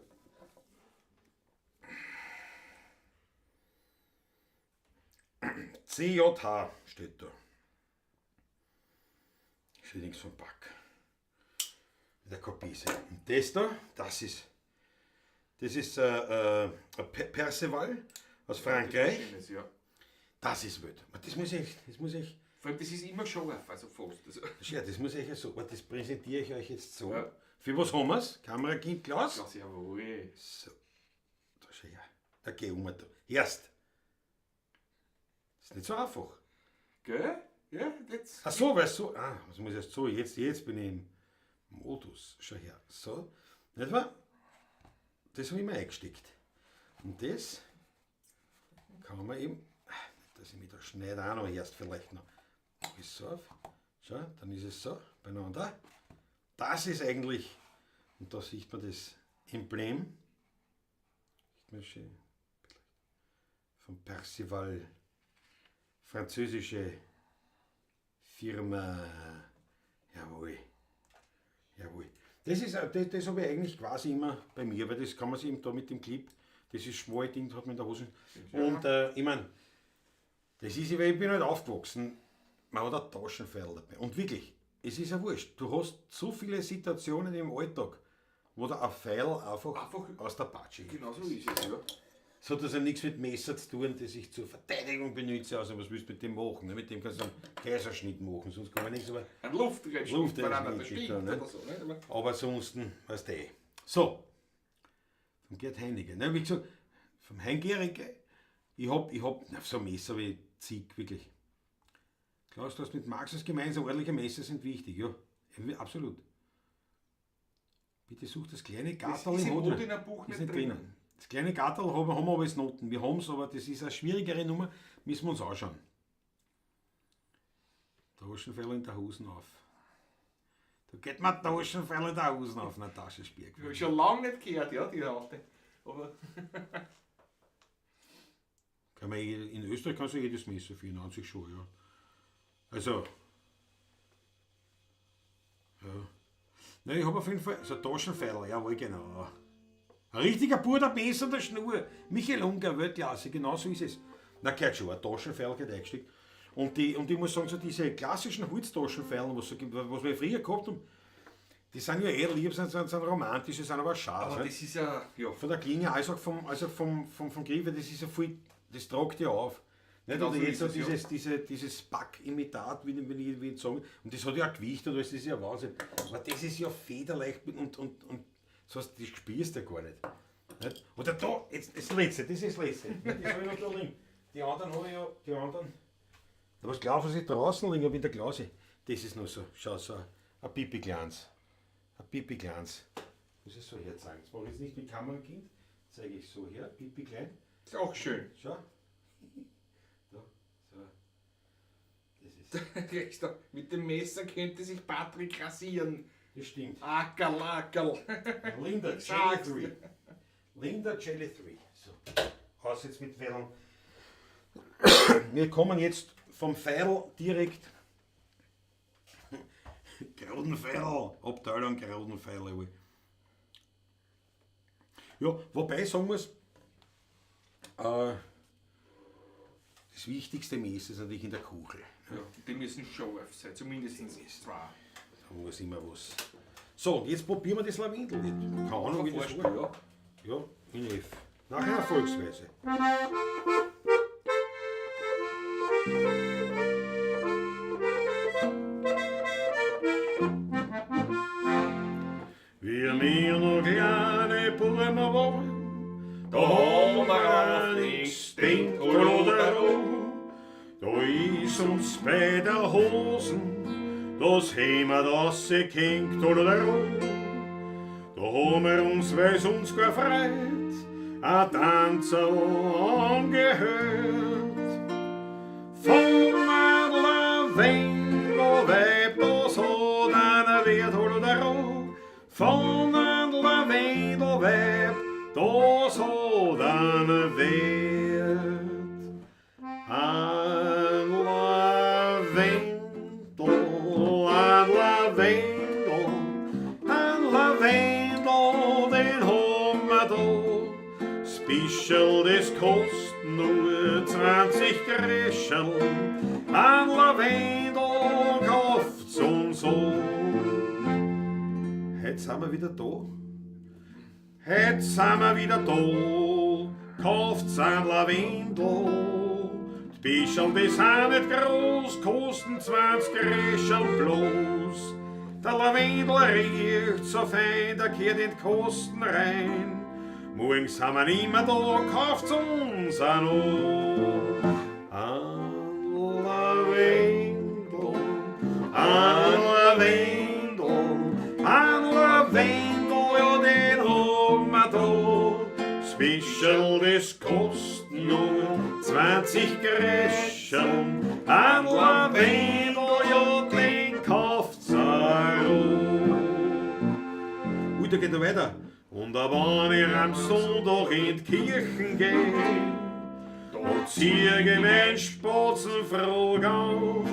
CJH steht da. Steht nichts von Buck. Der Kopie. Und das da, das ist ein Perceval aus Frankreich. Schönes, ja. Das ist wild. Das muss ich, Vor allem, das ist immer scharf, also fast. Also, ja, das muss ich ja so, das präsentiere ich euch jetzt so. Ja. Für was haben wir's? Kamerakind Klaus? das jawohl. So, da schau her. Da geh um da. Erst. Ist nicht so einfach. Gell? Ja, jetzt. Ach so, weißt du, ah, was muss ich erst so, jetzt bin ich im Modus. Schau her. So, nicht wahr? Das habe ich mir eingesteckt. Und das kann man eben, dass ich mich da schneide auch noch erst vielleicht noch. Ist so auf. Schau, dann ist es so beieinander. Das ist eigentlich, und da sieht man das Emblem. Sieht man schön. Von Percival, französische Firma. Jawohl. Jawohl. Das, ist, das habe ich eigentlich quasi immer bei mir, weil das kann man sich eben da mit dem Clip, das ist schmal Ding, hat man in der Hose. Und ich meine, das ist, weil ich bin halt aufgewachsen, man hat ein Taschenpfeil dabei. Und wirklich, es ist ja wurscht. Du hast so viele Situationen im Alltag, wo der ein Pfeil einfach aus der Patsche geht. Genau so ist es, ja. Es hat also nichts mit Messer zu tun, das ich zur Verteidigung benutze. Also was willst du mit dem machen? Ne? Mit dem kannst du einen Kaiserschnitt machen, sonst kann man nichts. Aber Ein Luftrettschnitt, wenn einer da Luftrettschnitt, stinkt ne? oder so. Ne? Aber ansonsten, weißt du eh. So, vom Gerd Heiniger. Ne, wie gesagt, vom Hein Gericke. Ich hab, na, so ein Messer wie zig, wirklich. Klaus, du hast mit Marx gemeinsam, ordentliche Messer sind wichtig, ja. Absolut. Bitte such das kleine Gartel ist im im Odiner. Odiner Buch Ist nicht nicht drinnen. drinnen. Das kleine Gartel haben wir aber als Noten. Wir haben's, aber das ist eine schwierigere Nummer, müssen wir uns anschauen. Taschenfeil in der Hosen auf. Da geht man Taschenfeil in der Hosen auf, Natascha Spierk. Ich habe schon lange nicht gehört, ja, die Raute. Aber Kann man in Österreich kannst du jedes Messer 94 schon, ja. Also. Ja. Nein, ich habe auf jeden Fall so ein Taschenfeil, jawohl, genau. Ein richtiger Bruder Messer an der Schnur. Michael Unger, Weltklasse, genau so ist es. Na, gehört schon, ein Taschenfeil geht eingesteckt. Und ich muss sagen, so diese klassischen Holztaschenfeilen, was wir früher gehabt haben, die sind ja eher lieb, sind romantisch, sind aber scharf. Aber ne? das ist ja, ja. Von der Klinge als auch vom Griff, das ist ja voll, das tragt ja auf. Nicht? Genau Oder so jetzt ist so es, ja. dieses Backimitat, wie ich sagen, und das hat ja auch Gewicht und alles, das ist ja Wahnsinn. Aber das ist ja federleicht und so was, das spürst du ja gar nicht. Nicht? Oder da, jetzt das letzte, das ist das letzte. Das habe ich noch da liegen. Die anderen habe ich ja, die anderen. Da was glaubst du, was ich draußen liegen habe in der Klause? Das ist nur so, schau, so ein Pipi-Glanz. Ein Pipi-Glanz. Muss ich so herzeigen. Das mache ich jetzt nicht mit Kamerakind. Zeige ich so her, Pipi klein. Ist auch schön. Schau. Da, so. Das ist. Recht, mit dem Messer könnte sich Patrick rasieren. Das stimmt. Ackerl, ackerl. Linda Jelly Sag's 3. dir. Linda Jelly 3. So. Aus jetzt mit Feilen. Wir kommen jetzt vom Pfeil direkt. Grodenpfeil, Abteilung Grodenpfeil. Jawohl. Ja, wobei ich sagen muss, das wichtigste Messer ist natürlich in der Kuchel. Ja, die müssen scharf sein, zumindest zwei. Da muss immer was. So, und jetzt probieren wir das Lavendel. Keine Ahnung, wie das war. Ja. Ja, in F. Nach einer Volksweise. Wie mir noch kleine Buben waren, da haben wir auch nichts denkt, oder da ist uns bei der Hosen das Hämmer, das sie gehängt, oder da Da haben wir uns, weil's uns gar freut, a Tanzerl angehört. Von ein Lavendelweib, das hat einer Wert, hol oder roh. Von ein Lavendelweib, das hat einer Wert. Ein Lavendel, ein Lavendel, ein Lavendel, den haben wir da. Spischel, das kost nur 20 Groschen. Ein Lavendel kauft's uns so. Heute sind wir wieder da. Heute sind wir wieder da. Kauft's ein Lavendel. Die Bischel, die sind nicht groß, kosten 20 Groschen bloß. Der Lavendel riecht so fein, der kehrt in die Kosten rein. Morgen sind wir nimmer da, kauft's uns auch noch. Ein Lavendel, ein Lavendel, ein Lavendel, ja, den haben wir da. Das Bischel, das kostet nur 20 Groschen. Ein Lavendel, ja, den kauft's auch. Ui, da geht er weiter. Und da wenn ich am Sonntag in die Kirchen geh, da zieh ich mein Spatzenfrog an.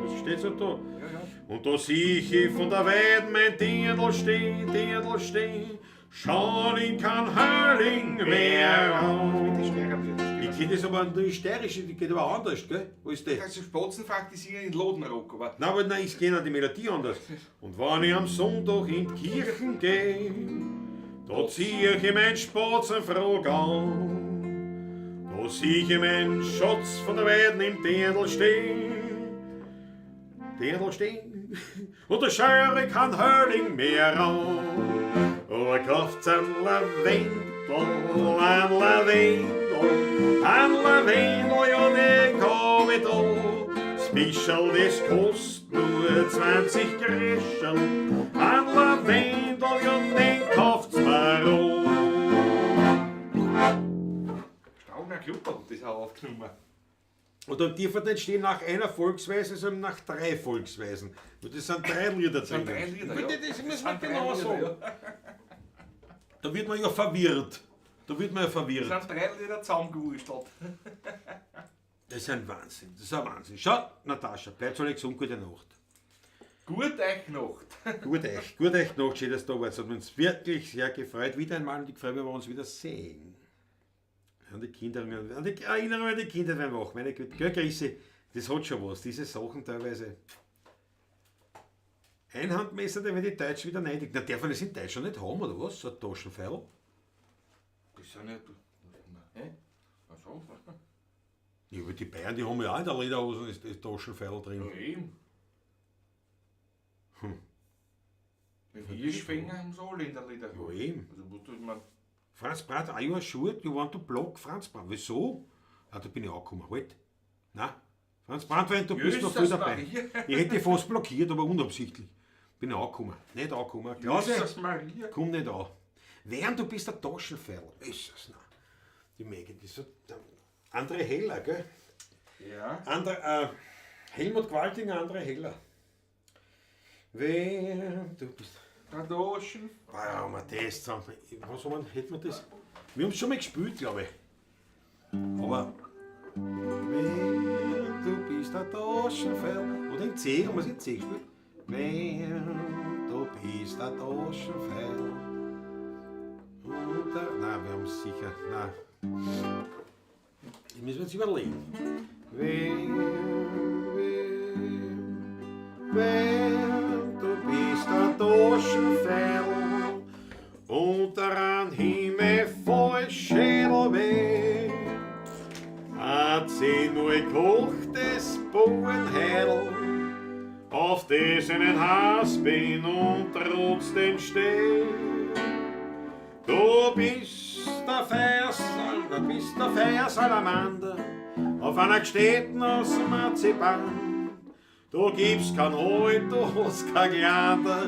Das steht so da. Ja, ja. Und da sieh ich von der Weide mein Dirndl stehen, Dirndl stehen, schau in kein Hörling mehr an. Die Steirer wird. Ich kenn das aber die steirische, die geht aber anders, gell? Wo ist die? Also Spatzenfrag, die singen in Lodenrock, aber Nein, aber nein, ich kenne die Melodie anders. Und wenn ich am Sonntag in die Kirchen geh, da zieh ich mein Spatzenfrock an. Da sieh ich meinen Schatz von der Weide im Dirndl stehen. Dirndl stehen. Und da schau ich kein Hörling mehr an. Aber kauft's ein Lavendel, ein Lavendel, ein Lavendel, ja, den kauf ich da. Das Bischel, das kost nur 20 Groschen. Ein Lavendel, ja, den kauft's mir an. Stauner Club hat das auch aufgenommen. Und dann dürfen nicht stehen nach einer Volksweise, sondern nach 3 Volksweisen. Und das sind 3 Lieder Das sind drin. 3 Lieder, ja. Das muss man sind drei genau Lieder, sagen. ja. Da wird man ja verwirrt. Da wird man ja verwirrt. Das sind 3 Lieder zusammengewurstelt. Das ist ein Wahnsinn. Das ist ein Wahnsinn. Schau, Natascha, bleibt alle gesund, gute Nacht. Gut euch Nacht. Gut euch, gut euch Nacht, schön, dass du da warst. Hat uns wirklich sehr gefreut. Wieder einmal und ich freue mich, wenn wir uns wieder sehen. An die Kinder, an die Erinnerung an die Kinder werden wach. Meine Güte, gell, Chrissy, das hat schon was. Diese Sachen teilweise. Einhandmesser, da werden die Deutschen wieder neidig. Na, darf man das in Deutschland nicht haben, oder was? So ein Taschenpfeil. Das sind ja. Hä? Ach so. Ja, aber die Bayern, die haben ja auch in der Lederhosen das Taschenpfeil drin. Ja, eben. Die Hirschfänger haben sie alle in der Lederhose. Ja, eben. Also, wo tut man. Franz Brandt, are you sure you want to block Franz Brandt? Wieso? Ah, da bin ich angekommen. Halt. Nein. Franz Brandt, du bist noch voll Jesus dabei. Maria. Ich hätte dich fast blockiert, aber unabsichtlich. Bin ich angekommen. Nicht angekommen. Klausi, Jesus Maria. komm nicht an. Während du bist der Taschenpfeil. Jesus, nein. Die Maggie, die so. André Heller, gell? Ja. Andre, Helmut Qualtinger, André Heller. Wer du bist. Der Taschen. Ah, ja, das zusammen. Was haben wir, hätten wir das? Wir haben's schon mal gespielt, glaub ich. Aber. Wer du bist der Taschenpfeil. Oder in C, haben wir's in C gespielt? Wer du bist der Taschenpfeil. Und der, nein, wir haben's sicher. Nein. Ich muss mir jetzt überlegen. Wer du bist der Taschenpfeil. Unter an Himmel voll Schädelweh. Hat sie nur gekochtes Bauernhädel, auf das ich nicht heiß bin und trotzdem steh. Du bist der Feiersal, du bist der Feiersalamander, auf einer Gstätten aus Marzipan. Du gibst kein Heu, du hast kein Glander,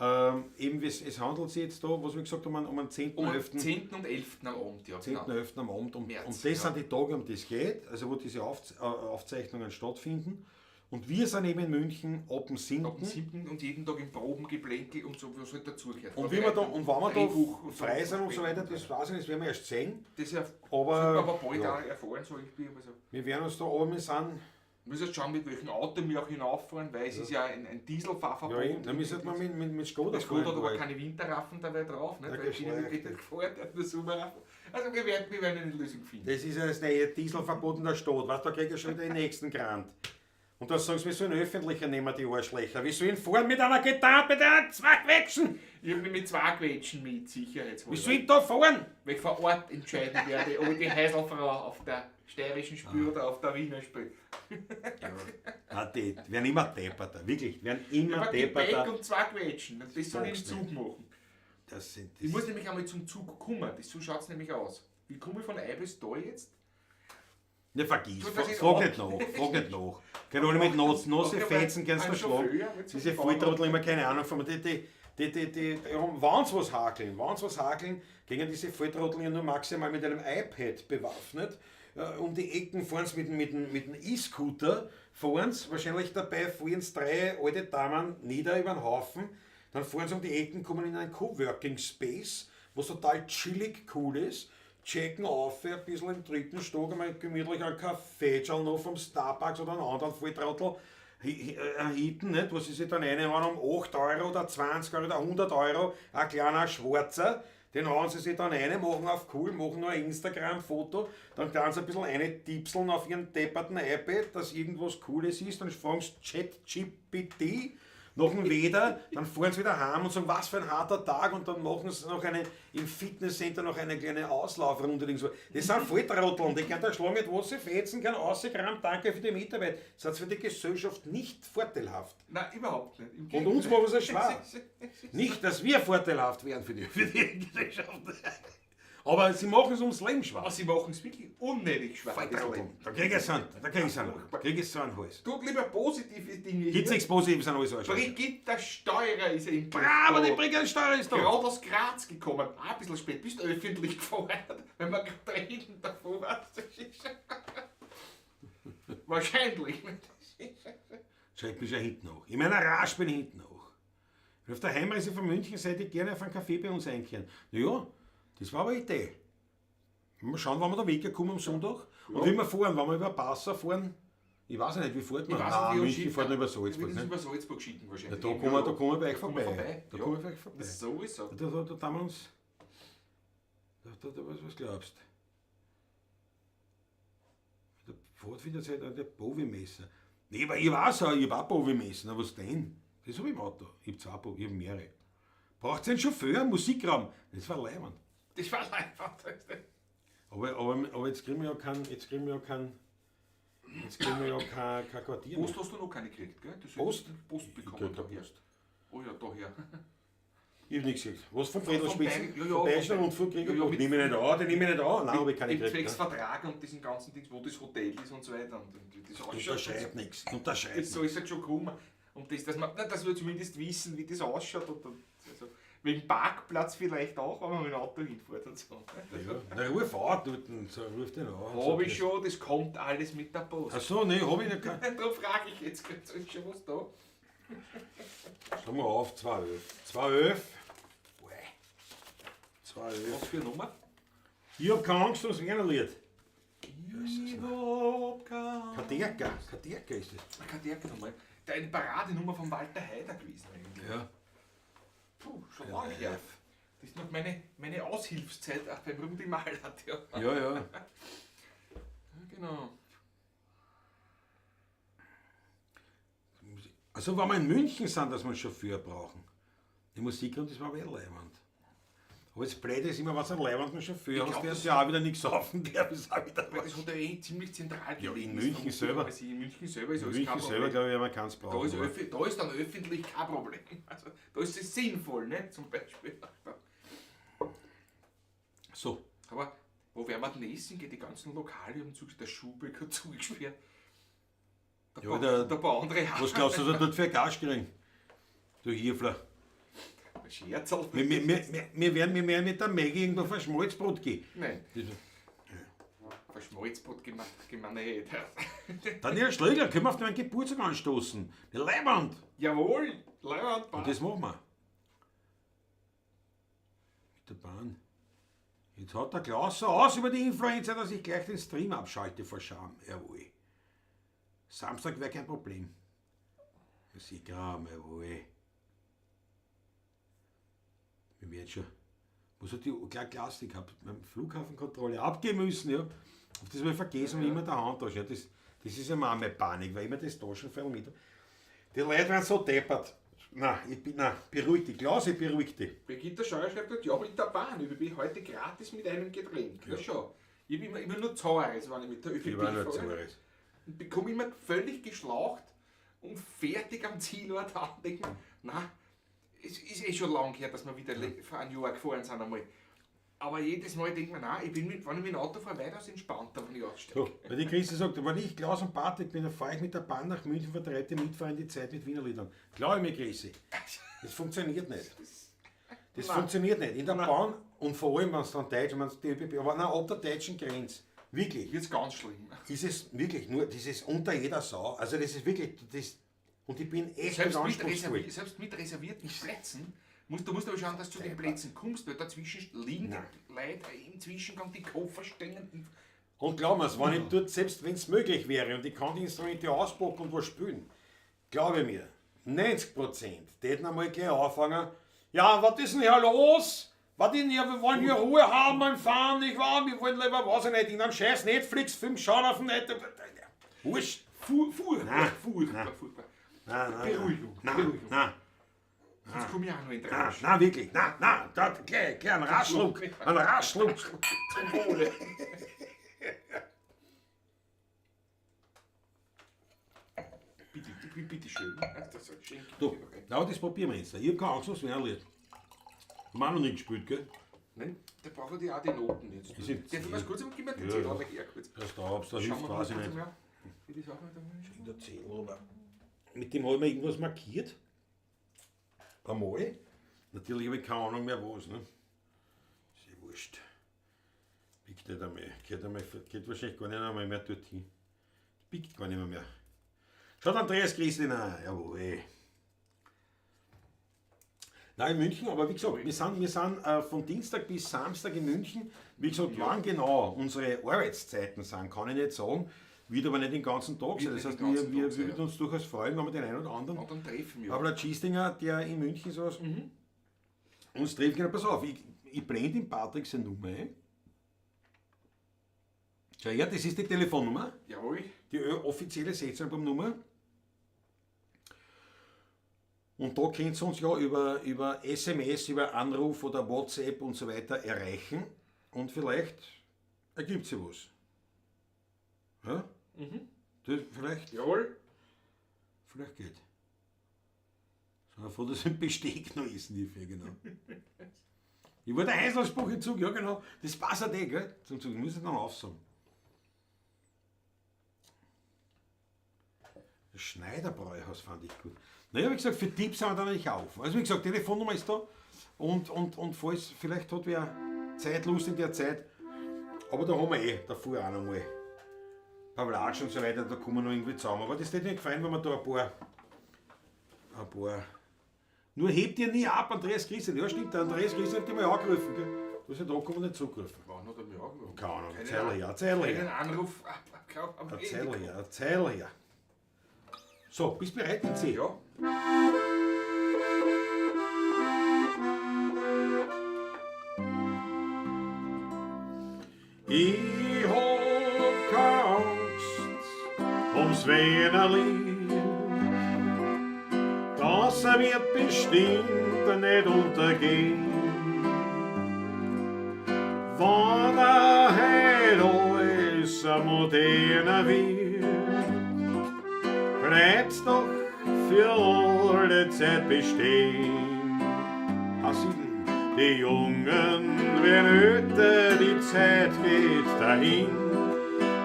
Eben, es handelt sich jetzt da, was wir gesagt haben, um den 10. Um den 11. 10. und 11. am Abend, ja. 10. Genau. 11. am Abend. Und, März, und das ja. sind die Tage, um die es geht, also wo diese Aufzeichnungen stattfinden. Und wir sind eben in München ab dem 7. Ab dem 7. und jeden Tag im Probengeplänkel und so, was halt dazugehört. Und, wie wir da, und wenn wir da Drehbuch und so. frei sind und so weiter, das weiß ich nicht, das werden wir erst sehen. Das ist ja, Aber, aber bald ja, auch erfahren, so ich bin. Also, wir werden uns da, aber wir sind, wir müssen jetzt schauen, mit welchem Auto wir auch hinauffahren, weil es ist ja ein Dieselfahrverbot. ja eben, dann müssen wir mit Skoda Das Skoda hat fahren, aber weil- keine Winterraffen dabei drauf, nicht? Ja, Weil die geschleicht. nicht gefahren, der hat nur Sommerraffen. Also wir werden eine Lösung finden. Das ist ja das neue Dieselverbot in der Stadt, weißt, da krieg ich schon wieder den nächsten Grant. Und da sagen sie, wir sollen öffentlicher nehmen, die Arschlöcher. Wir sollen fahren mit einer Gitarre, mit einer zwei Quetschen. Ich habe mit zwei Quetschen mit, sicherheitshalber. Wir sollen da fahren. Weil ich vor Ort entscheiden werde, ob ich die Heiselfrau auf der steirischen Spür oder auf der Wiener spiele. Ah, die werden immer depperter, wirklich, werden immer Aber Gepäck depperter. und zwei Quetschen, das soll ich im Sag's Zug nicht. machen. Das sind Ich muss das. nämlich einmal zum Zug kommen, das, so schaut es nämlich aus. Wie komme ich von Eibestal jetzt? Ne, vergiss, Du, das ist frag auch- nicht nach, frag nicht nach. Können alle mit Nasse Okay, fetzen, kannst du ein schlagen. Chauffeur mit so Diese einem Volltrottel immer keine Ahnung von die, wenn's was hakeln, gingen diese Volltrottel ja nur maximal mit einem iPad bewaffnet. Um die Ecken fahren sie mit dem E-Scooter, fahren sie, wahrscheinlich dabei fahren sie drei alte Damen nieder über den Haufen, dann fahren sie um die Ecken, kommen in einen Coworking Space, was total chillig cool ist, checken auf, ein bisschen im dritten Stock, einmal gemütlich einen Kaffee, schauen noch vom Starbucks oder einen anderen Volltrottel hinten, nicht, wo sie sich dann reinhauen um 8 Euro oder 20 Euro oder 100 Euro, ein kleiner Schwarzer, den hauen sie sich dann rein, machen auf cool, machen noch ein Instagram-Foto, dann kann sie ein bisschen eine tipseln auf ihren depperten iPad, dass irgendwas Cooles ist, dann fragen sie ChatGPT nach dem Wetter, dann fahren sie wieder heim und sagen, was für ein harter Tag, und dann machen sie noch eine, im Fitnesscenter noch eine kleine Auslaufrunde. Und so. Das sind Volltrotteln, die können da schlagen mit was sie fetzen, können rausgerammt, danke für die Mitarbeit. Das ist für die Gesellschaft nicht vorteilhaft. Nein, überhaupt nicht. Im Und uns machen sie es schwer. Gegenteil. Nicht, dass wir vorteilhaft wären für die Gesellschaft. Aber sie machen es ums Leben schwer. Aber sie machen es wirklich unnötig schwer. das Volltrotteln. Leben. Da krieg ich einen, da krieg ich einen, da krieg ich so einen Hals. Tut lieber positive Dinge. Gibt's hier. nichts Positives an alles Arschlöcher. Brigitta Steurer ist ja im Bravo, die Da. Brigitte Steurer ist da. Gerade aus Graz gekommen. Auch ein bisschen spät. Bist öffentlich gefahren, wenn wir gerade reden davon. Weißt du, das ist wahrscheinlich. Schreibt mich ja hinten nach. In meiner Rage bin ich hinten nach. Und auf der Heimreise von München seid ihr gerne auf einen Café bei uns einkehren. Naja, das war aber eine Idee. Mal schauen, wann wir da wegkommen am Sonntag. Und wie wir fahren, wenn wir über Passau fahren, ich weiß ja nicht, wie fährt man? Ich weiß Nein, nicht, wie uns München schicken. fährt nur über Wir Salzburg. würden es Ne? über Salzburg schicken Ja, wahrscheinlich. da kommen wir bei euch Da kommen wir vorbei. vorbei. Da Ja. kommen wir bei euch vorbei. Das ist sowieso. Da tun wir uns. Da, was glaubst du? Der Pfadfinderzeit hat der Bowie-Messer. Nee, aber ich weiß auch, ich hab auch Bowie-Messer. Na, was denn? Das habe ich im Auto. Ich hab zwei Bowie, ich hab mehrere. Braucht einen Chauffeur, einen Musikraum? Das war leiwand. Das war einfach. Aber jetzt kriegen wir ja kein, jetzt kriegen wir ja kein, jetzt kriegen wir ja kein Quartier mehr. Post hast du noch keine gekriegt, gell? Das Post? Post Ich bekommen. krieg keine daher. Post. Oh ja, daher. Ich hab nichts gekriegt. Was vom Vom Fredel-Spitzen? Bayern- ja, ja, Vom Bayerischen vom- Rundfunk krieg ich ja, ja, Post. mit- Nehme ich nicht an, den nehme ich nicht an. Nein, hab ich keine Im gekriegt. zwecks Ne? Vertrag und diesen ganzen Dings, wo das Hotel ist und so weiter. Und das ausschaut. Unterschreibt nichts. Unterschreibt Das, so ist halt schon gekommen. Und das, dass, man, na, dass wir zumindest wissen, wie das ausschaut. Und dann, also, wegen Parkplatz vielleicht auch, wenn man mit dem Auto hinfährt und so. Ja, na, ruf an, dort, so, ruf den an. Hab ich schon, das kommt alles mit der Post. Ach so, nee, hab ich nicht. Darum frage ich jetzt gerade, ist schon was da? Schau mal auf, 2,11. 2,11. 2,11. Was für eine Nummer? Ich hab keine Angst ums Wernerlied. Ich hab keine Kaderka, Kaderka ist das. Kaderka nochmal. Eine Paradenummer von Walter Haider gewesen eigentlich. Ja. Puh, schon lange her. Das ist noch meine Aushilfszeit auch beim Rudi Mahler. Ja. Ja, ja. Genau. Also, wenn wir in München sind, dass wir einen Chauffeur brauchen. Die Musik und das war aber eh leiwand. Aber das Blöde ist immer, was einen leiwanden Chauffeur Ich hast, glaub, der das- ist ja auch wieder nichts saufen, der ist auch wieder Weil was. das hat ja eh ziemlich zentral Ja, in gelegen. München Das vermute ich selber. mal, weil In München selber ist In alles München kein selber, Problem. glaube ich, man kann es brauchen. Da ist, aber- da ist dann öffentlich kein Problem. Also, da ist es sinnvoll, ne? Zum Beispiel. So, Aber wo werden wir denn essen gehen? Die ganzen Lokale haben zugesperrt, der Schuhbeck hat zugesperrt. Der Ja, paar, der- der paar andere auch. was glaubst du, dass er dort für ein Gas kriegen? Du Hirfler. Scherzl. Wir werden mit der Maggie irgendwo auf ein Schmalzbrot gehen. Nein. Verschmalzbrot gehen wir nicht. Daniel Schlögler, können wir auf deinen Geburtstag anstoßen? Die Leibwand. Jawohl, Leibwand. Und das machen wir. Mit der Bahn. Jetzt hat der Klaus so aus über die Influenza, dass ich gleich den Stream abschalte vor Scham. Jawohl. Samstag wäre kein Problem. Das ist Kram, jawohl. Wir werden schon. Was hat die gleich Klaus? Ich hab beim Flughafenkontrolle abgeben müssen, ja. Auf das habe ich vergessen, wie immer der Handtasche. Ja, das ist ja mal meine Panik, weil immer das Taschenfeld mit. Die Leute werden so deppert. Na, ich bin, na, beruhig dich, Klaus, ich beruhig dich. Brigitte Scheuer schreibt dort, ja, mit der Bahn, ÖBB heute gratis mit einem Getränk. Ja, schon. Ich bin immer nur Zaures, wenn ich mit der ÖBB Ich war nur fahre. Zaures. Und bekomme immer völlig geschlaucht und fertig am Zielort an. Denk mir, na, es ist eh schon lang her, dass wir wieder vor einem Jahr gefahren sind einmal. Aber jedes Mal denke ich mir, nein, ich bin mit, wenn ich mit dem Auto fahre, weitaus entspannter, wenn ich aussteige. So, weil die Christi sagt, wenn ich Klaus und Patrick bin, dann fahre ich mit der Bahn nach München, vertreibe die Mitfahrer in die Zeit mit Wiener Liedern. Glaube mir, Christi, das funktioniert nicht. Das Nein. funktioniert nicht. In der Bahn und vor allem, wenn es dann Deutsch, wenn es die ÖBB, aber nein, ab der deutschen Grenze, wirklich, Wird's ganz schlimm. ist es wirklich nur, das ist unter jeder Sau. Also das ist wirklich, das, und ich bin echt Selbst mit, anspruchsvoll. selbst mit reservierten Plätzen, du musst aber schauen, dass du zu den Plätzen kommst, weil dazwischen liegen Nein. die Leute im Zwischengang, die Koffer stehen. Und glaub mir's, wenn ich dort, selbst wenn's möglich wäre und ich kann die Instrumente auspacken und was spielen, glaube mir, 90% täten einmal gleich anfangen, ja, was ist denn hier los? Was ist denn hier? Wir wollen hier Ruhe haben beim Fahren, nicht wahr? Wir wollen lieber, weiß ich nicht, in einem scheiß Netflix-Film schauen auf dem Net. Wurscht. Furchtbar, Nein. furchtbar, Nein. furchtbar. Nein, nein, Beruhigung, nein, Beruhigung. nein, Sonst komme ich auch noch in den nein, Rausch. nein, wirklich, nein, nein, da, gleich ein Raschluck, ein Raschluck. Zum Wohle. Bitte, bitte, bitte schön. Das ist ein Geschenk. Du, na, das probieren wir jetzt. Ich hab keine Angst, was Wiener Lied. Haben wir auch noch nicht gespielt, gell? Nein, da brauche ich auch die Noten jetzt. Ist jetzt- Darf ich was kurz? Gib mir den Ja, Zettel ja. mal her kurz. Das da, ob's da Schauen hilft, wir mal weiß ich kurz nicht. einmal, wie die Sache da Der Zettel, aber mit dem habe ich mir irgendwas markiert. Einmal. Natürlich habe ich keine Ahnung mehr was. Ne? Ist ja wurscht. Pickt nicht einmal. Geht wahrscheinlich gar nicht einmal mehr dorthin. Pickt gar nicht mehr. Schaut Andreas Christi, nein, jawohl. Nein, in München, aber wie gesagt, wir sind von Dienstag bis Samstag in München. Wie gesagt, wann genau unsere Arbeitszeiten sind, kann ich nicht sagen. Wird aber nicht den ganzen Tag sein. Wird Das nicht heißt, den ganzen wir Tag sein, würden ja. uns durchaus freuen, wenn wir den einen oder anderen. Und dann treffen wir. Aber der Giestinger, der in München saß, uns treffen können. Pass auf, ich blende dem Patrick seine Nummer ein. Schau her, das ist die Telefonnummer, Jawohl. die offizielle 16-Nummer. Und da könnt ihr uns ja über SMS, über Anruf oder WhatsApp und so weiter erreichen. Und vielleicht ergibt sich was. Ja? Das vielleicht, Jawohl. vielleicht geht. So, froh, dass ein Besteck noch essen die genau. Ich war der Einzelspruch im Zug, ja genau. Das passt auch eh, gell? Zum Zug, ich muss ich noch aufsagen. Das Schneiderbräuhaus fand ich gut. Naja, wie gesagt, für Tipps sind wir da natürlich auf. Also wie gesagt, Telefonnummer ist da. Und falls, vielleicht hat wer Zeitlust in der Zeit. Aber da haben wir eh davor auch noch mal Pavlatsch und so weiter, da kommen wir noch irgendwie zusammen. Aber das hätte mir gefallen, wenn wir da ein paar. Nur hebt ihr nie ab, Andreas Christian. Ja, stimmt, der Andreas Christian hat dich mal angerufen, gell? Du hast ja da gekommen und nicht zurückgerufen. Wann hat er mich angerufen? Keine Ahnung, Keine Zeil her, Zeil her. Keinen Anruf am Ein Handy. Zeil her, ein Zeil her. So, bist du bereit, C? Ja. Ich hab keine Angst ums Wienerli, das er wird bestimmt nicht untergehen. Wann er heut alles ein moderner wird, bleibt's doch für alle Zeit bestehen. A7. Die Jungen werden älter, die Zeit geht dahin.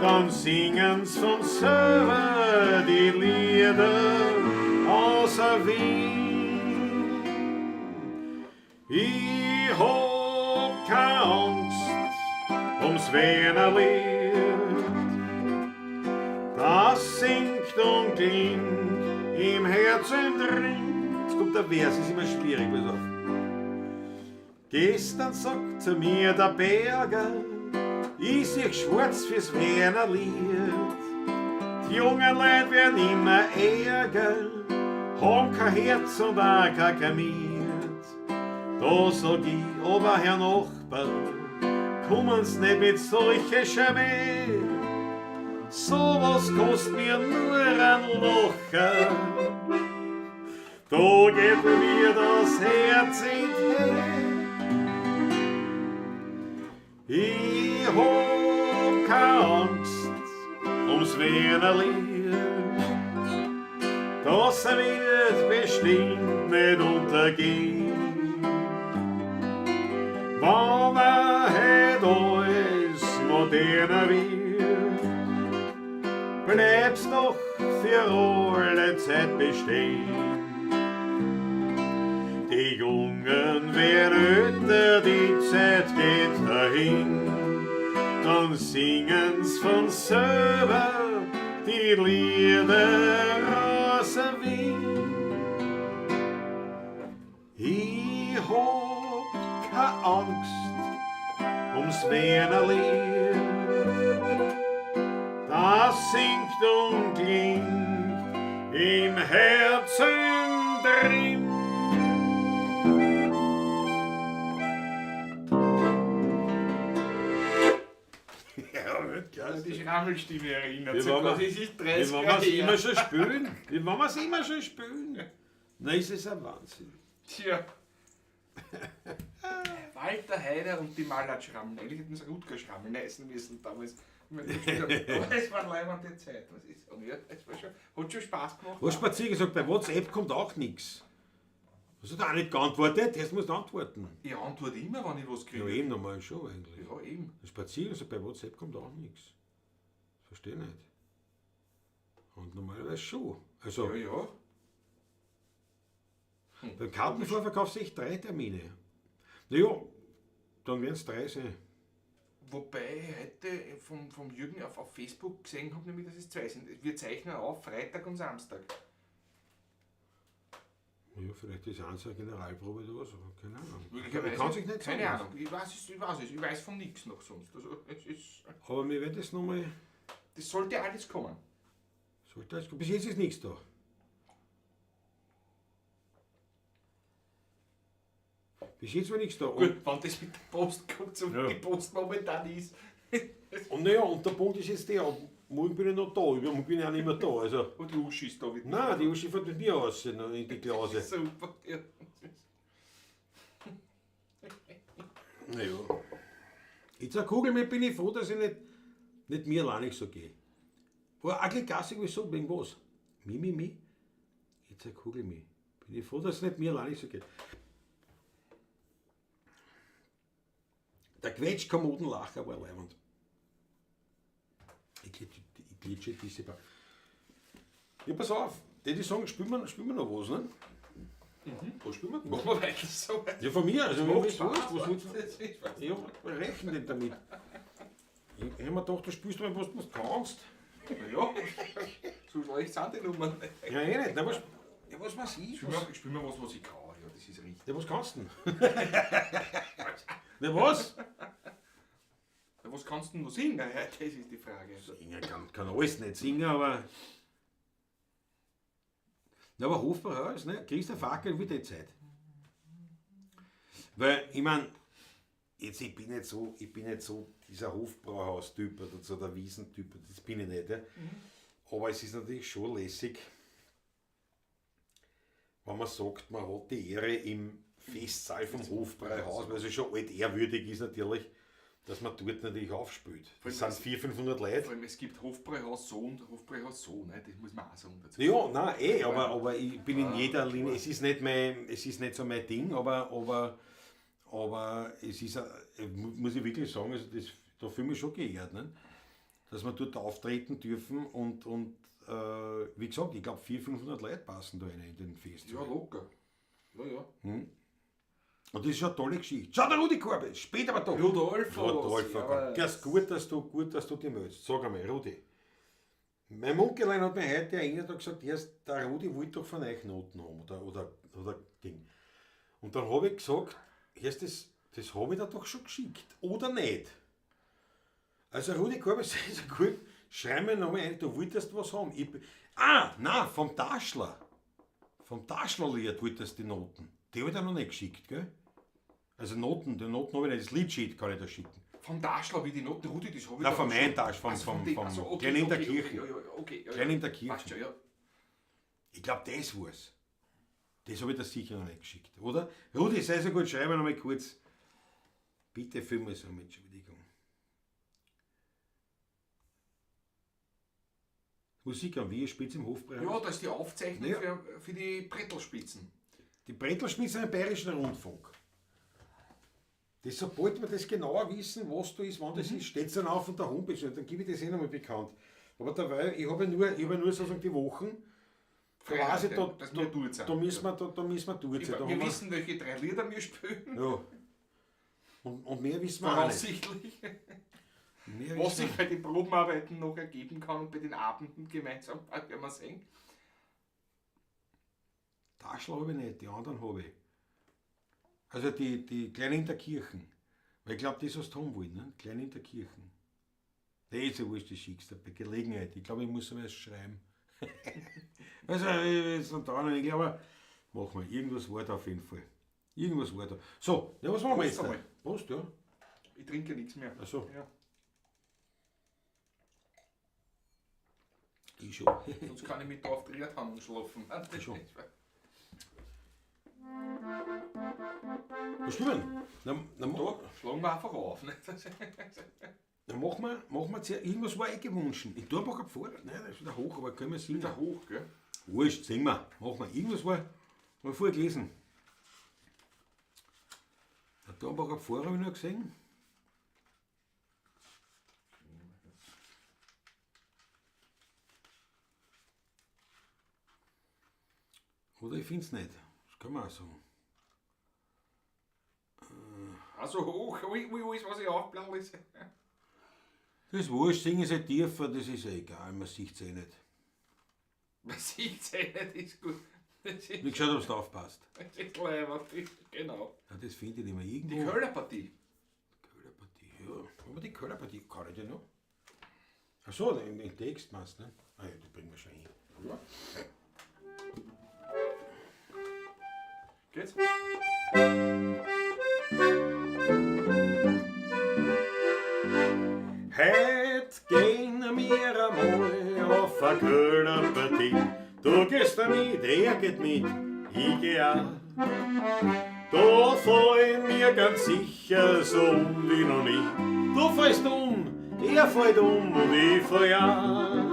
Dann singen's von selber die Lieder außer Wien. Ich hab keine Angst ums Wienerlied. Das singt und klingt im Herzen drin. Jetzt kommt der Vers, ist immer schwierig, pass auf. Gestern sagt zu mir der Berger, ich seh schwarz fürs Wienerlied. Die jungen Leute werden immer ärger, haben kein Herz und auch kein Gemüt. Da sag ich, aber Herr Nachbar, kommen's nicht mit solche Schmäh. Sowas kostet mir nur ein Lacher. Da geht mir das Herz in die Ich hab keine Angst ums Wienerlied. Das wird bestimmt nicht untergehen. Wann er heut alles moderner wird, bleibt's doch für alle Zeit bestehen. Die Jungen werden älter, die Zeit geht dahin. Dann singen's von selber die Lieder aus Wien. Ich hab keine Angst ums Wienerlied. Das singt und klingt im Herzen drin. Ja, Weltklasse. Die Schrammelstimme erinnert Wie sich. wollen wir- Das ist 30 Wie wollen Jahre wir's her. immer schon spülen? Wie wollen wir's immer schon spülen? Na, ist es ein Wahnsinn. Tja. Walter Haider und die Malatschrammeln. Eigentlich hätten sie Rutger Schrammeln heißen müssen damals. Aber es war leibende Zeit. Was ist? Und ja, es war schon, hat schon Spaß gemacht. Was Spazier gesagt, bei WhatsApp kommt auch nichts. Hast du da auch nicht geantwortet? Jetzt musst du antworten. Ich antworte immer, wenn ich was kriege. Ja, eben nochmal schon eigentlich. Ja, eben. Spazieren, also bei WhatsApp kommt auch nichts. Verstehe nicht. Und normalerweise schon. Also Ja, ja. beim Kartenvorverkauf sehe ich 3 Termine. Naja, dann werden es 3 sein. Wobei ich heute vom Jürgen auf Facebook gesehen habe, nämlich, dass es 2 sind. Wir zeichnen auf Freitag und Samstag. Ja, vielleicht ist eins eine Generalprobe oder was, aber keine Ahnung. Möglicherweise. Ich kann sich nicht Keine sagen. Ahnung. Ich weiß es. Ich weiß von nichts noch sonst. Also, es ist, Aber wir werden das nochmal. das sollte alles kommen. Sollte alles kommen. Bis jetzt ist nichts da. Bis jetzt war nichts da. Und, Gut, wenn das mit der Post kommt, so wie Ja. die Post momentan ist. und naja, und der Punkt ist jetzt der, morgen bin ich noch da, übermorgen bin ich auch nicht mehr da. Also, Und die Uschi ist da wieder. nein, die Uschi fährt mit mir aus in die Klause. Super. Ja. Naja. Jetzt eine Kugel mit bin ich froh, dass ich nicht mir allein so gehe. Aber auch gleich gassig, wieso, wegen was? Mi, mi, mi. Jetzt eine Kugel mit. Bin ich froh, dass es nicht mir allein so geht. Der Quetschkommodenlacher war leibend. Ich glitsche diese Bar. Ja, pass auf, die sagen, spielen wir noch was, ne? Mhm. Was spielen wir denn? Machen wir weiter so. Ja, von mir, also mir Macht ist Spaß, wurscht, was willst du? Das ist was. Ja, was rechnen denn damit? Ich hab mir gedacht, du spielst mal, was du kannst. Na ja, so schlecht sind die Nummern. Ja, eh nicht. Na, was, ja, was weiß ich? Was, Spiel mir was, was ich kann. Ja, das ist richtig. ja, was kannst du denn? Na, was? Ja, was kannst du denn noch singen? Ja, das ist die Frage. Singen kann alles nicht singen, aber. Na, aber Hofbräuhaus, ne? Christa Fackel wie die Zeit. Weil, ich mein, jetzt, ich bin nicht so, ich bin nicht so dieser Hofbrauhaus-Typ oder so der Wiesentyp, das bin ich nicht. Ja. Aber es ist natürlich schon lässig, wenn man sagt, man hat die Ehre im Festsaal vom Hofbräuhaus, weil es ja schon altehrwürdig ist natürlich, dass man dort natürlich aufspielt. Das sind 400, 500 Leute. Vor allem, es gibt Hofbräuhaus so und Hofbräuhaus so, ne? Das muss man auch sagen dazu. Ja, nein, eh, aber ich bin in jeder Linie, es ist nicht mein, es ist nicht so mein Ding, aber es ist, muss ich wirklich sagen, also das, da fühle ich mich schon geehrt, ne? Dass wir dort auftreten dürfen und wie gesagt, ich glaub, 400, 500 Leute passen da rein in den Festsaal. Ja, locker. Ja, ja. Und das ist schon eine tolle Geschichte. Schau, der Rudi Korbe, spät aber doch. Rudolfo, Rudolfo, servus. das ist gut, dass du dich meldest. Sag einmal, Rudi. Mein Munkelein hat mich heute erinnert und gesagt, erst, der Rudi wollte doch von euch Noten haben oder Ding. Und dann habe ich gesagt, erst das habe ich dir doch schon geschickt, oder nicht? Also Rudi Korbe, sehr, sehr gut, schreib mir nochmal ein, du wolltest was haben. Nein, vom Taschler. Vom Taschlerlied wolltest du die Noten. Die habe ich dir noch nicht geschickt, gell? Also Noten, die Noten habe ich nicht, das Liedsheet kann ich da schicken. Vom Taschler, wie die Noten, Rudi, das habe ich Nein, da vom schon. Eintasch, Also dem- vom also, okay, Klein in der okay, Kirche. Okay, ja, ja, okay, ja, Klein ja. in der Kirche. Passt schon, ja. Ich glaub, das war's. Das habe ich dir sicher noch nicht geschickt, oder? Rudi, sei so gut, schreib mir noch mal kurz. Bitte vielmals um Entschuldigung. Musik an, wie spielt's im Hofbräuhaus? Ja, da ist die Aufzeichnung Ja. für die Brettelspitzen. Die Brettelspitzen im Bayerischen Rundfunk. Das, sobald wir das genauer wissen, was da ist, wann das ist, steht's dann auf und der Homepage und dann gebe ich das eh nochmal bekannt. Aber dabei, ich habe ja nur, ich habe ja nur sozusagen die Wochen, da weiß ich, Dass wir dort sind. da müssen wir, da müssen wir dort sein. Da Wir haben wir wissen, welche 3 Lieder wir spielen. Ja. Und mehr wissen wir auch nicht. Voraussichtlich. Mehr Was wissen sich bei den Probenarbeiten noch ergeben kann und bei den Abenden gemeinsam, werden wir sehen. Taschl habe ich nicht, die anderen habe ich. Also die Kleinen in der Kirchen. Weil ich glaub, das, was die haben wollen, ne? Klein in der Kirchen. Das ist ja wurscht, das schickst du bei Gelegenheit. Ich glaub, ich muss aber erst schreiben. Also, ich weiß nicht, da nicht, aber machen wir. Irgendwas war da auf jeden Fall. Irgendwas war da. So, ja, was machen wir Prost jetzt? einmal. Prost, ja. Ich trinke nichts mehr. Ach so. Ja. Ich schon. Sonst kann ich mich da auf die Erde haben und schlafen. Ich schon. Was spielen wir? Na, na, Da schlagen wir einfach auf. Ne? Na, machen wir zuerst, irgendwas war eh gewünscht. In Dornbacher Pfarrer, nein, das ist wieder hoch, aber können wir singen. Wieder hoch, gell? Wurscht, singen wir. Machen wir. Irgendwas war, haben wir vorher gelesen. Der Dornbacher Pfarrer habe ich noch gesehen. Oder ich find's nicht. Das kann man auch sagen. Also hoch, ui, ui, alles, was ich aufblau ist. Das ist wurscht, singen sie tiefer, das ist ja egal, man sieht's eh nicht. Man sieht's eh nicht, ist gut. Das ist Wie geschaut, ob's da aufpasst. Das ist leibend, genau. Ja, das finde ich nicht mehr irgendwo. Die Kölnerpartie. Kölnerpartie, ja. Aber die Kölnerpartie, kann ich die noch? Ach so, den Text meinst du, ne? Ah ja, die bringen wir schon hin. Ja. Geht's? Heut gehen wir einmal auf a Kölnerpartie. Du gehst da mit, er geht mit, ich geh auch. Da fallen mir ganz sicher so um wie noch nie. Du fällst um, er fällt um und ich fall auch.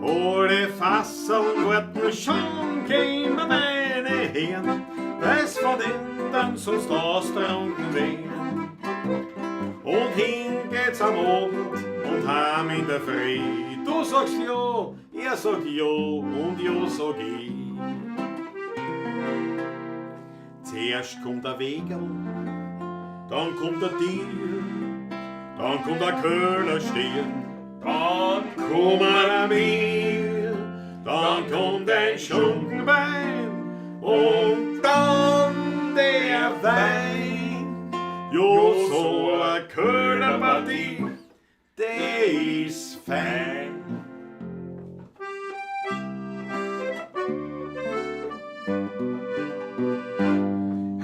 Alle Fasseln warten schon, kämen meine Herren, weil's von denen dann sonst austrunken wären. Und hin geht's am Abend und heim in der Früh. Du sagst ja, er sagt ja und ja sag ich. Zuerst kommt der Wegerl, dann kommt der Tier, dann kommt der Köhlerstier, dann kommen wir, dann kommt ein Schunkenbein und dann der Wein. Jo, so a Köhlerpartie, der ist fein.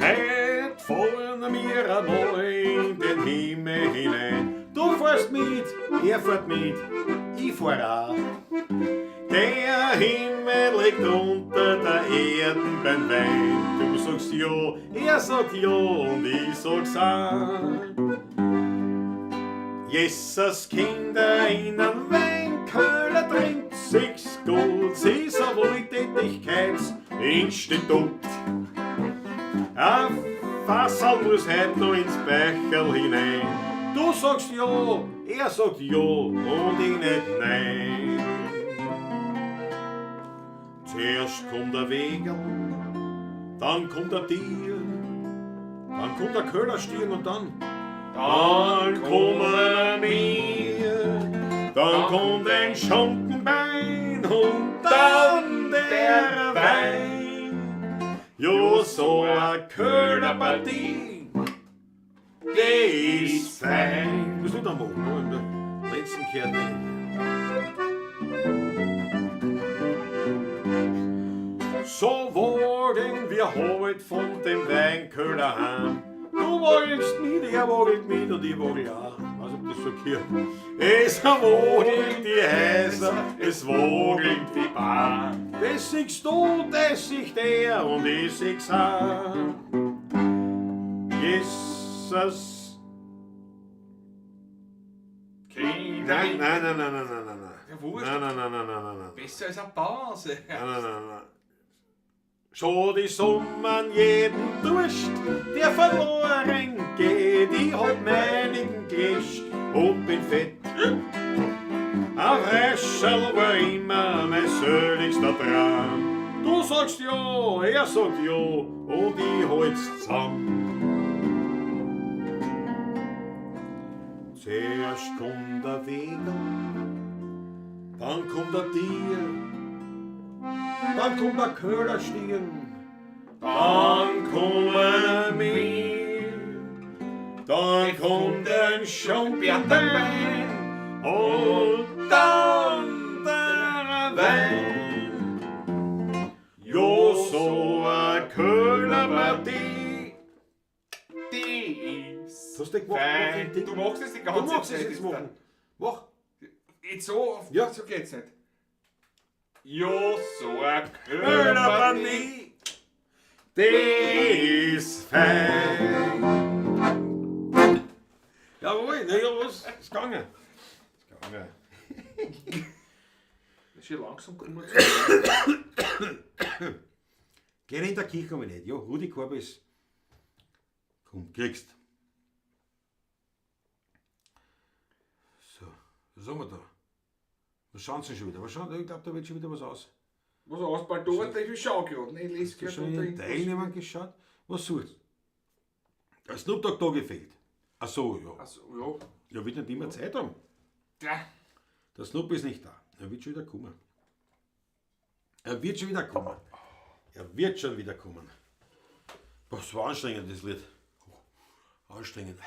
Heut fahren wir einmal in den Himmel hinein. Du fährst mit, er fährt mit, ich fahr auch. Der Himmel liegt unter der Erde beim Wein. Du sagst ja, er sagt ja und ich sag's auch. Jesus Kinder in einem Weinköller trinkt sich's gut, sie ist ein Wohltätigkeitsinstitut. Ein Fassal muss heut noch ins Becherl hinein. Du sagst ja, er sagt ja und ich nicht nein. Zuerst kommt der Wegerl, dann kommt der Tier, Dann kommt der Köhlerstieren und dann. Dann kommen wir, dann kommt ein Schonkenbein und dann der Wein. Jo, so a Köhlerpartie, die ist fein. Was du dann machen? Ne? Im letzten gehört nicht. So wogeln wir heut von dem Weinköhler heim. Du wogelst mit, er wogelt mit und ich wogel auch. Weiß ob das so gehört. Es wogelt die Häuser, es wogelt die Bahn. Das siehst du, das sieht der und ich sieh's auch. Jesus. Kinder. Nein, nein, nein, nein, nein, nein, nein, nein. Ja, wurscht. Nein, nein, nein, nein, nein, nein, nein. Besser als eine Pause. Nein, nein, nein, nein. Schon die Summen jeden Durst, der verloren geht. Ich hab meinigen gelöscht und bin fett. Ein Rescherl war immer mein seligster Traum. Du sagst ja, er sagt ja und ich halt's zusammen. Zuerst kommt der Weger, dann kommt der Tier, dann kommt der Köhlerstieren, dann kommen wir, dann kommt ein Schombeerbein und dann der Wein. Jo, so a Köhlerpartie. Die ist. Hast du gemacht? fein. Du machst es die Du ganze magst es Zeit. jetzt machen. Mach. Jetzt so, Ja. so geht's nicht. Jo, so ein Köhlerpartie. Köhlerpartie, die ist fein. Jawohl, na ja, was? Ist gegangen. Ist gegangen. Ist schon langsam gekommen. Geh in der Kirche komme ich nicht. Ja, Rudi Korb ist. Komm, kriegst. So, was haben wir da? Was schauen sie schon wieder? Was schauen, ich glaube, da wird schon wieder was aus. Was aus, bald dort, ich schau gerade. Nein, ich lese Hast du gerade schon in den unter Teilnehmern geschaut? Was suchst du? Snoop Dogg da gefehlt. Ach so, ja. Also, ja. Ja, wird nicht immer Zeit haben. Ja. Der Snoop ist nicht da. Er wird schon wieder kommen. Er wird schon wieder kommen. Er wird schon wieder kommen. Boah, das war anstrengend, das Lied. Anstrengend.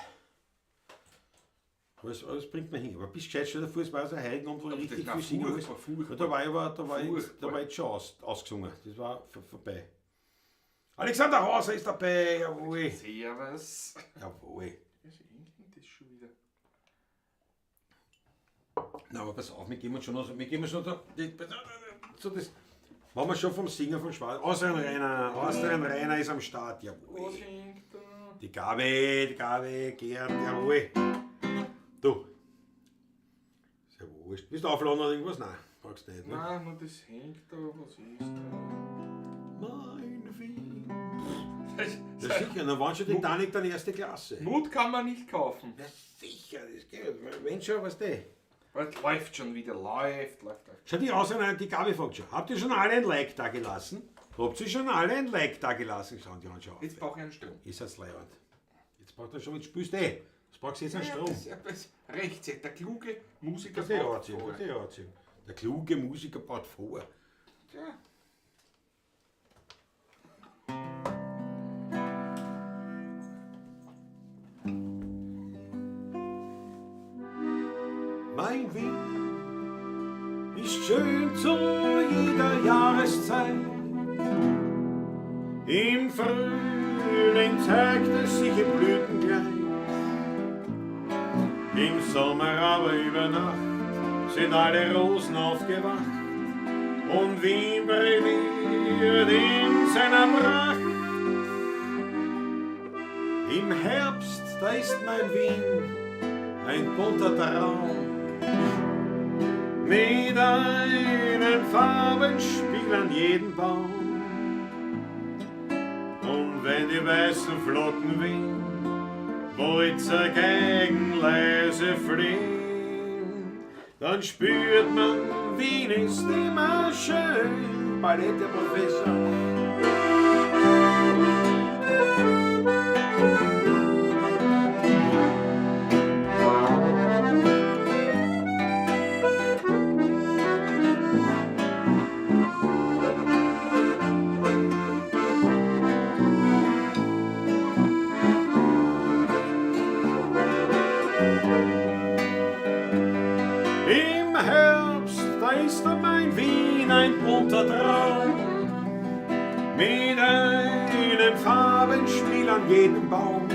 Alles, alles bringt man hin. Aber bis gescheit, stell dir vor, es war so ein Heiligen und wo ich richtig das war viel singen muss. furchtbar, furchtbar. Ja, da war ich, aber, da war ich, da Furchtbar. war ich schon ausgesungen. Das war vorbei. Alexander Hauser ist dabei, jawohl. Servus. Jawohl. Was hängt denn das schon wieder? Na, aber pass auf, wir gehen uns schon noch, wir gehen uns schon da, so das, wenn wir schon vom Singer vom Schwarz, Austrian Rainer ist am Start, jawohl. Was hängt da? Die Gabi, Gerd, jawohl. Du. Ist ja wurscht. Bist du aufladen oder irgendwas? Nein, brauchst du nicht, ne? Nein, nur das hängt da, was ist da? Mein Wien. Das, Ja, sicher, dann waren schon Titanic dann erste Klasse. Mut kann man nicht kaufen. Ja, sicher, das geht. Wenn schon, was du. Was läuft schon wieder, läuft, läuft, läuft. Schau, die Austrian, die Gabi fragt schon. Habt ihr schon alle ein Like da gelassen? Habt ihr schon alle ein Like da gelassen? Schauen die an, schau. Jetzt brauche ich einen Strom. Ist das leibend. Jetzt braucht er schon mit spürst du eh. Was brauchst du jetzt an Strom? Ja, das, rechts, der kluge Musiker Das ist braucht anziehen, vor. das ist anziehen. Der kluge Musiker baut vor. Ja. Mein Wien ist schön zu jeder Jahreszeit. Im Frühling zeigt es sich im Blütenkleid. Im Sommer aber über Nacht sind alle Rosen aufgewacht und Wien brilliert in seiner Pracht. Im Herbst, da ist mein Wien ein bunter Traum mit einem Farbenspiel an jedem Baum. Und wenn die weißen Flocken wehen, Bolzer gegen leise fliehen, dann spürt man, Wien ist immer schön. Ballett der Professor. Im Herbst, da ist mein Wien ein bunter Traum, mit einem Farbenspiel an jedem Baum.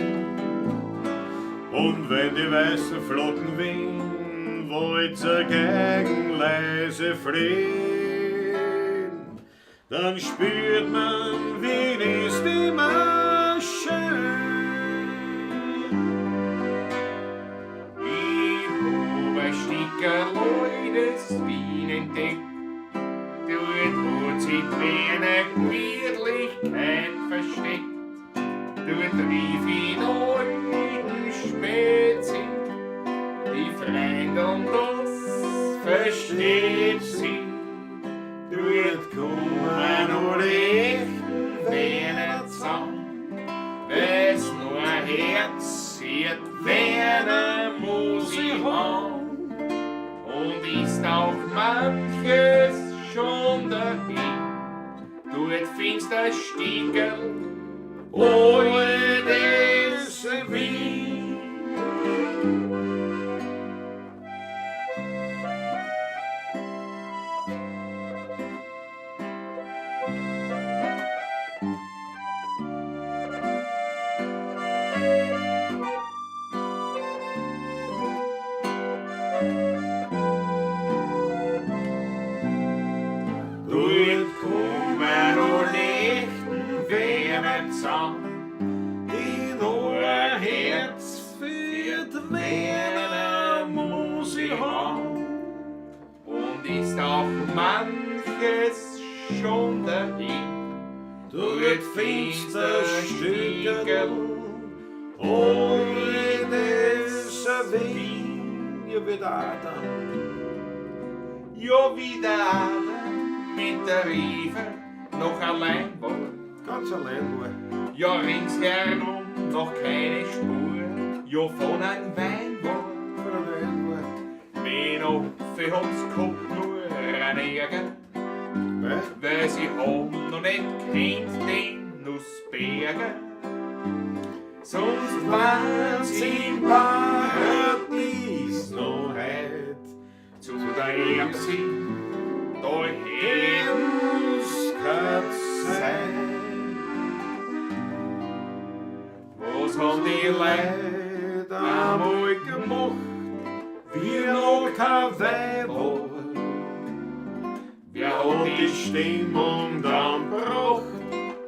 Und wenn die weißen Flocken wehen, Wolzer gegen leise flehen, dann spürt man, Wien ist immer schön. Ich hab ein Stickerl altes Wien entdeckt. Dort hat sich die Wiener Gemütlichkeit versteckt. Dort rief ich den alten Spätzig, die Freund und das versteht sich. Dort kommen alle echten Wiener zusammen, weil's nur ein Herz sieht, Wiener muss ich haben. Und ist auch manches schon dahin, dort findest du ein Stickerl altes Wien. Dort kommen alle echten Wiener zusammen, die nur ein Herz für die Wiener muss ich haben. Und ist auch manches schon dahin, Dort findest du ein Stückerl altes Wien, ja wie der Adam. Ja, wie der Adam mit der Eva noch allein war. Ganz allein war. Ja, ringsherum noch keine Spur, ja von einem Wein war. Von allein war. Mein Apfel haben's gehabt, nur ein Ärger, Weil? weil sie haben noch nicht kennt den Nussberger. Sonst waren sie Im Paradies noch heut zu der Erbse, da hätten's keine Zeit. Was haben die Leute Leid einmal gemacht, wie noch kein Weib war. Wer Hat hat die die Stimmung dann gebracht,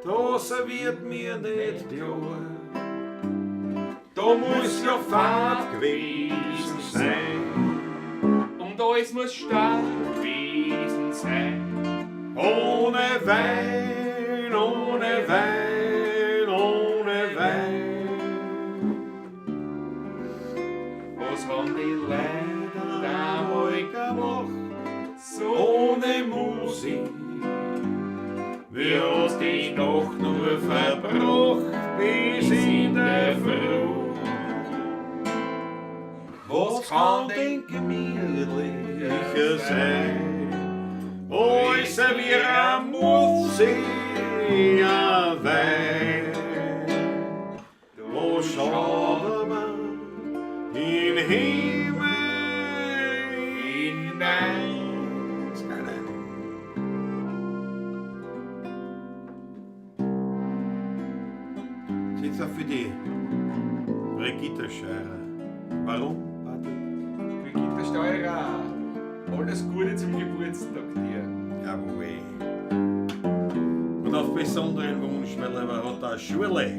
das wird mir nicht klar. Da muss ja Fahrt Fahrt gewesen sein. Und alles muss stark gewesen sein. Ohne Wein, ohne Wein, ohne Wein. Was haben die Leute einmal gemacht, so ohne Musik. Wir hast die Nacht nur verbracht bis in der Früh. Was kann denn gemütlicher sein? Alles wie ein Musiker Wein. Da schaut man in Himmel hinein? Skyline. Sitzt auch für die Brigitte Scheurer. Warum, Patrick? Brigitte Steurer, alles Gute zum Geburtstag dir. Jawohl. Und auf besonderen Wunsch, mein Lieber, hat der Schule.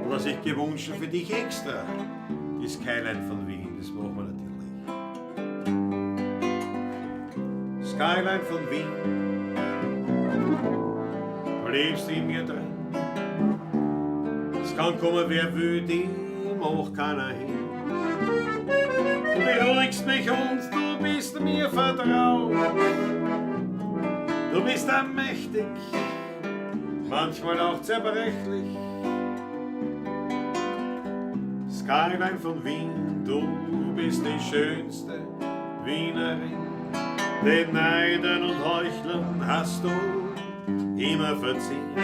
Hat er sich gewünscht für dich extra. Die Skyline von Wien, das machen wir natürlich. Skyline von Wien, du lebst in mir drin. Es kann kommen, wer will, die macht keiner hin. Du beruhigst mich und du bist mir vertraut. Du bist allmächtig, manchmal auch zerbrechlich. Skyline von Wien, du bist die schönste Wienerin. Den Neidern und Heuchlern hast du immer verziehen.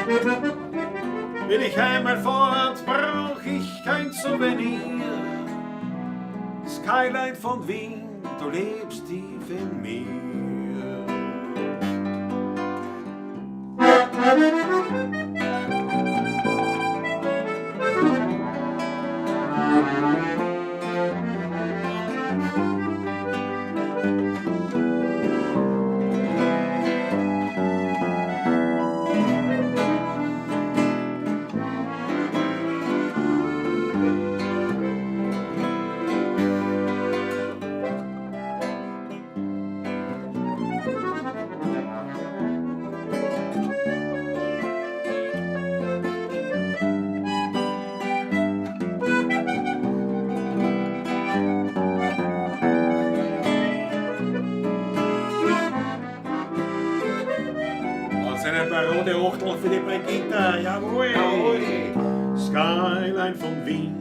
Bin ich einmal fort, brauch ich kein Souvenir. Skyline von Wien, du lebst tief in mir. Und seine Parode Achtel für die Brigitta, jawohl! Jawohl. Skyline von Wien.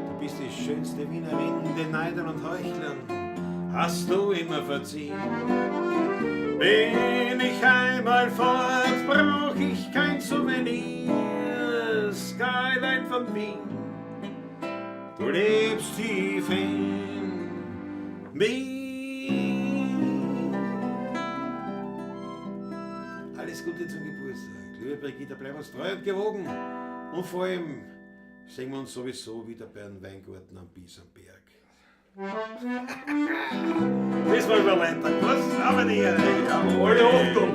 Du bist die schönste Wienerin, den Neidern und Heuchlern hast du immer verziehen. Bin ich einmal fort, brauch ich kein Souvenir. Skyline von Wien, Du lebst tief in mir. Alles Gute zum Geburtstag. Liebe Brigitta, bleib uns treu und gewogen. Und vor allem sehen wir uns sowieso wieder bei einem Weingarten am Bisamberg. Das war Überleitung. Was? Aber die Ehre. Jawohl. Alle Achtung!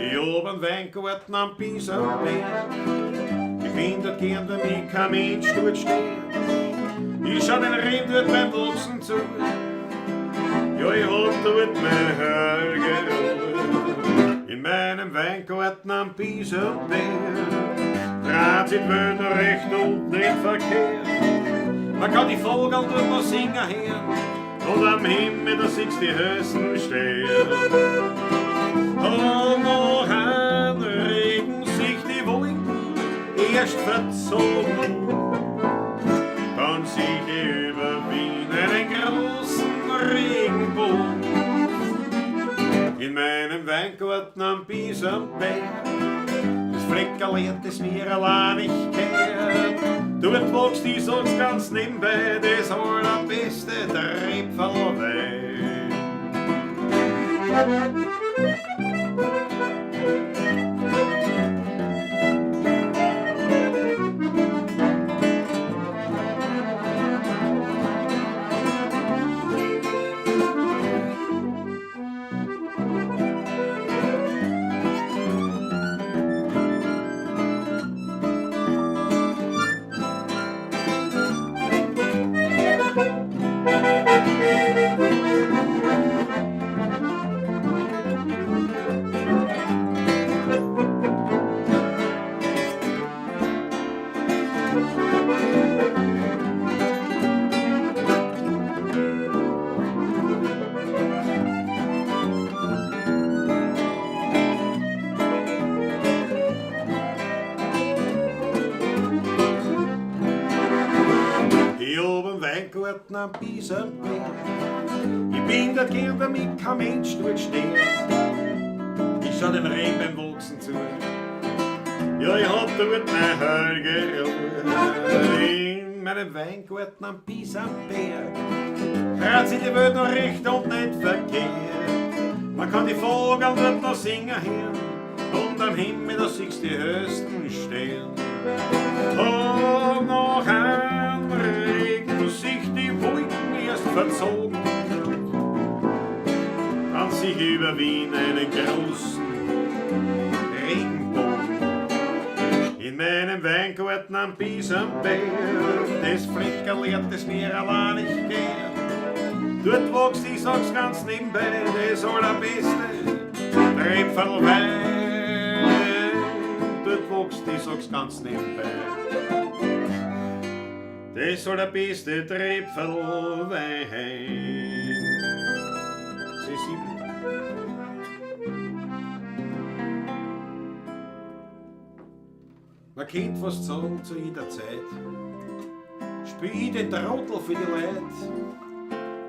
Ich hab einen Weingarten am Bisamberg. Ich bin dort gern, damit kein Mensch dort steht. Ich schau den Reben dort beim Wachsen zu. Ja, ich hab dort mein heilige Ruhe. In meinem Weingarten am Bisamberg dreht sich die Welt noch recht und nicht verkehrt. Man kann die Vogel dort noch singen hören. Und am Himmel, da siehst die höchsten Sterne. Und noch ein Regen sich die Wolken erst verzogen. Dann sieh ich über Wien einen großen Regenbogen. In meinem Weingarten am Bisamberg, das Fleckerl lehrt es mir allein nicht kehrt. Dort wächst, ich sag's ganz nebenbei, das allerbeste Tröpferl Wein. Ich hab einen Weingarten am Bisamberg. Ich bin dort gern, damit kein Mensch dort steht. Ich schau den Reben beim Wachsen zu. Ja, ich hab dort mein heilige Ruhe. In meinem Weingarten am Bisamberg dreht sich die Welt noch recht und nicht verkehrt. Man kann die Vogel dort noch singen hören und am Himmel, da siehst die höchsten Sterne. Und noch ein Regen sich die Wolken erst verzogen, dann sich über Wien einen großen Regenbogen. In meinem Weingarten am Bisamberg, das Fleckerl lehrt es mir allein nicht gern. Dort wächst, ich sag's ganz nebenbei, das allerbeste Tröpferl Wein. Dort wächst, ich sag's ganz nebenbei, das allerbeste Tröpferl Wein. C7. Man kennt was sagen zu jeder Zeit. Spiel ich den Trottel für die Leute.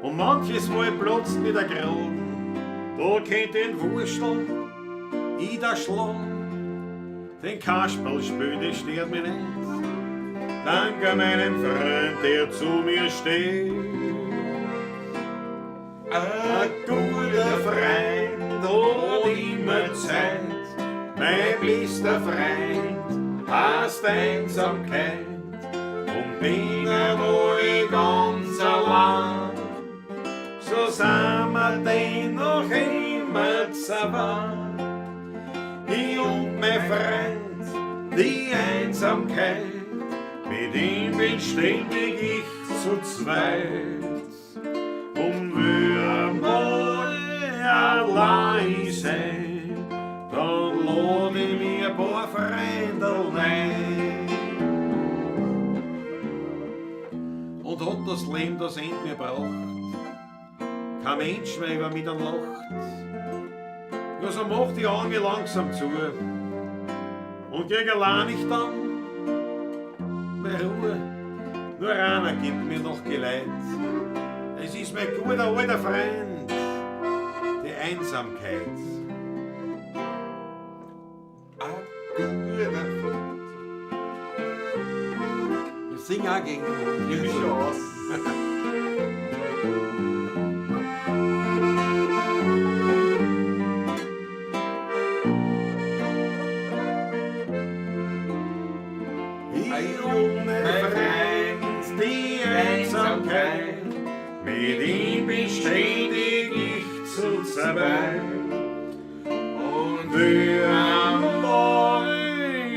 Und manches Mal platzt mir der Kragen. Da kennt den Wurstel ich da schlagen, den Kasperl spielen, das stört mich nicht. Danke meinem Freund, der zu mir steht. Ein guter Freund hat immer Zeit, mein bester Freund heißt Einsamkeit. Und bin einmal ganz allein, so sind wir denn noch immer zusammen. Ich und mein Freund, die Einsamkeit, mit ihm bin ständig ich zu zweit. Und will einmal allein sein, dann lad ich mir ein paar Freunde ein. Und hat das Leben das End mir braucht, kein Mensch mehr über mich dann lacht. Ja, so mach die Augen langsam zu und krieg allein ich dann meine Ruhe. Nur einer gibt mir noch Geleit. Es ist mein guter alter Freund, die Einsamkeit. Ein guter Freund. Ich sing auch gegen. Ich mich schon aus. Ich und mein Freund, die Einsamkeit, mit ihm bin ständig ich zu zweit. Und Will einmal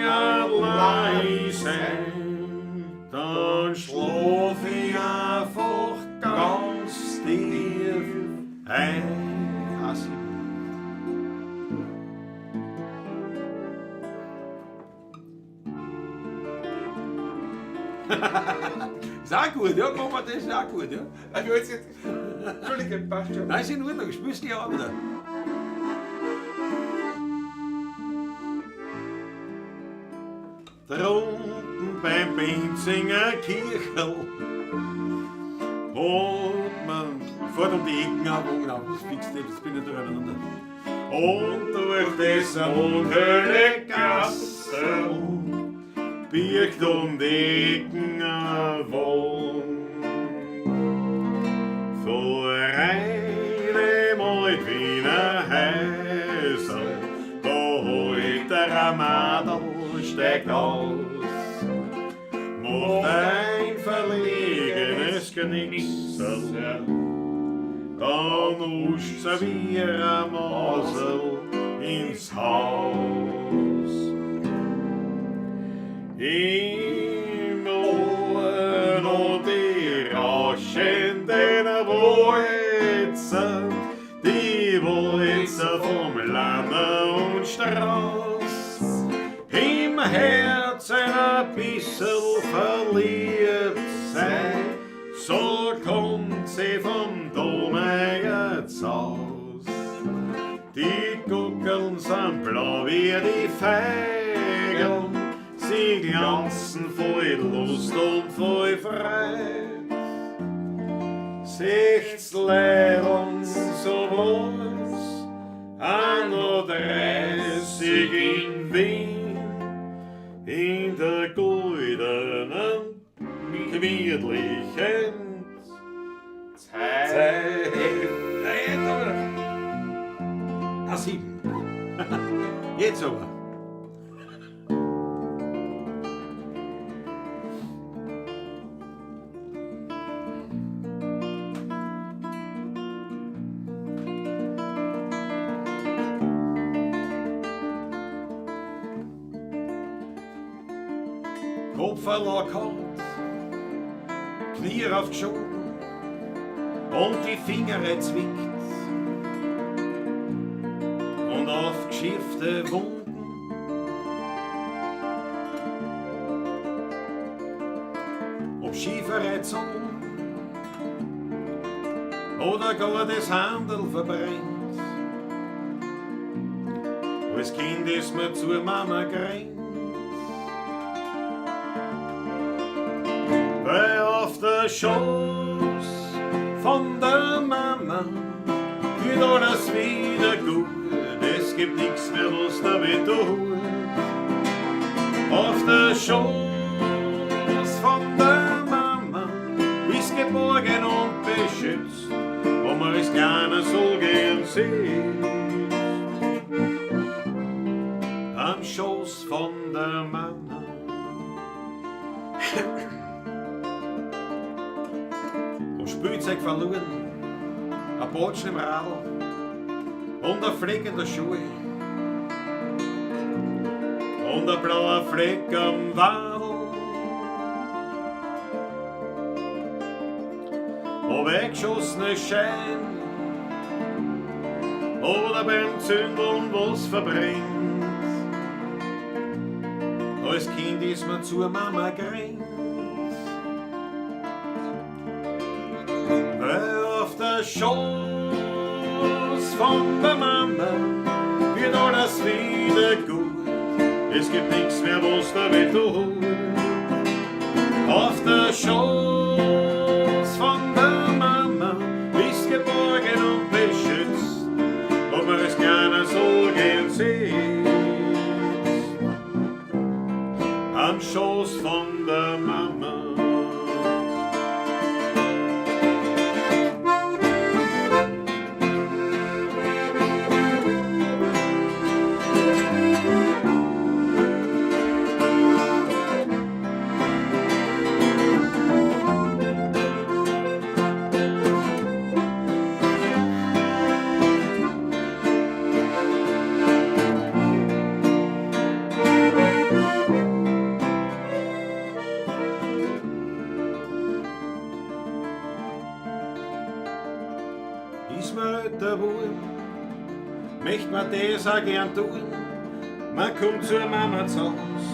allein sein, dann schlaf ich einfach ganz tief ein. A7. Ist auch gut, ja, machen wir das, ist auch gut, ja. Ich will jetzt. Entschuldige, passt schon. Nein, ist in Ordnung, spielst du auch wieder. Drunten beim Benzinger Kirchel hat man fährt um die Ecken ab, genau, das fixt nicht, das bin ich durcheinander. Und durch das unhöhle Gassel birgt um die Ecken ein Wohn. Vor einem alt Wiener Häusl, da holt der Madel, steigt aus, macht ein verlegenes Knicksel, dann huscht sie wie ein Masel ins Haus. Im Ohr noch die rauschenden Walzer, die Walzer vom Lanner und Strauß. Im Herzen ein bissel verliebt sein, so kommt sie vom Domeier-Haus. Die Guckeln sind blau wie die Feigeln, sie glanzen voll Lust und voll Freude. Secht's Leidern so was, auch noch 30 in Wien, in der goldenen, gemütlichen Zeit. Zeit. Nein, aber. A7. Jetzt aber. Kopf verlockert, Knie aufgeschoben und die Finger zwickt und aufgeschürfte Wunden. Ob Schieferei oder gar das Handel verbrennt. Als Kind ist mir zur Mama gerannt. Weil auf der Schoß von der Mama wird alles wieder gut, es gibt nichts mehr, was da weh tut. Auf der Schoß von der Mama ist geborgen und beschützt, wo man es gerne so gern sieht. Am Schoß von der Mama. Und Spielzeug verloren, ein Botschen im Radl und ein Fleck in der Schuhe und ein blauer Fleck am Wadl. Ob weggeschossene Schein oder beim Zündeln was verbrennt. Als Kind ist man zur Mama gerannt. Weil auf der Schoß von der Mama wird alles wieder gut. Es gibt nichts mehr, was da weh tut. Auf der Schoß von der Mama ist geborgen und beschützt, ob man es gerne so gern sieht. Am Schoß von der Mama. Ist man älter geworden, möcht man das auch gern tun. Man kommt zur Mama zu Haus,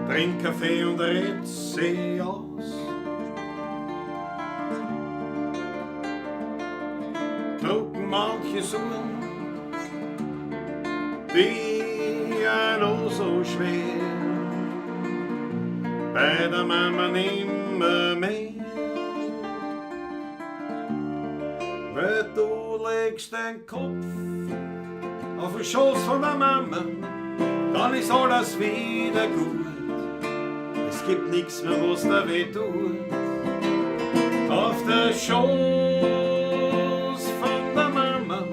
trinkt Kaffee und redet sie aus. Drucken manche Suchen, die ja noch so schwer, bei der Mama nimmer mehr. Weil du legst den Kopf auf den Schoß von der Mama, dann ist alles wieder gut. Es gibt nichts mehr, was da weh tut. Auf der Schoß von der Mama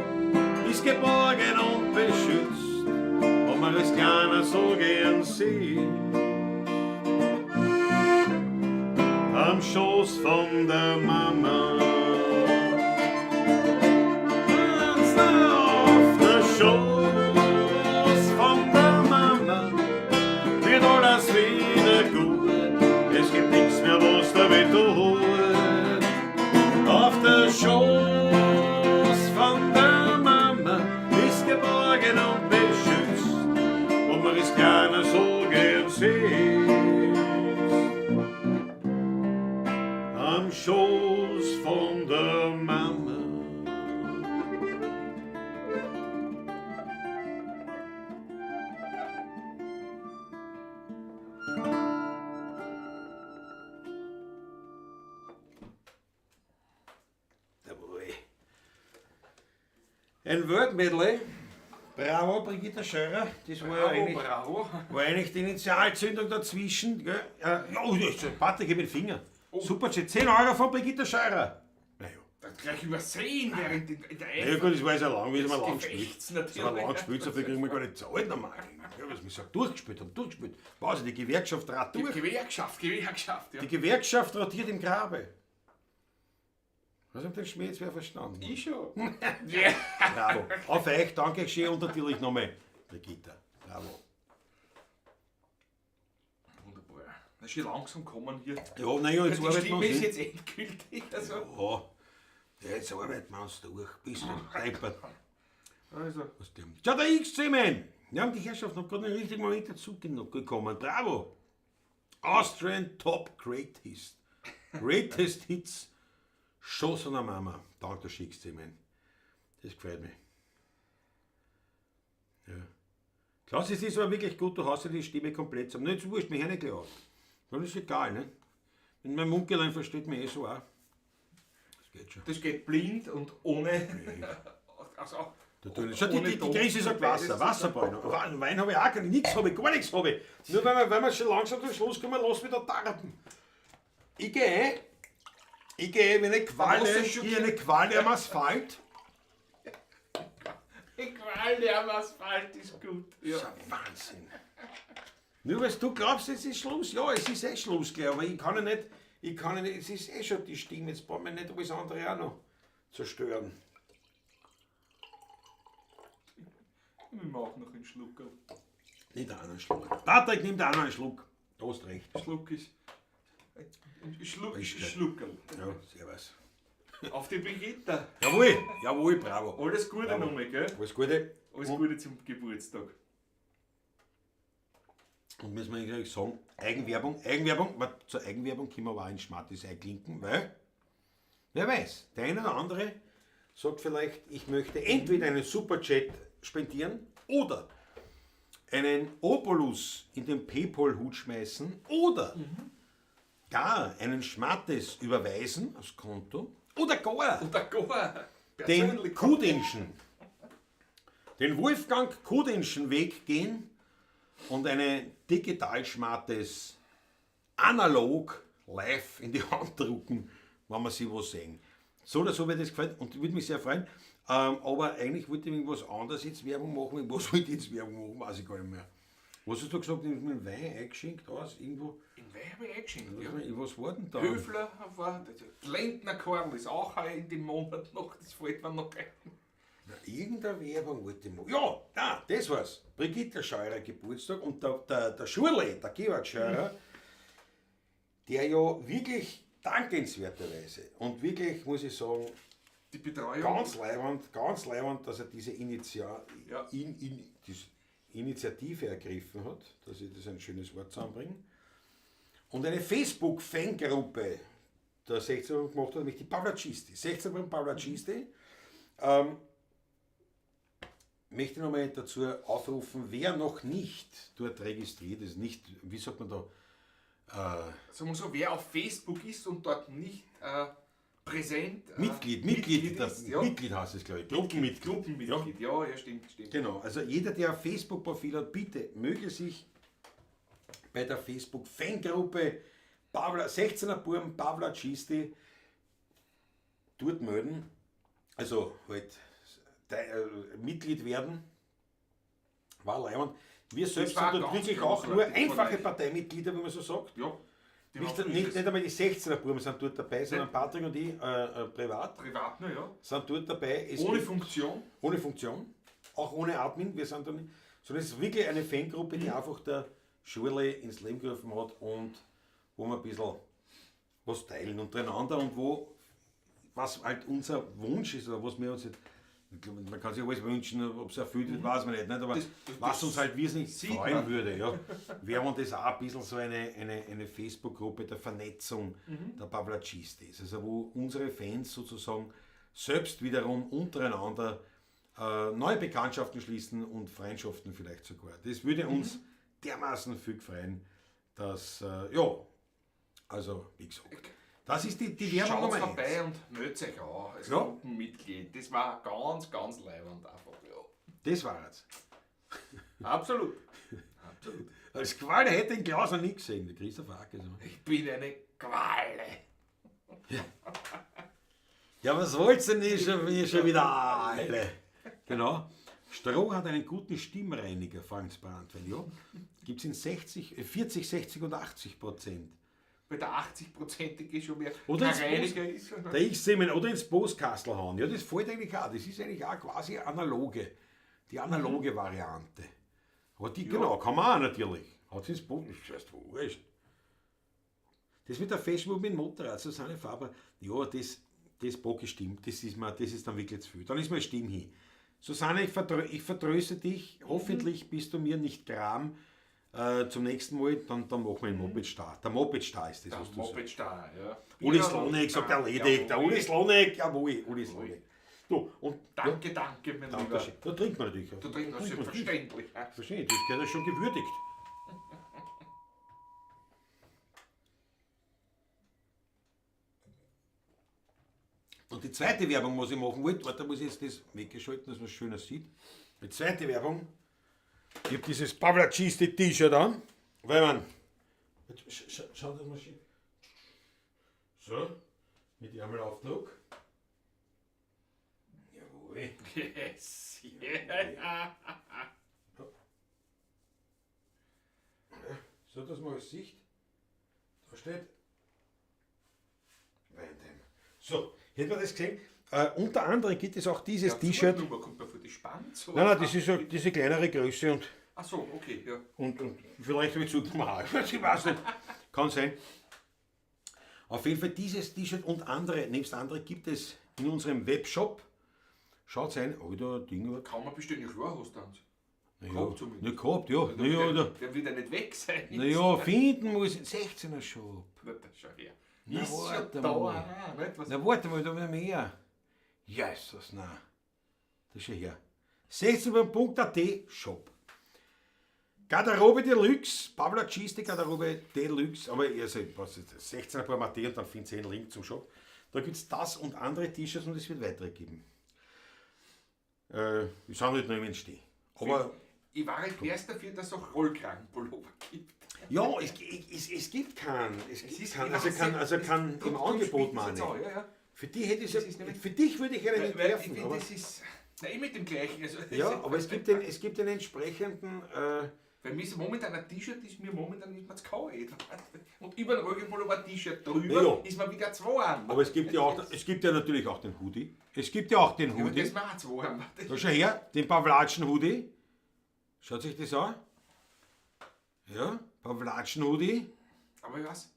ist geborgen und beschützt, wo man es gerne so gern sieht. Am Schoß von der Mama. Auf der Schoß von der Mama wird alles wieder gut. Es gibt nichts mehr, was da weh tut. Auf der Schoß von der Mama ist geborgen und beschützt, wo man es gerne so gern sieht. Am Schoß von der Mama. Jawohl. Ein World-Medley. Bravo, Brigitte Scheurer. Das war ja Bravo, eigentlich, bravo. war eigentlich die Initialzündung dazwischen. Gell? Ja, oh, das ist Patrick, ich hab den Finger. Oh. Super, 10 Euro von Brigitte Scheurer. Naja. Das gleich übersehen während in der Ja gut, das war jetzt ja lang, wie es Des mal lang gespielt. Gefechts Das war natürlich. lang gespielt, so viel kriegen wir gar nicht zahlt normal. Ja, was wir sagt, durchgespielt haben, durchgespielt. Was, die Gewerkschaft trat Die durch. Gewerkschaft, Gewerkschaft, ja. Die Gewerkschaft rotiert im Grabe. Was hat den Schmäh jetzt wer verstanden? Ich schon. Ja. Bravo. Auf euch, danke schön und natürlich nochmal Brigitta. Bravo. Wunderbar. Na, schon langsam kommen hier. Ja, naja, jetzt Die arbeiten wir Stimme uns ist hin. jetzt endgültig. Also. Ja, jetzt arbeiten wir uns durch. Bist du deppert. Also. Was denn? Schau, der XC-Man. Ja, und die Herrschaft hat gerade den richtigen Moment dazu gekommen. Bravo. Austrian Top Greatest. Greatest Hits. Schoss an der Mama. Danke, der XC-Man. Das gefällt mir. Ja. Klaus, es ist aber wirklich gut, du hast ja die Stimme komplett zusammen. Nicht so wurscht, mich nicht gleich auf. Dann ist egal, ne? Wenn mein Munkelein versteht mich eh so auch. Das Geht schon. Das geht blind und ohne. Also, Natürlich. Schau, die, ohne die, die Ton. Krise sagt Wasser, Wasser brauche ich noch. Wein habe ich auch keinen, nichts habe ich, gar nichts habe ich. Nur weil wir schon langsam zum Schluss kommen, lass mich da darben. Ich gehe ein, ich gehe wie eine Qualle, Wasser ist schon wie eine Qualle am Asphalt. Die Qualle am Asphalt ist gut. Ja. Das ist ein Wahnsinn. Nur weil du glaubst, es ist Schluss. Ja, es ist eh Schluss gleich, aber ich kann ja nicht, es ist eh schon die Stimme, jetzt brauchen wir nicht alles andere auch noch zerstören. Ich nehme auch noch einen Schluckerl. Nimmt auch noch einen Schluck. Patrick nimmt auch noch einen Schluck. Du hast recht. Schluck ist. Ein Schluck, Ist geil. Schluckerl. Ja, servus. Auf die Brigitta. Jawohl, jawohl, bravo. Alles Gute Bravo. nochmal, gell? Alles Gute. Alles Gute zum Geburtstag. Und müssen wir eigentlich sagen, Eigenwerbung, Eigenwerbung, weil zur Eigenwerbung können wir aber auch in Schmattis einklinken, weil, wer weiß, der eine oder andere sagt vielleicht, ich möchte entweder einen Superchat spendieren oder einen Obolus in den PayPal-Hut schmeißen oder gar einen Schmattes überweisen aufs Konto oder gar Oder gar. den Persönlich. Kudinschen, den Wolfgang Kudinschen Weg gehen und eine digital schmartes analog live in die Hand drucken, wenn wir sie was sehen. So oder so wird das gefallen und würde mich sehr freuen. Aber eigentlich wollte ich irgendwas anderes jetzt Werbung machen. Was wollte ich jetzt Werbung machen, weiß ich gar nicht mehr. Was hast du gesagt, ich mit dem Wein eingeschenkt aus? Irgendwo? In Wein habe ich eingeschenkt, ja. Was war denn da? Höfler war, Lentner Karl ist auch heuer in dem Monat noch, das fällt mir noch ein. Na, irgendeine Werbung wollte ich machen. Ja, da, das war's. Brigitte Scheurer Geburtstag und der Schurle, der Georg Scheurer, der ja wirklich dankenswerterweise und wirklich, muss ich sagen, Die Betreuung. ganz leiwand, dass er diese diese Initiative ergriffen hat, dass ich das ein schönes Wort zusammenbringe, und eine Facebook-Fangruppe der 16 gemacht hat, nämlich die Pavlacisti. 16 Pavlacisti. Möchte ich nochmal dazu aufrufen, wer noch nicht dort registriert ist, nicht, wie sagt man da? Sagen wir so, wer auf Facebook ist und dort nicht präsent. Mitglied ist, ja. Mitglied heißt es, glaube ich. Gruppenmitglied. Gruppenmitglied, ja, ja, stimmt, stimmt. Genau, also jeder, der ein Facebook-Profil hat, bitte möge sich bei der Facebook-Fangruppe 16er Burm Pavlacisti dort melden, also halt Mitglied werden, war leiwand. Wir selbst war sind dort ganz wirklich auch nur großartig von einfache euch. Parteimitglieder, wie man so sagt. Ja. Nicht einmal die 16er Buben sind dort dabei, sondern Patrick und ich privat Privat nur, ja. sind dort dabei. Es Ohne gibt Funktion. ohne Funktion, auch ohne Admin, wir sind da nicht, sondern es ist wirklich eine Fangruppe, die einfach der Schule ins Leben gerufen hat und wo wir ein bisschen was teilen untereinander und wo, was halt unser Wunsch ist oder was wir uns jetzt, ich glaub, man kann sich alles wünschen, ob es erfüllt wird, weiß man nicht, nicht, aber was Das uns halt wesentlich sieht freuen man. würde, ja, wäre wenn das auch ein bisschen so eine Facebook-Gruppe der Vernetzung der Pavlacisti ist, also wo unsere Fans sozusagen selbst wiederum untereinander neue Bekanntschaften schließen und Freundschaften vielleicht sogar. Das würde uns dermaßen viel freuen, dass, ja, also wie gesagt, das ist die Werbung Schaut Nummer eins. vorbei und meldet euch an als Ja. Gruppenmitglied. Das war ganz, ganz leibend einfach. Ja. Das war es. Absolut. Absolut. Als Qualle hätte ich den Klaus noch nie gesehen, der Christoph Ack. Also. Ich bin eine Qualle. Ja, was wollt ihr denn schon wieder alle? Genau. Stroh hat einen guten Stimmreiniger, Franz Brandwein, ja. Gibt es in 40, 60 und 80%. Bei der 80-prozentige schon mehr. Oder kein ins Reiniger ist. Der ich sehe mich, oder ins Postkastel hauen. Ja, das fällt eigentlich auch. Das ist eigentlich auch quasi analoge. Die analoge Variante. Aber die, genau, kann man auch natürlich. Hat sie ins Post, ist erst wurscht. Das mit der Facebook mit dem Motorrad, Susanne Faber, ja, das Bock ist stimmt, das ist dann wirklich zu viel. Dann ist meine Stimme hin. Susanne, ich vertröste dich, hoffentlich bist du mir nicht gram. Zum nächsten Mal, dann machen wir den Moped-Star. Der Moped-Star ist das, Der was du sagst. Moped-Star, ja. Uli Slonek sagt erledigt. Der Uli Slonek, jawohl, Uli Slonek. Du, und Danke, danke, mein ja, Lieber. danke schön. Da trinkt man natürlich. Du trinkst Da trinkt man natürlich. selbstverständlich. Ja. Verstehe, das gehört ja schon gewürdigt. zweite Werbung, was ich machen wollte, warte, da muss ich jetzt das weggeschalten, dass man es schöner sieht. Die zweite Werbung, ich habe dieses Pavla Cheese T-Shirt an, weil man. Schau, dass man schön. So, mit Ärmelaufdruck. Jawohl. Yes. Yeah. So, dass man alles sieht. Da steht Weindheim. So, hätten wir das gesehen. Unter anderem gibt es auch dieses Ja, T-Shirt. Nummer kommt mir vor die Spann. So. Nein, nein, das ist ja diese kleinere Größe und, Ach so, okay, ja. und vielleicht habe ich zugenommen. Ich weiß nicht. Kann sein. Auf jeden Fall dieses T-Shirt und andere, nebst andere gibt es in unserem Webshop. Schaut ein, oh, da Ding. Kann man bestellen, ja klar, hast du eins. Naja, Gehabt zumindest. nicht gehabt, ja. Naja, der, da, der wird ja nicht weg sein. naja, finden muss ich. 16er Shop. Na, das schau her. Na, Ist schon warte da, mal. aha, nicht? Was Na warte mal, da haben wir mehr. Jesus, na. Das ist ja her. 16.at Shop. Garderobe Deluxe, Pavla Cheese, die Garderobe Deluxe, aber also, was ist das? 16.at und dann findet ihr einen Link zum Shop. Da gibt es das und andere T-Shirts und es wird weitere geben. Die sind halt noch im Entstehen. Aber Ich war halt erst dafür, dass es auch Rollkragenpullover gibt. ja, es gibt keinen. Es gibt ist- keinen. ich Also weiß kein, nicht, also das- kein im drum Angebot, spielt es meine jetzt ich. auch, ja, ja. Für dich hätte ich Das ist nämlich- für dich würde ich einen Weil, weil ich entwerfen. finde, Aber, das ist. Nein, ich mit dem gleichen. Also, ja, aber es gibt den entsprechenden. Weil mir ist momentan ein T-Shirt, ist mir momentan nicht mehr zu kalt. Und über den Rollkragenpullover ein T-Shirt drüber, Ja, ja. ist mir wieder zwei an. Aber es gibt ja auch, es gibt ja natürlich auch den Hoodie. Es gibt ja auch den Ja, aber Hoodie. das war auch zwei an. Da schau her, den Pavlatschen Hoodie. Schaut sich das an. Ja, Pavlatschen Hoodie. Aber ich weiß.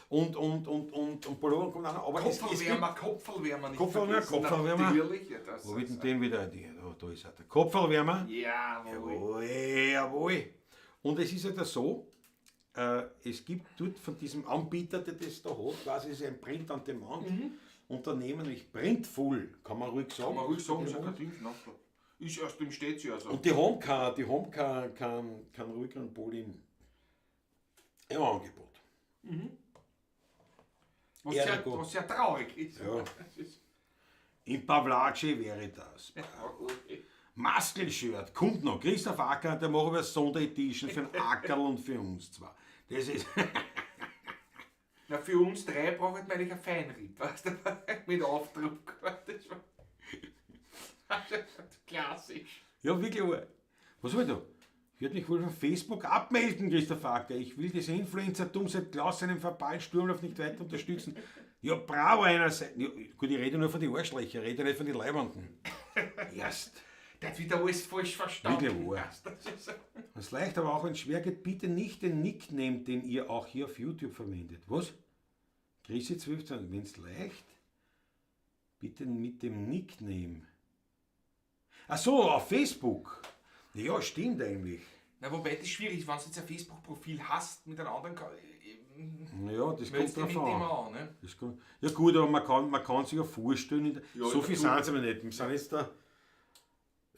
Und Pullover kommt auch noch. Aber es gibt, Kopfwärmer, Kopfwärmer nicht Kopfwärmer, vergessen. Kopfwärmer. Natürlich, ja, das wo wird denn ist- den wieder? Da, da ist er. Der Kopfwärmer. Jawohl. Jawohl, jawohl. Und es ist ja halt so, es gibt dort von diesem Anbieter, der das da hat, quasi ist ein Print-on-Demand-Unternehmen, nämlich Printful, kann man ruhig sagen. Kann man ruhig sagen, ist ja kein Ding. Ne? Ist erst im steht ja so. Und die haben kein, die haben kein ruhigeren Pol im Angebot. Was sehr, Ergo. was sehr traurig ist. Ja. Das ist In Pavlace wäre das. okay. Maskel-Shirt, kommt noch. Christoph Acker, der macht aber Sonderedition für den Ackerl und für uns zwar. Das ist. Na, für uns drei braucht man eigentlich ein Feinripp, weißt du? Mit Aufdruck. Das war klassisch. Ja, wirklich. Was soll ich da? Ich werde mich wohl von Facebook abmelden, Christoph Acker. Ich will diese Influencer-Tum seit Klaus seinem verbalen Sturmlauf nicht weiter unterstützen. Ja, bravo einerseits. Ja, gut, ich rede nur von den Arschlöchern, ich rede nicht von den Leibanden. Erst. Der hat wieder alles falsch verstanden. Wirklich wahr. Das ist, Was leicht, aber auch wenn es schwer geht, bitte nicht den Nickname, den ihr auch hier auf YouTube verwendet. Was? Chrissy 12, wenn es leicht, bitte mit dem Nickname. Ach so, auf Facebook. Ja, stimmt eigentlich. na, wobei das schwierig ist, wenn du jetzt ein Facebook-Profil hast mit einem anderen, Ja, das kommt meldest du drauf dich mit dem an. an, ne? Das kommt, ja gut, aber man kann sich ja vorstellen, Ja, so viel natürlich. sind sie aber nicht. Wir sind jetzt da,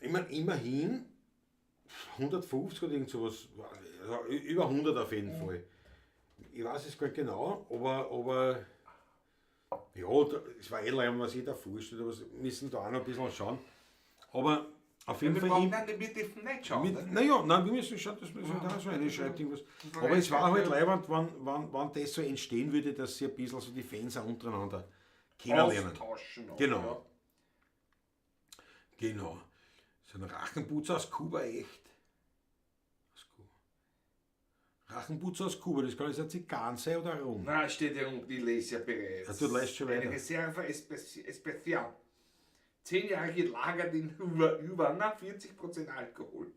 ich meine, immerhin 150 oder irgend sowas, also über 100 auf jeden Fall. Ich weiß es gar nicht genau, aber ja, es war eh leid, was sich da vorstellt, aber wir müssen da auch noch ein bisschen schauen. Aber auf jeden Wir, Fall... brauchen, im- nein, wir dürfen nicht schauen. mit, ne? naja, nein, wir müssen schauen, dass wir so da so eine schreibt irgendwas. Aber es war halt leibend, wenn das so entstehen würde, dass sie ein bisschen so die Fans auch untereinander kennenlernen. Austauschen. auch, Genau. ja. Genau. So ein Rachenputzer aus Kuba, echt. Aus Kuba. Rachenputzer aus Kuba, das kann jetzt ein Zigarren sein oder ein Rum. Nein, steht ja unten, ich lese ja bereits. Ja, du liest schon weiter. Eine Reserva Especial. 10 Jahre gelagert in über 40% Alkohol.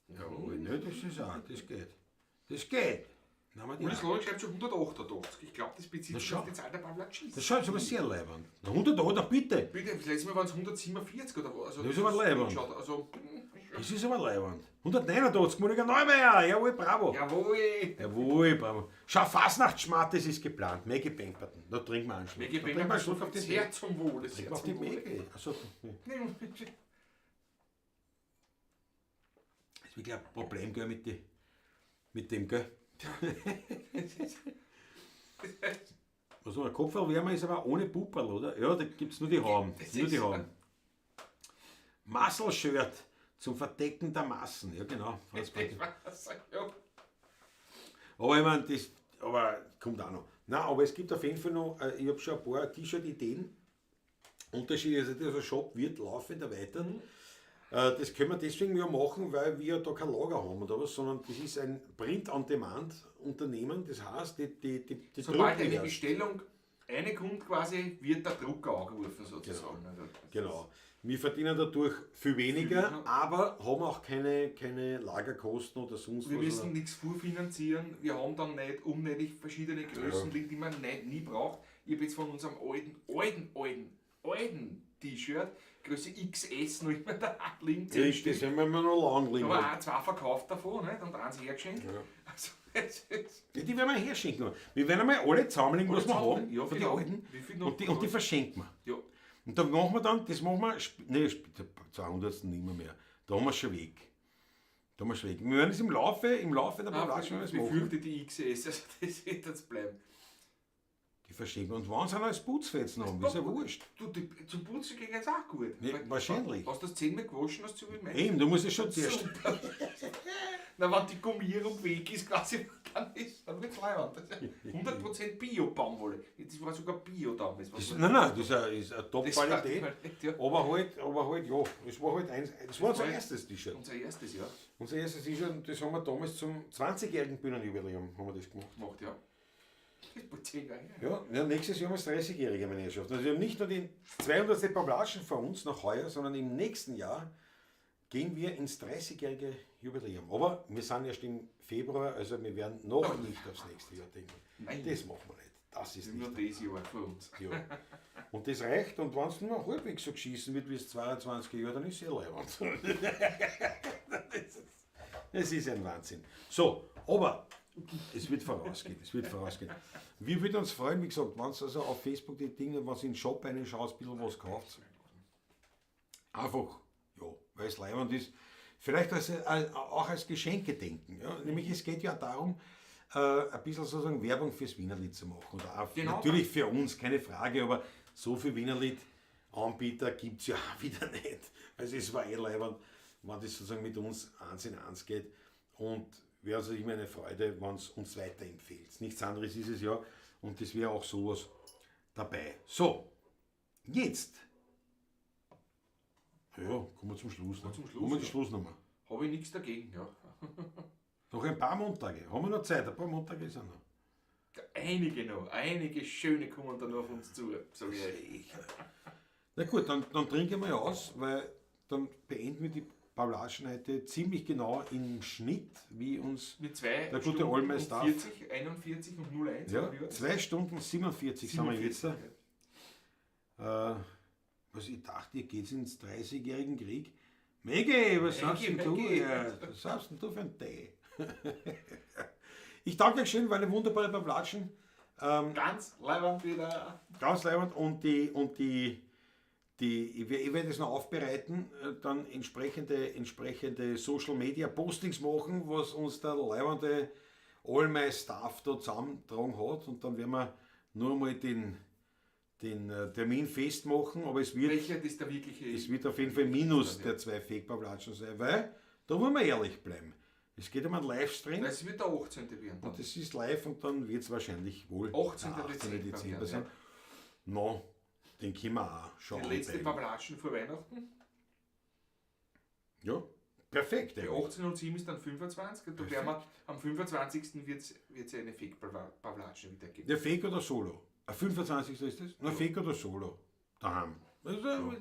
Jawohl, ne, das ist auch, das geht. Das geht. Nehmen wir die Und das auch. Logik schreibt schon 188. Ich glaube, das bezieht Na sich schau. auf die Zahl der Pavlatschis. Das schaut jetzt aber sehr leibend. Na, 100 oder bitte. Bitte, das letzte Mal waren es 147 oder was. Also, Das ist aber leibend. Schaut, also, Das ist aber leibend. 189, Monika Neumeier. Jawohl, bravo. jawohl. Jawohl, bravo. Schau, Fasnachtsschmattes ist geplant. Maggie Pemberton. Da trinken wir einen Schluck. Maggie Da trinken wir einen Schluck auf die Sehr zum Wohle. Sehr Trink auf die zum Wohle. Maggie. Achso. Nee, Das ist wirklich ein Problem, gell, mit dem, gell? Was haben wir? Kopfwärmer ist aber ohne Pupperl, oder? Ja, da gibt es nur die Hauben. Das Nur die ist- Hauben. Muscle-Shirt zum Verdecken der Massen. Ja, genau. Franz Das Bartl. war's, ja. Aber ich meine, das aber kommt auch noch. Nein, aber es gibt auf jeden Fall noch, ich habe schon ein paar T-Shirt-Ideen. Unterschied ist, dieser Shop wird laufend erweitert. Das können wir deswegen ja machen, weil wir da kein Lager haben oder was, sondern das ist ein Print-on-Demand-Unternehmen. Das heißt, die Sobald drucken eine erst. Bestellung reinkommt, quasi, wird der Drucker angerufen sozusagen. Also, das Genau. Wir verdienen dadurch viel weniger, weniger. aber haben auch keine Lagerkosten oder sonst Wir was. müssen nichts vorfinanzieren, wir haben dann nicht unnötig verschiedene Größen, die man nicht, nie braucht. Ich habe jetzt von unserem alten, alten, alten, alten T-Shirt, Größe XS, noch immer da liegen. 10 Richtig, Stück. das haben wir noch lang liegen. Aber auch zwei verkauft davon, nicht? Und eins hergeschenkt. Also, es ist Ja, die werden wir herschenken. Wir werden einmal alle zusammenlegen, was wir haben, Ja, von den genau. alten. Wie viel noch? Und die verschenken wir. Ja. Und dann machen wir dann, das machen wir, nee, 200. nicht mehr. Da haben wir schon weg. Da haben wir schon weg. Wir werden es im Laufe der Ah, Population ich machen. befürchte die XS, also das wird jetzt bleiben. Die verschenken. Und wenn sie einen als Putzfetzen haben, ist ja wurscht. Du, die, zum Putzen ging jetzt auch gut. Nee, Weil- wahrscheinlich. Hast du das zehnmal gewaschen, hast du zu viel Eben, du musst es schon zuerst. Super. Na, wenn die Gummierung weg ist, quasi, dann wird's leiwand. Das ist ja 100% Bio-Baumwolle. Das war sogar Bio damals. Was Das, nein, nein, das ist eine das war Top-Qualität. ja. Aber halt, ja, es war halt eins, das war unser erstes T-Shirt. Unser erstes Jahr Unser erstes T-Shirt, und das haben wir damals zum 20-jährigen Bühnenjubiläum haben wir das gemacht. gemacht, ja. Das ist bald 10 Jahre her. Ja, ja, nächstes Jahr haben wir das 30-jährige, meine Herrschaften. Also wir haben nicht nur den 200. Pavlatschen vor uns noch heuer, sondern im nächsten Jahr gehen wir ins 30-jährige Jubiläum. Aber wir sind erst im Februar, also wir werden noch nicht aufs nächste Jahr denken. Nein. Das machen wir nicht. Das ist Nur nicht. das Jahr für uns. Ja. Und das reicht. Und wenn es nur halbwegs so geschissen wird wie es 22 Jahre, dann ist es eh leiwand. Das ist ein Wahnsinn. So, aber es wird vorausgehen. Es wird vorausgehen. Wir würden uns freuen, wie gesagt, wenn es also auf Facebook die Dinge, wenn es in den Shop reinschaut, ein bisschen was kauft. Einfach, ja, weil es leiwand ist. Vielleicht auch als Geschenke denken. Ja? Nämlich es geht ja darum, ein bisschen sozusagen Werbung fürs Wienerlied zu machen. Oder auch Genau. natürlich für uns, keine Frage, aber so viel Wienerlied-Anbieter gibt es ja auch wieder nicht. Also es war eh leiwand, wenn das sozusagen mit uns eins in eins geht. Und wäre also immer eine Freude, wenn es uns weiterempfiehlt. Nichts anderes ist es ja. Und das wäre auch sowas dabei. So, jetzt. Ja, kommen wir zum Schluss. Ne? Zum Schluss, Kommen wir ja. zum Schluss nochmal. Habe ich nichts dagegen, ja. Noch ein paar Montage. Haben wir noch Zeit? Ein paar Montage sind noch. Einige noch, einige schöne kommen da noch auf uns zu, sag ich euch. Na gut, dann trinken wir aus, weil dann beenden wir die Pavlatschen heute ziemlich genau im Schnitt, wie uns Mit zwei Der gute Stunden Olmer und ist da. 40, 41 und 01. ja, oder wie war das? 2 Stunden 47 sind wir jetzt. 47, Was ich dachte, ihr geht ins 30-jährigen Krieg. Megi, was sagst denn du? Megi. Ja, was sagst denn du für ein Tee? Ich danke euch schön, war eine wunderbare Pavlatschen. Ganz leibend wieder. Ganz leibend und ich werde es noch aufbereiten, dann entsprechende Social Media Postings machen, was uns der leibende All My Staff da zusammengetragen hat, und dann werden wir nur mal den Termin festmachen, aber es wird, Welcher das der wirkliche es wird auf jeden Fall minus der zwei Fake-Pavlatschen sein, weil da wollen wir ehrlich bleiben. Es geht um einen Livestream. Das wird der 18. werden. Dann. Und das ist live und dann wird es wahrscheinlich wohl 18. der 18. Dezember Dezember werden, sein. No, den können wir auch schon Die letzte anpeilen. Pavlatschen vor Weihnachten. Ja, perfekt. Die Eigentlich. 18.07 ist dann 25. Und da werden wir, am 25. wird es eine Fake-Pavlatschen wieder geben. Ja, Fake oder Solo? 25. ist das? Na, Fake oder Solo. Daheim. Also,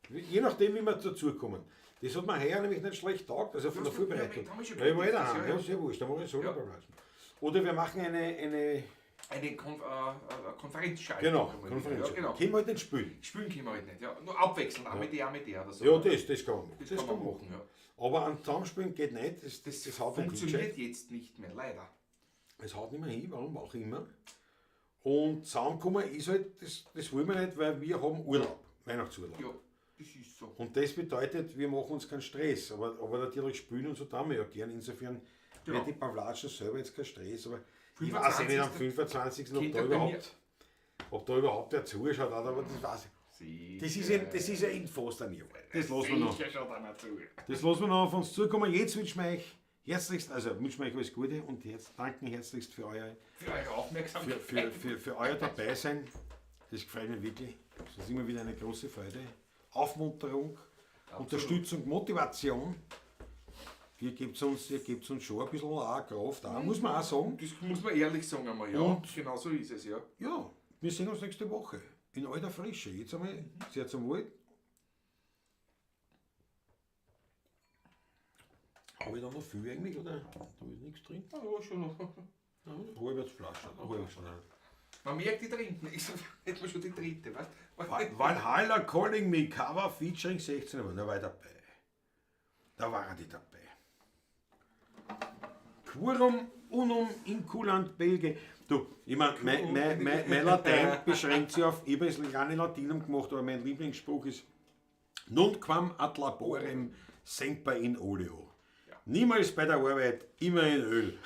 je nachdem, wie wir dazukommen. Das hat mir heuer nämlich nicht schlecht taugt, also von Ja, der Vorbereitung. da haben wir schon Ja, ich war eh gedacht, daheim, ja, ja, ja. sehr wurscht, da mache ich Solo Ja. Pavlatschen. Oder wir machen eine Eine Konferenzschaltung. genau, haben wir Konferenz. wieder. Ja, genau. Können wir halt nicht spielen. Spielen können wir halt nicht. Ja. Nur abwechselnd, auch mit der, auch mit der oder so. Ja, das kann man machen. Das kann man machen, ja. Aber an Zusammenspielen geht nicht, das haut nicht hin. Funktioniert jetzt nicht mehr, leider. Es haut nicht mehr hin, warum auch immer. Und zusammenkommen ist halt, das wollen wir nicht, weil wir haben Urlaub, Weihnachtsurlaub. Ja, das ist so. Und das bedeutet, wir machen uns keinen Stress, aber natürlich spielen und so tun wir ja gern. Insofern Genau. wird die Pavlatschen selber jetzt kein Stress, aber ich weiß eh nicht am 25. ob Könnte da bei mir überhaupt. Ob da überhaupt der zuschaut, aber das weiß ich. Das ist ja in fast einem Jahr. Das lassen wir noch. Das lassen wir noch auf uns zukommen. Jetzt wünschen wir euch herzlichst, also wünschen wir euch alles Gute und jetzt danken herzlichst für euer, für eure Aufmerksamkeit. Für euer Dabeisein. Das gefällt mir wirklich. Das ist immer wieder eine große Freude. Aufmunterung, absolut. Unterstützung, Motivation. Ihr gebt uns schon ein bisschen auch Kraft, auch, muss man auch sagen. Das muss man ehrlich sagen einmal, ja. Und genau so ist es, ja. Ja, wir sehen uns nächste Woche. In alter Frische. Jetzt einmal sehr zum Wohl. Habe ich da noch viel eigentlich, oder? Da ist nichts drin. Ja, schon noch. Ja, halbe Flasche. Halbe schon. Man merkt die trinken. Ich hätte schon die dritte, weißt du? Valhalla Calling Me Cover featuring 16, aber da war ich dabei. Da waren die dabei. Quorum unum inculant Belge. Du, ich mein, mein Latein beschränkt sich auf, ich habe es gar nicht Latinum gemacht, aber mein Lieblingsspruch ist Nunquam ad laborem semper in oleo. Ja. Niemals bei der Arbeit, immer in Öl.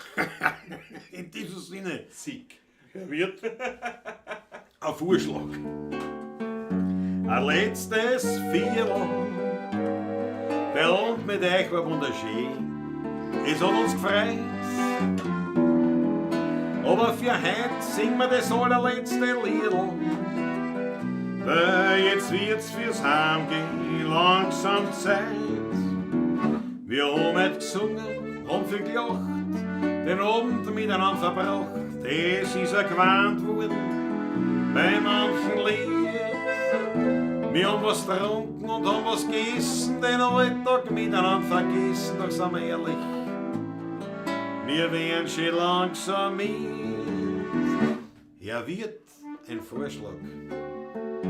In diesem Sinne. Sick. Wird ein Vorschlag. Ein letztes Viertel. Der Abend mit euch war wunderschön. Es hat uns gefreut. Aber für heute singen wir das allerletzte Liedl. Weil jetzt wird's fürs Heimgehen langsam Zeit. Wir haben heute gesungen, haben viel gelacht, den Abend miteinander verbracht. Das ist ergewandt worden bei manchen Lied. Wir haben was getrunken und haben was gegessen, den Alltag miteinander vergessen, doch sind wir ehrlich. Wir werden schon langsam mit. Er wird ein Vorschlag.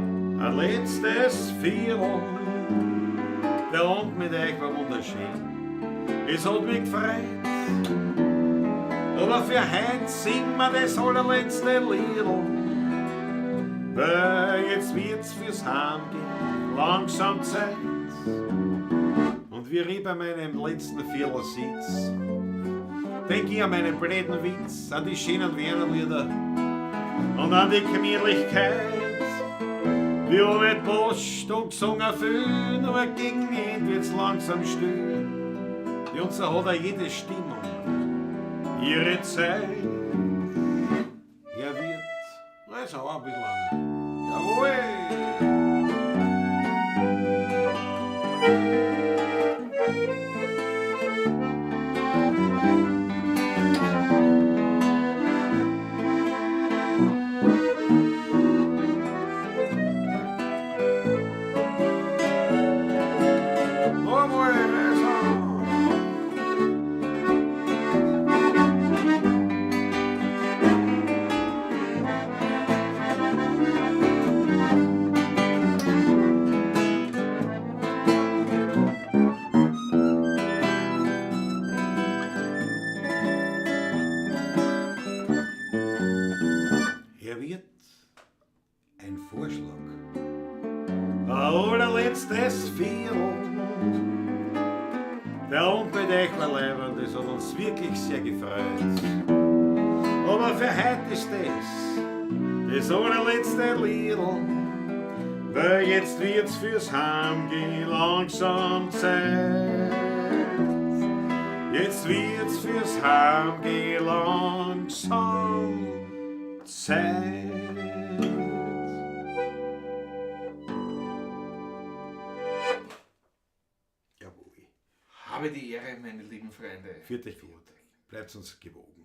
Ein letztes Viertel. Der Abend mit euch war wunderschön. Es hat mich gefreut. Aber für heute singen wir das allerletzte Liedl. Weil jetzt wird's fürs Heimgehen langsam Zeit. Und wie ich bei meinem letzten Viertel sitz, denk ich an meinen blöden Witz, an die schönen Wernerlieder und an die Gemütlichkeit. Wir haben nicht Post und gesungen viel, nur gegen Ende wird's langsam still. Die unser hat auch jede Stimmung ihre Zeit. Er wird, jetzt auch ein bisschen an. Jawohl! Allerletztes Viertel. Der Abend mit euch war leibend, das hat uns wirklich sehr gefreut. Aber für heute ist das allerletzte Liedl, weil jetzt wird's fürs Heimgehen langsam Zeit. Jetzt wird's fürs Heimgehen langsam Zeit. Habe die Ehre, meine lieben Freunde. Viert euch gut. Bleibt uns gewogen.